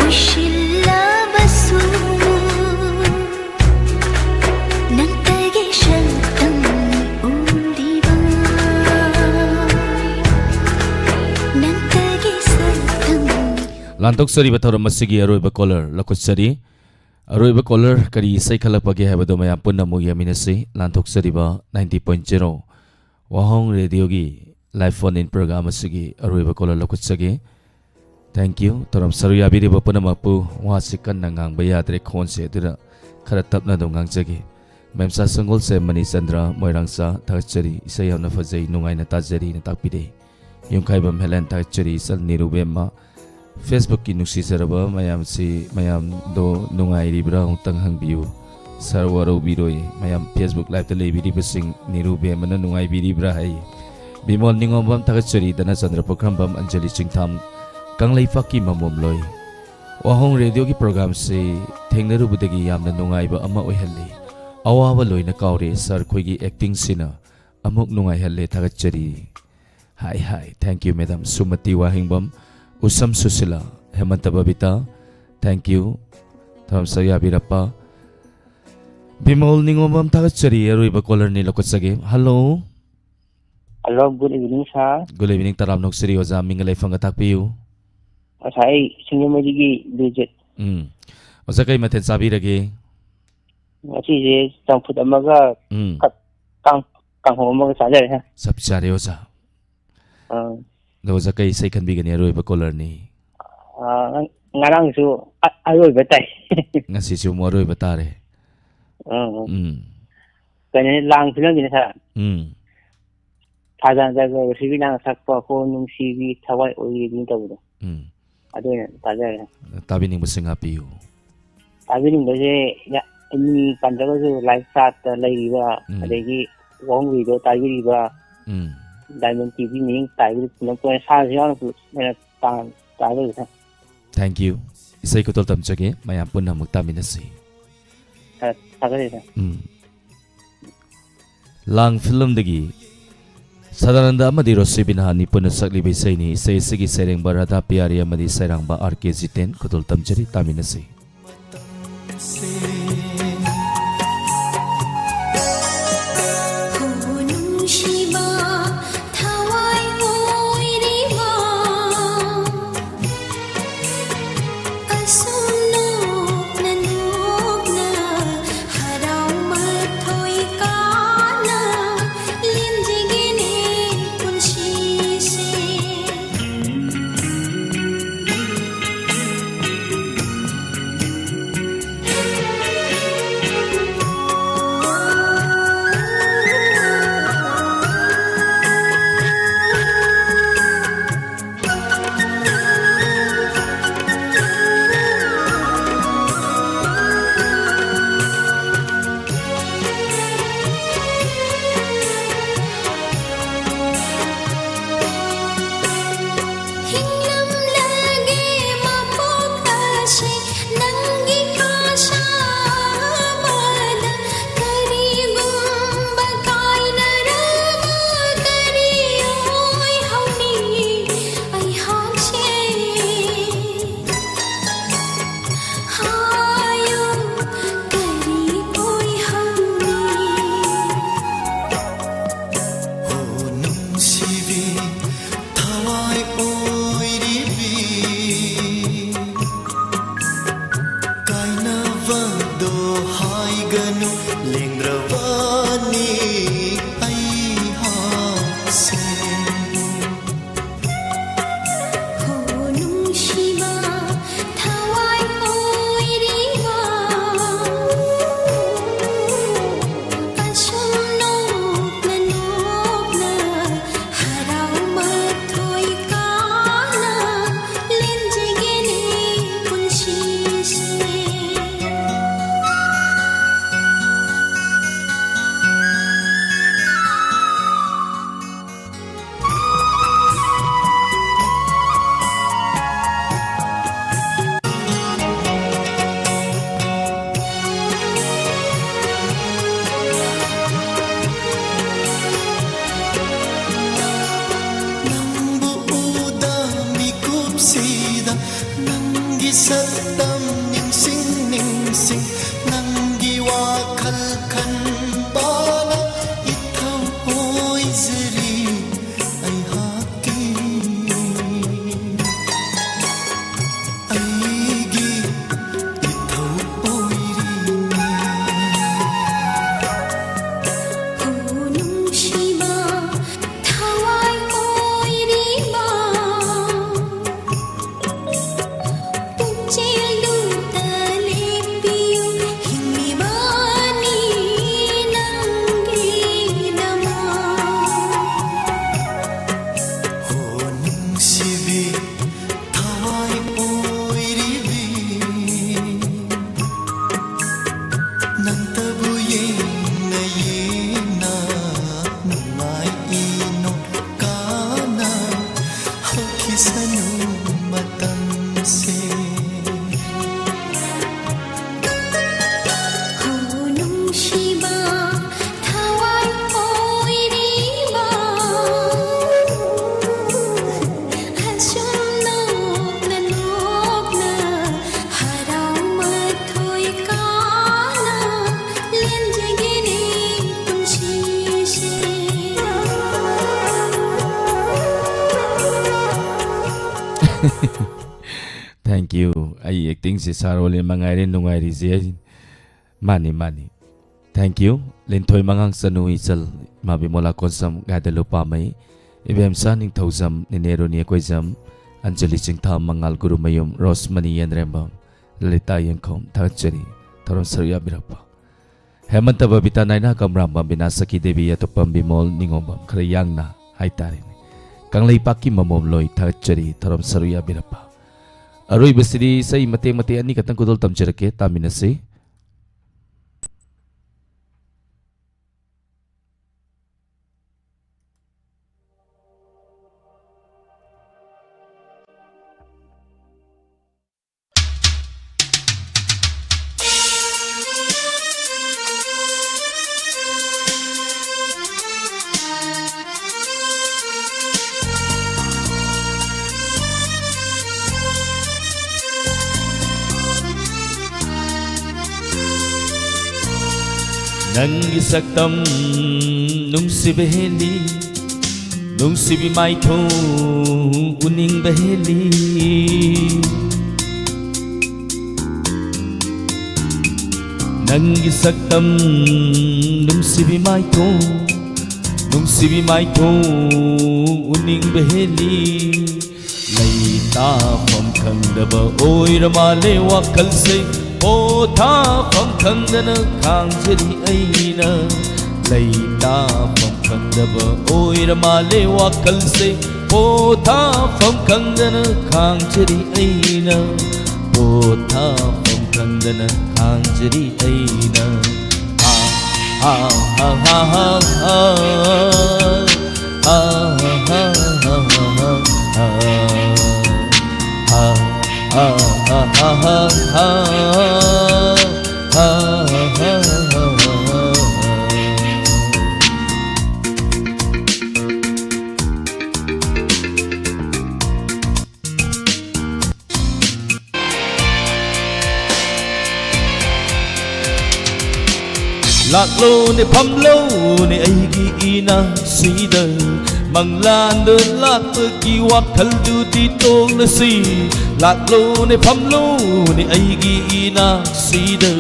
ꯎꯏꯁꯤꯜꯂꯕꯁꯨ ꯅꯪꯇꯒꯤ ꯁꯛꯇꯝ ꯎꯠꯂꯤꯕ, ꯅꯪꯇꯒꯤ ꯁꯛꯇꯝ꯫ ꯂꯥꯟꯊꯣꯛꯆꯔꯤꯕ ꯊꯧꯔꯝ ꯑꯁꯤꯒꯤ ꯑꯔꯣꯏꯕ ꯀꯣꯂꯔ ꯂꯧꯈꯠꯆꯔꯤ꯫ ꯑꯔꯣꯏꯕ ꯀꯣꯂꯔ ꯀꯔꯤ ꯏꯁꯩ ꯈꯜꯂꯛꯄꯒꯦ ꯍꯥꯏꯕꯗꯨ ꯃꯌꯥꯝ ꯄꯨꯟꯅ ꯑꯃꯨꯛ ꯌꯦꯡꯃꯤꯟꯅꯁꯤ꯫ ꯂꯥꯟꯊꯣꯛꯆꯔꯤꯕ ꯅꯥꯏꯟꯇꯤ ꯄꯣꯏꯟ ꯖꯦꯔꯣ ꯋꯥꯍꯣꯡ ꯔꯦꯗꯤꯑꯣꯒꯤ ꯂꯥꯏꯚ ꯐꯣꯟ ꯏꯟ ꯄ꯭ꯔꯣꯒ꯭ꯔꯥꯝ ꯑꯁꯤꯒꯤ ꯑꯔꯣꯏꯕ ꯀꯣꯂꯔ ꯂꯧꯈꯠꯆꯒꯦ꯫ Thank you꯫ ꯊꯧꯔꯝ ꯁꯔꯨꯛ ꯌꯥꯕꯤꯔꯤꯕ ꯄꯨꯝꯅꯃꯛꯄꯨ ꯋꯥꯁꯤ ꯀꯟꯅ ꯉꯥꯡꯕ ꯌꯥꯗ꯭ꯔꯦ, ꯈꯣꯟꯁꯦ ꯑꯗꯨꯅ ꯈꯔ ꯇꯞꯅ ꯑꯗꯨꯝ ꯉꯥꯡꯖꯒꯦ꯫ ꯃꯦꯝꯆꯥ ꯁꯪꯒꯣꯜꯁꯦ ꯃꯅꯤꯆꯟꯗ꯭ꯔ ꯃꯣꯏꯔꯥꯡꯆꯥ ꯊꯥꯒꯠꯆꯔꯤ, ꯏꯁꯩ ꯌꯥꯝꯅ ꯐꯖꯩ, ꯅꯨꯡꯉꯥꯏꯅ ꯇꯥꯖꯔꯤꯅ ꯇꯥꯛꯄꯤꯔꯦ꯫ ꯌꯨꯝꯈꯥꯏꯕꯝ ꯍꯦꯂꯦꯟ ꯊꯥꯒꯠꯆꯔꯤ, ꯏꯆꯜ ꯅꯤꯔꯨꯕꯦꯝꯃ꯫ Facebook-ꯀꯤ ꯅꯨꯡꯁꯤꯖꯔꯕ ꯃꯌꯥꯝꯁꯤ, ꯃꯌꯥꯝꯗꯣ ꯅꯨꯡꯉꯥꯏꯔꯤꯕ꯭ꯔꯥ ꯑꯃꯨꯛꯇꯪ ꯍꯪꯕꯤꯌꯨ꯫ ꯁꯥꯔ ꯋꯥꯔꯧꯕꯤꯔꯣꯏ, ꯃꯌꯥꯝ Facebook live-ꯇ ꯂꯩꯕꯤꯔꯤꯕꯁꯤꯡ ꯅꯤꯔꯨꯕꯦꯝꯃꯅ ꯅꯨꯡꯉꯥꯏꯕꯤꯔꯤꯕ꯭ꯔꯥ ꯍꯥꯏ꯫ ꯕꯤꯃꯣꯜ ꯅꯤꯉꯣꯝꯕꯝ ꯊꯥꯒꯠꯆꯔꯤ, ꯙꯅꯆꯟꯗ꯭ꯔ ꯄꯨꯈ꯭ꯔꯝꯕꯝ, ꯑꯟꯖꯂꯤ ꯆꯤꯡꯊꯥꯝ, ꯀꯪꯂꯩꯄꯥꯛꯀꯤ ꯃꯃꯣꯝꯂꯣꯏ꯫ ꯋꯥꯍꯣꯡ ꯔꯦꯗꯤꯑꯣꯒꯤ ꯄ꯭ꯔꯣꯒ꯭ꯔꯥꯝꯁꯤ ꯊꯦꯡꯅꯔꯨꯕꯗꯒꯤ ꯌꯥꯝꯅ ꯅꯨꯡꯉꯥꯏꯕ ꯑꯃ ꯑꯣꯏꯍꯜꯂꯤ꯫ ꯑꯋꯥꯕ ꯂꯣꯏꯅ ꯀꯥꯎꯔꯦ ꯁꯥꯔ ꯈꯣꯏꯒꯤ ꯑꯦꯛꯇꯤꯡꯁꯤꯅ꯫ ꯑꯃꯨꯛ ꯅꯨꯡꯉꯥꯏꯍꯜꯂꯦ, ꯊꯥꯒꯠꯆꯔꯤ꯫ ꯍꯥꯏ ꯍꯥꯏ, thank you madam꯫ ꯁꯨꯃꯇꯤ Wahengbam, Usham Sushila, ꯍꯦꯃꯟꯇ Babita, thank you꯫ ꯊꯧꯔꯝ ꯁꯔꯨꯛ ꯌꯥꯕꯤꯔꯛꯄ ꯕꯤꯃꯣꯜ ꯅꯤꯉꯣꯝꯕꯝ ꯊꯥꯒꯠꯆꯔꯤ꯫ ꯑꯔꯣꯏꯕ ꯀꯣꯂꯔꯅꯤ ꯂꯧꯈꯠꯆꯒꯦ꯫ Hello. Hello, good evening, sir꯫ Good evening, ꯇꯔꯥꯝ ꯅꯣꯛꯆꯔꯤ ꯑꯣꯖꯥ, ꯃꯤꯡꯒ ꯂꯩꯐꯝꯒ ꯇꯥꯛꯄꯤꯌꯨ꯫ ꯑꯣꯖꯥ, ꯑꯩ ꯁꯤꯡꯖꯃꯩꯗꯒꯤ ꯕꯤꯔꯖꯤꯠ꯫ ꯎꯝ꯫ ꯑꯣꯖꯥ, ꯀꯩ ꯃꯊꯦꯜ ꯆꯥꯕꯤꯔꯒꯦ? ꯉꯁꯤꯁꯦ ꯆꯝꯐꯨꯠ ꯑꯃꯒ ꯎꯝ꯫ ꯀꯛ-, ꯀꯥꯡ-, ꯀꯥꯡꯍꯧ ꯑꯃꯒ ꯆꯥꯖꯔꯦ꯫ ꯆꯞ ꯆꯥꯔꯦ ꯑꯣꯖꯥ꯫ ꯑꯥ꯫ ꯑꯗꯣ ꯑꯣꯖꯥ, ꯀꯩ ꯏꯁꯩ ꯈꯟꯕꯤꯒꯅꯤ? ꯑꯔꯣꯏꯕ ꯀꯣꯂꯔꯅꯤ꯫ ꯑꯥ, ꯉ-, ꯉꯔꯥꯡꯁꯨ ꯑ-, ꯑꯔꯣꯏꯕ ꯇꯥꯏ꯫ ꯉꯁꯤꯁꯨ ꯑꯃꯨꯛ ꯑꯔꯣꯏꯕ ꯇꯥꯔꯦ꯫ ꯑꯥ, ꯑꯥ꯫ ꯎꯝ꯫ ꯀꯩꯅꯣꯅꯦ, ꯂꯥꯡ ꯐꯤꯂꯝꯒꯤꯅꯦ ꯁꯥꯔ꯫ ꯎꯝ꯫ ꯊꯥꯖꯥꯟ ꯆꯥꯖꯕ ꯁꯤꯕꯤ ꯅꯥꯅ ꯁꯛꯄ ꯍꯣ ꯅꯨꯡꯁꯤꯕꯤ ꯊꯋꯥꯏ ꯑꯣꯏꯔꯤꯕꯤ ꯇꯧꯕꯗꯣ꯫ ꯎꯝ꯫ ꯑꯗꯨ ꯑꯣꯏꯅ ꯇꯥꯖꯔꯦ꯫ ꯇꯥꯕꯤꯅꯤꯡꯕꯁꯤꯡ ꯍꯥꯞꯄꯤꯌꯨ꯫ ꯇꯥꯕꯤꯅꯤꯡꯕꯁꯦ ꯌꯥ-, ꯃꯤ ꯄꯟꯗ꯭ꯔꯒꯁꯨ live chat-ꯇ ꯂꯩꯔꯤꯕ, ꯎꯝ꯫ ꯑꯗꯒꯤ ꯋꯥꯍꯣꯡ ꯔꯦꯗꯤꯑꯣ ꯇꯥꯕꯤꯔꯤꯕ, ꯎꯝ꯫ Diamond TV ꯃꯤꯌꯦꯡ ꯇꯥꯕꯤꯔꯤꯕ ꯄꯨꯂꯞ ꯇꯣꯉꯥꯟꯅ ꯁꯥꯔꯁꯨ ꯌꯥꯎꯅ ꯄꯨꯂꯞ ꯑꯣꯏꯅ ꯇꯥ-, ꯇꯥꯖꯔꯦ ꯁꯥꯔ꯫ Thank you꯫ ꯏꯁꯩ ꯈꯨꯗꯣꯜ ꯇꯝꯖꯒꯦ, ꯃꯌꯥꯝ ꯄꯨꯟꯅ ꯑꯃꯨꯛ ꯇꯥꯃꯤꯟꯅꯁꯤ꯫ ꯁꯥꯔ, ꯊꯥꯒꯠꯆꯔꯤ ꯁꯥꯔ꯫ ꯎꯝ꯫ ꯂꯥꯡ ꯐꯤꯂꯝꯗꯒꯤ ꯁꯗꯥꯅꯟꯗ ꯑꯃꯗꯤ ꯔꯣꯁꯤ ꯕꯤꯅꯥꯅꯤ ꯄꯨꯟꯅ ꯁꯛꯂꯤꯕ ꯏꯁꯩꯅꯤ꯫ ꯏꯁꯩ ꯑꯁꯤꯒꯤ ꯁꯩꯔꯦꯡꯕ ꯔꯥꯙꯥ ꯄꯤꯌꯥꯔꯤ ꯑꯃꯗꯤ ꯁꯩꯔꯥꯡꯕ ꯑꯥꯔ ꯀꯦ ꯖꯤꯇꯦꯟ꯫ ꯈꯨꯗꯣꯜ ꯇꯝꯖꯔꯤ, ꯇꯥꯃꯤꯟꯅꯁꯤ꯫ ꯅꯨꯡꯁꯤꯕ ꯊꯋꯥꯏ ꯑꯣꯏꯔꯤꯕ ꯑꯁꯨꯝ ꯅꯣꯛꯅ ꯅꯣꯛꯅ ꯍꯔꯥꯎ ꯃꯊꯣꯏ ꯀꯥꯅ ꯂꯦꯟꯖꯒꯦꯅꯦ ꯄꯨꯟꯁꯤꯁꯦ꯫ ꯁꯛꯇꯝ ꯅꯤꯡꯁꯤꯡ ꯅꯤꯡꯁꯤꯡ ꯅꯪꯒꯤ ꯋꯥꯈꯜ ꯈꯟꯕꯅ ꯏꯊꯧ ꯑꯣꯏꯖꯔꯤ꯫ ꯑꯩꯍꯥꯛꯀꯤ, ꯑꯩꯒꯤ ꯏꯊꯧ ꯑꯣꯏꯔꯤꯅꯤ꯫ ꯅꯨꯡꯁꯤꯕ ꯊꯋꯥꯏ ꯑꯣꯏꯔꯤꯕ ꯄꯨꯛꯆꯦꯜꯗꯨꯗ ꯂꯦꯞꯄꯤꯌꯨ, ꯍꯤꯡꯂꯤꯕꯅꯤ ꯅꯪꯒꯤꯗꯃꯛ꯫ ꯍꯣ ꯅꯨꯡꯁꯤꯕꯤ ꯊꯋꯥꯏ ꯑꯣꯏꯔꯤꯕꯤ, ꯅꯪꯇꯕꯨ ꯌꯦꯡꯅ ꯌꯦꯡꯅ ꯅꯨꯡꯉꯥꯏ ꯏꯅꯣ ꯀꯥꯅ ꯍꯧꯈꯤꯁꯅꯨ ꯃꯇꯝꯁꯦ꯫ ꯍꯣ ꯅꯨꯡꯁꯤꯕ ꯊꯋꯥꯏ ꯑꯣꯏꯔꯤꯕ, ꯑꯁꯨꯝ ꯅꯣꯛꯅ ꯅꯣꯛꯅ ꯍꯔꯥꯎ ꯃꯊꯣꯏ ꯀꯥꯅ ꯂꯦꯟꯖꯒꯦꯅꯦ ꯄꯨꯟꯁꯤꯁꯦ꯫ Thank you꯫ ꯑꯩ acting ꯁꯦ ꯁꯥꯔꯣꯂꯦ ꯃꯉꯥꯏꯔꯦ ꯅꯨꯡꯉꯥꯏꯔꯤꯁꯦ꯫ ꯃꯥꯅꯤ, ꯃꯥꯅꯤ꯫ Thank you꯫ ꯂꯤꯟꯊꯣꯏ ꯃꯉꯥꯡ ꯆꯅꯨ ꯏꯆꯜ, ꯏꯃꯥ ꯕꯤꯃꯣꯂꯥ ꯀꯣꯟꯁꯝ, ꯒꯥꯏꯗ ꯂꯨꯄꯥꯃꯩ, ꯏꯕꯦꯝꯆꯥ ꯅꯤꯡꯊꯧꯖꯝ, ꯅꯦꯅꯦ ꯔꯣꯅꯤ ꯑꯩꯈꯣꯏꯖꯝ, ꯑꯟꯖꯂꯤ ꯆꯤꯡꯊꯥ, ꯃꯉꯥꯜ ꯒꯨꯔꯨꯃꯌꯨꯝ, ꯔꯣꯁꯃꯅꯤ ꯌꯦꯟꯔꯦꯝꯕꯝ, ꯂꯂꯤꯇꯥ ꯌꯦꯡꯈꯣꯝ, ꯊꯥꯒꯠꯆꯔꯤ꯫ ꯊꯧꯔꯝ ꯁꯔꯨꯛ ꯌꯥꯕꯤꯔꯛꯄ꯫ ꯍꯦꯃꯟꯇ ꯕꯕꯤꯇꯥ ꯅꯥꯏꯅꯥ ꯀꯝꯔꯥꯝꯕꯝ ꯕꯤꯅꯥ ꯁꯈꯤ ꯗꯦꯕꯤ ꯑꯇꯣꯞꯄꯝ ꯕꯤꯃꯣꯜ ꯅꯤꯉꯣꯝꯕꯝ ꯈꯔ ꯌꯥꯡꯅ ꯍꯥꯏꯇꯥꯔꯦꯅꯦ꯫ ꯀꯪꯂꯩꯄꯥꯛꯀꯤ ꯃꯃꯣꯝ ꯂꯣꯏ ꯊꯥꯒꯠꯆꯔꯤ꯫ ꯊꯧꯔꯝ ꯁꯔꯨꯛ ꯌꯥꯕꯤꯔꯛꯄ꯫ ꯑꯔꯣꯏꯕꯁꯤꯗꯤ ꯏꯁꯩ ꯃꯇꯦꯛ ꯃꯇꯦꯛ ꯑꯅꯤꯈꯛꯇꯪ ꯈꯨꯗꯣꯜ ꯇꯝꯖꯔꯛꯀꯦ, ꯇꯥꯃꯤꯟꯅꯁꯤ꯫ ꯅꯪꯒꯤ ꯁꯛꯇꯝ ꯅꯨꯡꯁꯤꯕ ꯍꯦꯜꯂꯤ, ꯅꯨꯡꯁꯤꯕꯤ ꯃꯥꯏꯊꯣꯡ ꯎꯅꯤꯡꯕ ꯍꯦꯜꯂꯤ꯫ ꯅꯪꯒꯤ ꯁꯛꯇꯝ ꯅꯨꯡꯁꯤꯕꯤ ꯃꯥꯏꯊꯣꯡ, ꯅꯨꯡꯁꯤꯕꯤ ꯃꯥꯏꯊꯣꯡ ꯎꯅꯤꯡꯕ ꯍꯦꯜꯂꯤ꯫ ꯂꯩꯇꯥꯐꯝ ꯈꯪꯗꯕ ꯑꯣꯏꯔ ꯃꯥꯜꯂꯦ ꯋꯥꯈꯜꯁꯦ, ꯄꯣꯊꯥꯐꯝ ꯈꯪꯗꯅ ꯈꯥꯡꯖꯔꯤ ꯑꯩꯅ꯫ ꯂꯩꯇꯥꯐꯝ ꯈꯪꯗꯕ ꯑꯣꯏꯔ ꯃꯥꯜꯂꯦ ꯋꯥꯈꯜꯁꯦ, ꯄꯣꯊꯥꯐꯝ ꯈꯪꯗꯅ ꯈꯥꯡꯖꯔꯤ ꯑꯩꯅ꯫ ꯄꯣꯊꯥꯐꯝ ꯈꯪꯗꯅ ꯈꯥꯡꯖꯔꯤ ꯑꯩꯅ꯫ ꯂꯥꯛꯂꯣꯅꯦ ꯐꯝꯂꯣꯅꯦ ꯑꯩꯒꯤ ꯏꯅꯥꯛꯁꯤꯗ, ꯃꯪꯂꯥꯟꯗ ꯂꯥꯛꯄꯒꯤ ꯋꯥꯈꯜꯗꯨꯗꯤ ꯇꯣꯛꯂꯁꯤ꯫ ꯂꯥꯛꯂꯣꯅꯦ ꯐꯝꯂꯣꯅꯦ ꯑꯩꯒꯤ ꯏꯅꯥꯛꯁꯤꯗ,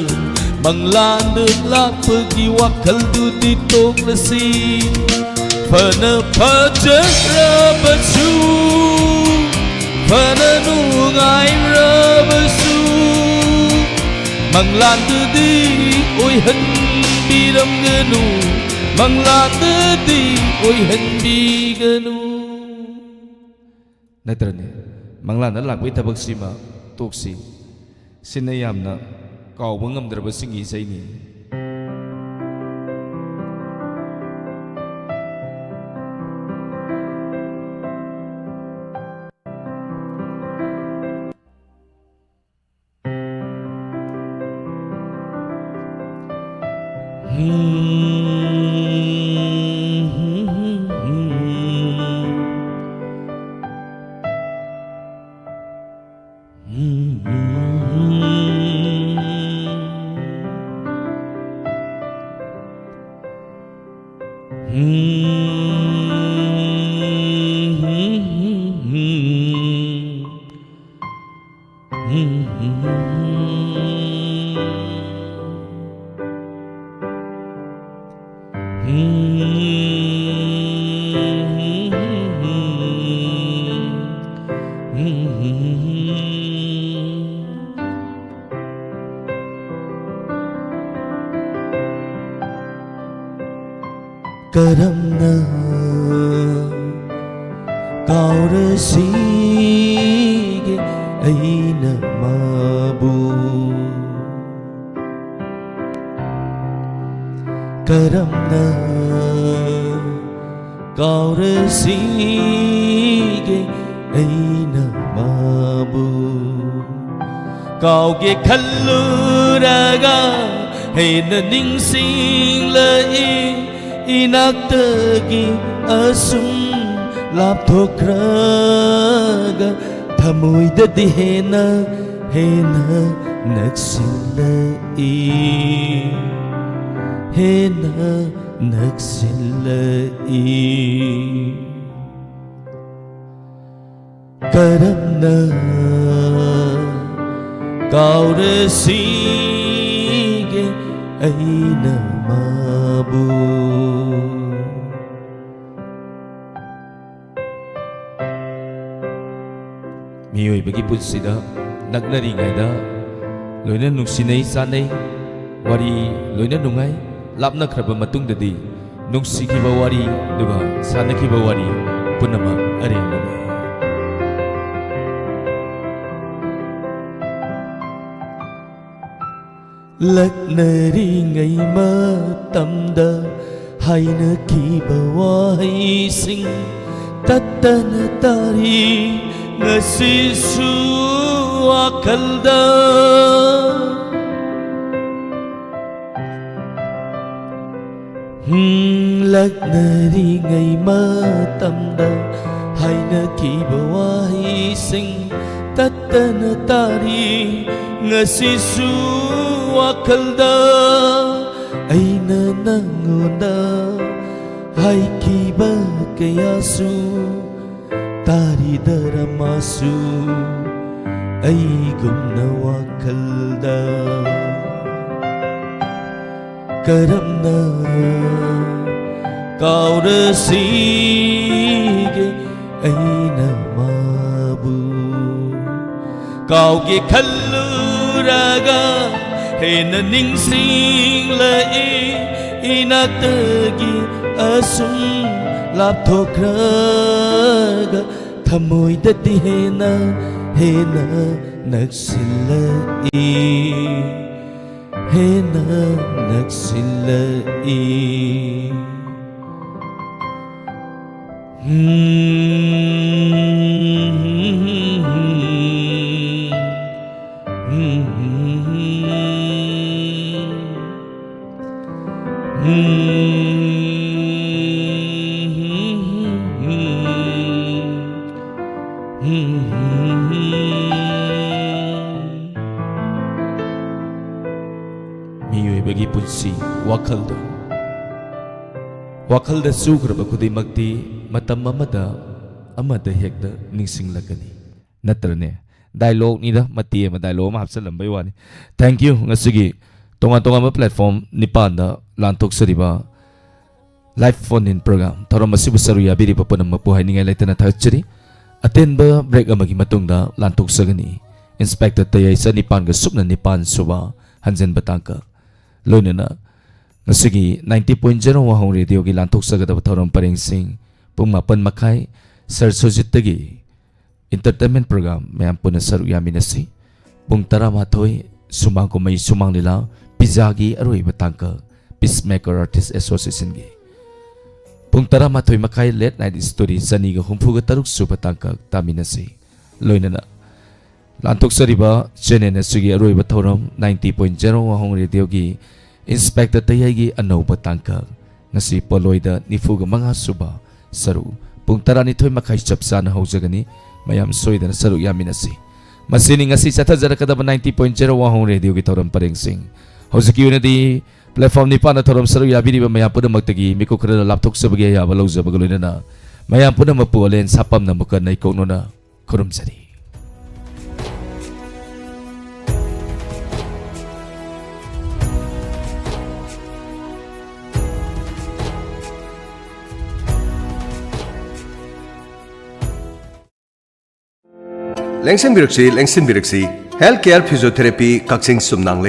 ꯃꯪꯂꯥꯟꯗ ꯂꯥꯛꯄꯒꯤ ꯋꯥꯈꯜꯗꯨꯗꯤ ꯇꯣꯛꯂꯁꯤ꯫ ꯐꯅ ꯐꯖꯔꯕꯁꯨ, ꯐꯅ ꯅꯨꯡꯉꯥꯏꯔꯕꯁꯨ, ꯃꯪꯂꯥꯟꯗꯗꯤ ꯑꯣꯏꯍꯟꯕꯤꯔꯝꯒꯅꯨ, ꯃꯪꯂꯥꯟꯗꯗꯤ ꯑꯣꯏꯍꯟꯕꯤꯒꯅꯨ꯫ ꯅꯠꯇ꯭ꯔꯅꯦ? ꯃꯪꯂꯥꯟꯗ ꯂꯥꯛꯄꯒꯤ ꯊꯕꯛꯁꯤꯃ ꯇꯣꯛꯁꯤ꯫ ꯁꯤꯅ ꯌꯥꯝꯅ ꯀꯥꯎꯕ ꯉꯝꯗ꯭ꯔꯕꯁꯤꯡꯒꯤ ꯏꯁꯩꯅꯤ꯫ ꯀꯔꯝꯅ ꯀꯥꯎꯔꯁꯤꯒꯦ ꯑꯩꯅ ꯃꯥꯕꯨ? ꯀꯔꯝꯅ ꯀꯥꯎꯔꯁꯤꯒꯦ ꯑꯩꯅ ꯃꯥꯕꯨ? ꯀꯥꯎꯒꯦ ꯈꯜꯂꯨꯔꯒ ꯍꯦꯟꯅ ꯅꯤꯡꯁꯤꯡꯂꯛꯏ꯫ ꯏꯅꯥꯛꯇꯒꯤ ꯑꯁꯨꯝ ꯂꯥꯞꯊꯣꯛꯈ꯭ꯔꯒ ꯊꯃꯣꯏꯗꯗꯤ ꯍꯦꯟꯅ, ꯍꯦꯟꯅ ꯅꯛꯁꯤꯜꯂꯛꯏ, ꯍꯦꯟꯅ ꯅꯛꯁꯤꯜꯂꯛꯏ꯫ ꯀꯔꯝꯅ ꯀꯥꯎꯔꯁꯤꯒꯦ ꯑꯩꯅ ꯃꯥꯕꯨ? ꯃꯤꯑꯣꯏꯕꯒꯤ ꯄꯨꯟꯁꯤꯗ ꯅꯛꯅꯔꯤꯉꯩꯗ ꯂꯣꯏꯅ ꯅꯨꯡꯁꯤꯅꯩ, ꯆꯥꯟꯅꯩ, ꯋꯥꯔꯤ ꯂꯣꯏꯅ ꯅꯨꯡꯉꯥꯏ꯫ ꯂꯥꯞꯅꯈ꯭ꯔꯕ ꯃꯇꯨꯡꯗꯗꯤ ꯅꯨꯡꯁꯤꯈꯤꯕ ꯋꯥꯔꯤ ꯑꯗꯨꯒ ꯁꯥꯟꯅꯈꯤꯕ ꯋꯥꯔꯤ ꯄꯨꯝꯅꯃꯛ ꯑꯔꯦꯝꯕꯅꯤ꯫ ꯂꯛꯅꯔꯤꯉꯩ ꯃꯇꯝꯗ ꯍꯥꯏꯅꯈꯤꯕ ꯋꯥꯍꯩꯁꯤꯡ ꯇꯠꯇꯅ ꯇꯥꯔꯤ ꯉꯁꯤꯁꯨ ꯋꯥꯈꯜꯗ꯫ ꯍꯨꯝ, ꯂꯛꯅꯔꯤꯉꯩ ꯃꯇꯝꯗ ꯍꯥꯏꯅꯈꯤꯕ ꯋꯥꯍꯩꯁꯤꯡ ꯇꯠꯇꯅ ꯇꯥꯔꯤ ꯉꯁꯤꯁꯨ ꯋꯥꯈꯜꯗ꯫ ꯑꯩꯅ ꯅꯪꯉꯣꯟꯗ ꯍꯥꯏꯈꯤꯕ ꯀꯌꯥꯁꯨ ꯇꯥꯔꯤꯗꯔ ꯃꯥꯁꯨ꯫ ꯑꯩꯒꯨꯝꯅ ꯋꯥꯈꯜꯗ ꯀꯔꯝꯅ ꯀꯥꯎꯔꯁꯤꯒꯦ ꯑꯩꯅ ꯃꯥꯕꯨ? ꯀꯥꯎꯒꯦ ꯈꯜꯂꯨꯔꯒ ꯍꯦꯟꯅ ꯅꯤꯡꯁꯤꯡꯂꯛꯏ꯫ ꯏꯅꯥꯛꯇꯒꯤ ꯑꯁꯨꯝ ꯂꯥꯞꯊꯣꯛꯈ꯭ꯔꯒ ꯊꯃꯣꯏꯗꯗꯤ ꯍꯦꯟꯅ ꯍꯦꯟꯅ ꯅꯛꯁꯤꯜꯂꯛꯏ꯫ ꯍꯦꯟꯅ ꯅꯛꯁꯤꯜꯂꯛꯏ꯫ ꯃꯤꯑꯣꯏꯕꯒꯤ ꯄꯨꯟꯁꯤ ꯋꯥꯈꯜꯗ, ꯋꯥꯈꯜꯗ ꯆꯨꯈ꯭ꯔꯕ ꯈꯨꯗꯤꯡꯃꯛꯇꯤ ꯃꯇꯝ ꯑꯃꯗ, ꯑꯃꯗ ꯍꯦꯛꯇ ꯅꯤꯡꯁꯤꯡꯂꯛꯀꯅꯤ꯫ ꯅꯠꯇ꯭ꯔꯅꯦ? ꯗꯥꯏꯂꯣꯒꯅꯤꯗ, ꯃꯇꯦꯛ ꯑꯃ, ꯗꯥꯏꯂꯣꯒ ꯑꯃ ꯍꯥꯞꯆꯤꯜꯂꯝꯕꯩ ꯋꯥꯅꯤ꯫ Thank you꯫ ꯉꯁꯤꯒꯤ ꯇꯣꯉꯥꯟ ꯇꯣꯉꯥꯟꯕ platform ꯅꯤꯄꯥꯟꯗ ꯂꯥꯟꯊꯣꯛꯆꯔꯤꯕ live phone in program ꯊꯧꯔꯝ ꯑꯁꯤꯕꯨ ꯁꯔꯨꯛ ꯌꯥꯕꯤꯔꯤꯕ ꯄꯨꯝꯅꯃꯛꯄꯨ ꯍꯥꯏꯅꯤꯡꯉꯥꯏ ꯂꯩꯇꯅ ꯊꯥꯒꯠꯆꯔꯤ꯫ ꯑꯇꯦꯟꯕ break ꯑꯃꯒꯤ ꯃꯇꯨꯡꯗ ꯂꯥꯟꯊꯣꯛꯆꯒꯅꯤ꯫ Inspector ꯇꯌꯥꯏ ꯆꯅꯤꯄꯥꯟꯒ ꯁꯨꯞꯅ ꯅꯤꯄꯥꯟ ꯁꯨꯕ ꯍꯟꯖꯤꯟꯕ ꯇꯥꯡꯀꯛ꯫ ꯂꯣꯏꯅꯅ ꯉꯁꯤꯒꯤ ninety point zero ꯋꯥꯍꯣꯡ ꯔꯦꯗꯤꯑꯣꯒꯤ ꯂꯥꯟꯊꯣꯛꯆꯒꯗꯕ ꯊꯧꯔꯝ ꯄꯔꯦꯡꯁꯤꯡ ꯄꯨꯡ ꯃꯥꯄꯟ ꯃꯈꯥꯏ ꯁꯔ ꯁꯨꯖꯤꯠꯇꯒꯤ entertainment program ꯃꯌꯥꯝ ꯄꯨꯟꯅ ꯁꯔꯨꯛ ꯌꯥꯃꯤꯟꯅꯁꯤ꯫ ꯄꯨꯡ ꯇꯔꯥꯃꯥꯊꯣꯏ ꯁꯨꯃꯥꯡ ꯀꯨꯝꯍꯩ ꯁꯨꯃꯥꯡ ꯂꯤꯂꯥ ꯄꯤꯖꯥꯒꯤ ꯑꯔꯣꯏꯕ ꯇꯥꯡꯀꯛ Peacemaker Artist Associationꯒꯤ꯫ ꯄꯨꯡ ꯇꯔꯥꯃꯥꯊꯣꯏ ꯃꯈꯥꯏ late night story ꯆꯅꯤꯒ ꯍꯨꯝꯐꯨꯒ ꯇꯔꯨꯛ ꯁꯨꯕ ꯇꯥꯡꯀꯛ ꯇꯥꯃꯤꯟꯅꯁꯤ꯫ ꯂꯣꯏꯅꯅ ꯂꯥꯟꯊꯣꯛꯆꯔꯤꯕ channel ꯑꯁꯤꯒꯤ ꯑꯔꯣꯏꯕ ꯊꯧꯔꯝ ninety point zero ꯋꯥꯍꯣꯡ ꯔꯦꯗꯤꯑꯣꯒꯤ Inspector ꯇꯌꯥꯏꯒꯤ ꯑꯅꯧꯕ ꯇꯥꯡꯀꯛ꯫ ꯉꯁꯤ ꯄꯣꯠꯂꯣꯏꯗ ꯅꯤꯐꯨꯒ ꯃꯉꯥ ꯁꯨꯕ ꯁꯔꯨꯛ ꯄꯨꯡ ꯇꯔꯥꯅꯤꯊꯣꯏ ꯃꯈꯥꯏ ꯆꯞ ꯆꯥꯅ ꯍꯧꯖꯒꯅꯤ꯫ ꯃꯌꯥꯝ ꯁꯣꯏꯗꯅ ꯁꯔꯨꯛ ꯌꯥꯃꯤꯟꯅꯁꯤ꯫ ꯃꯁꯤꯅꯤ ꯉꯁꯤ ꯆꯠꯊꯖꯔꯛꯀꯗꯕ ninety point zero ꯋꯥꯍꯣꯡ ꯔꯦꯗꯤꯑꯣꯒꯤ ꯊꯧꯔꯝ ꯄꯔꯦꯡꯁꯤꯡ꯫ ꯍꯧꯖꯤꯛꯀꯤ ꯑꯣꯏꯅꯗꯤ platform ꯅꯤꯄꯥꯟꯗ ꯊꯧꯔꯝ ꯁꯔꯨꯛ ꯌꯥꯕꯤꯔꯤꯕ ꯃꯌꯥꯝ ꯄꯨꯝꯅꯃꯛꯇꯒꯤ ꯃꯤꯀꯨꯞ ꯈꯔꯗ ꯂꯥꯞꯊꯣꯛꯆꯕꯒꯤ ꯑꯌꯥꯕ ꯂꯧꯖꯕꯒ ꯂꯣꯏꯅꯅ ꯃꯌꯥꯝ ꯄꯨꯝꯅꯃꯛꯄꯨ ꯑꯂꯦꯟ ꯁꯥꯄꯝꯅ ꯑꯃꯨꯛꯀ ꯅꯩꯀꯣꯛꯅꯅ ꯈꯨꯔꯨꯝꯖꯔꯤ꯫ ꯂꯦꯡꯁꯤꯟꯕꯤꯔꯛꯁꯤ, ꯂꯦꯡꯁꯤꯟꯕꯤꯔꯛꯁꯤ꯫ Health Care Physiotherapy, ꯀꯛꯆꯤꯡ ꯁꯨꯝꯅꯥꯡ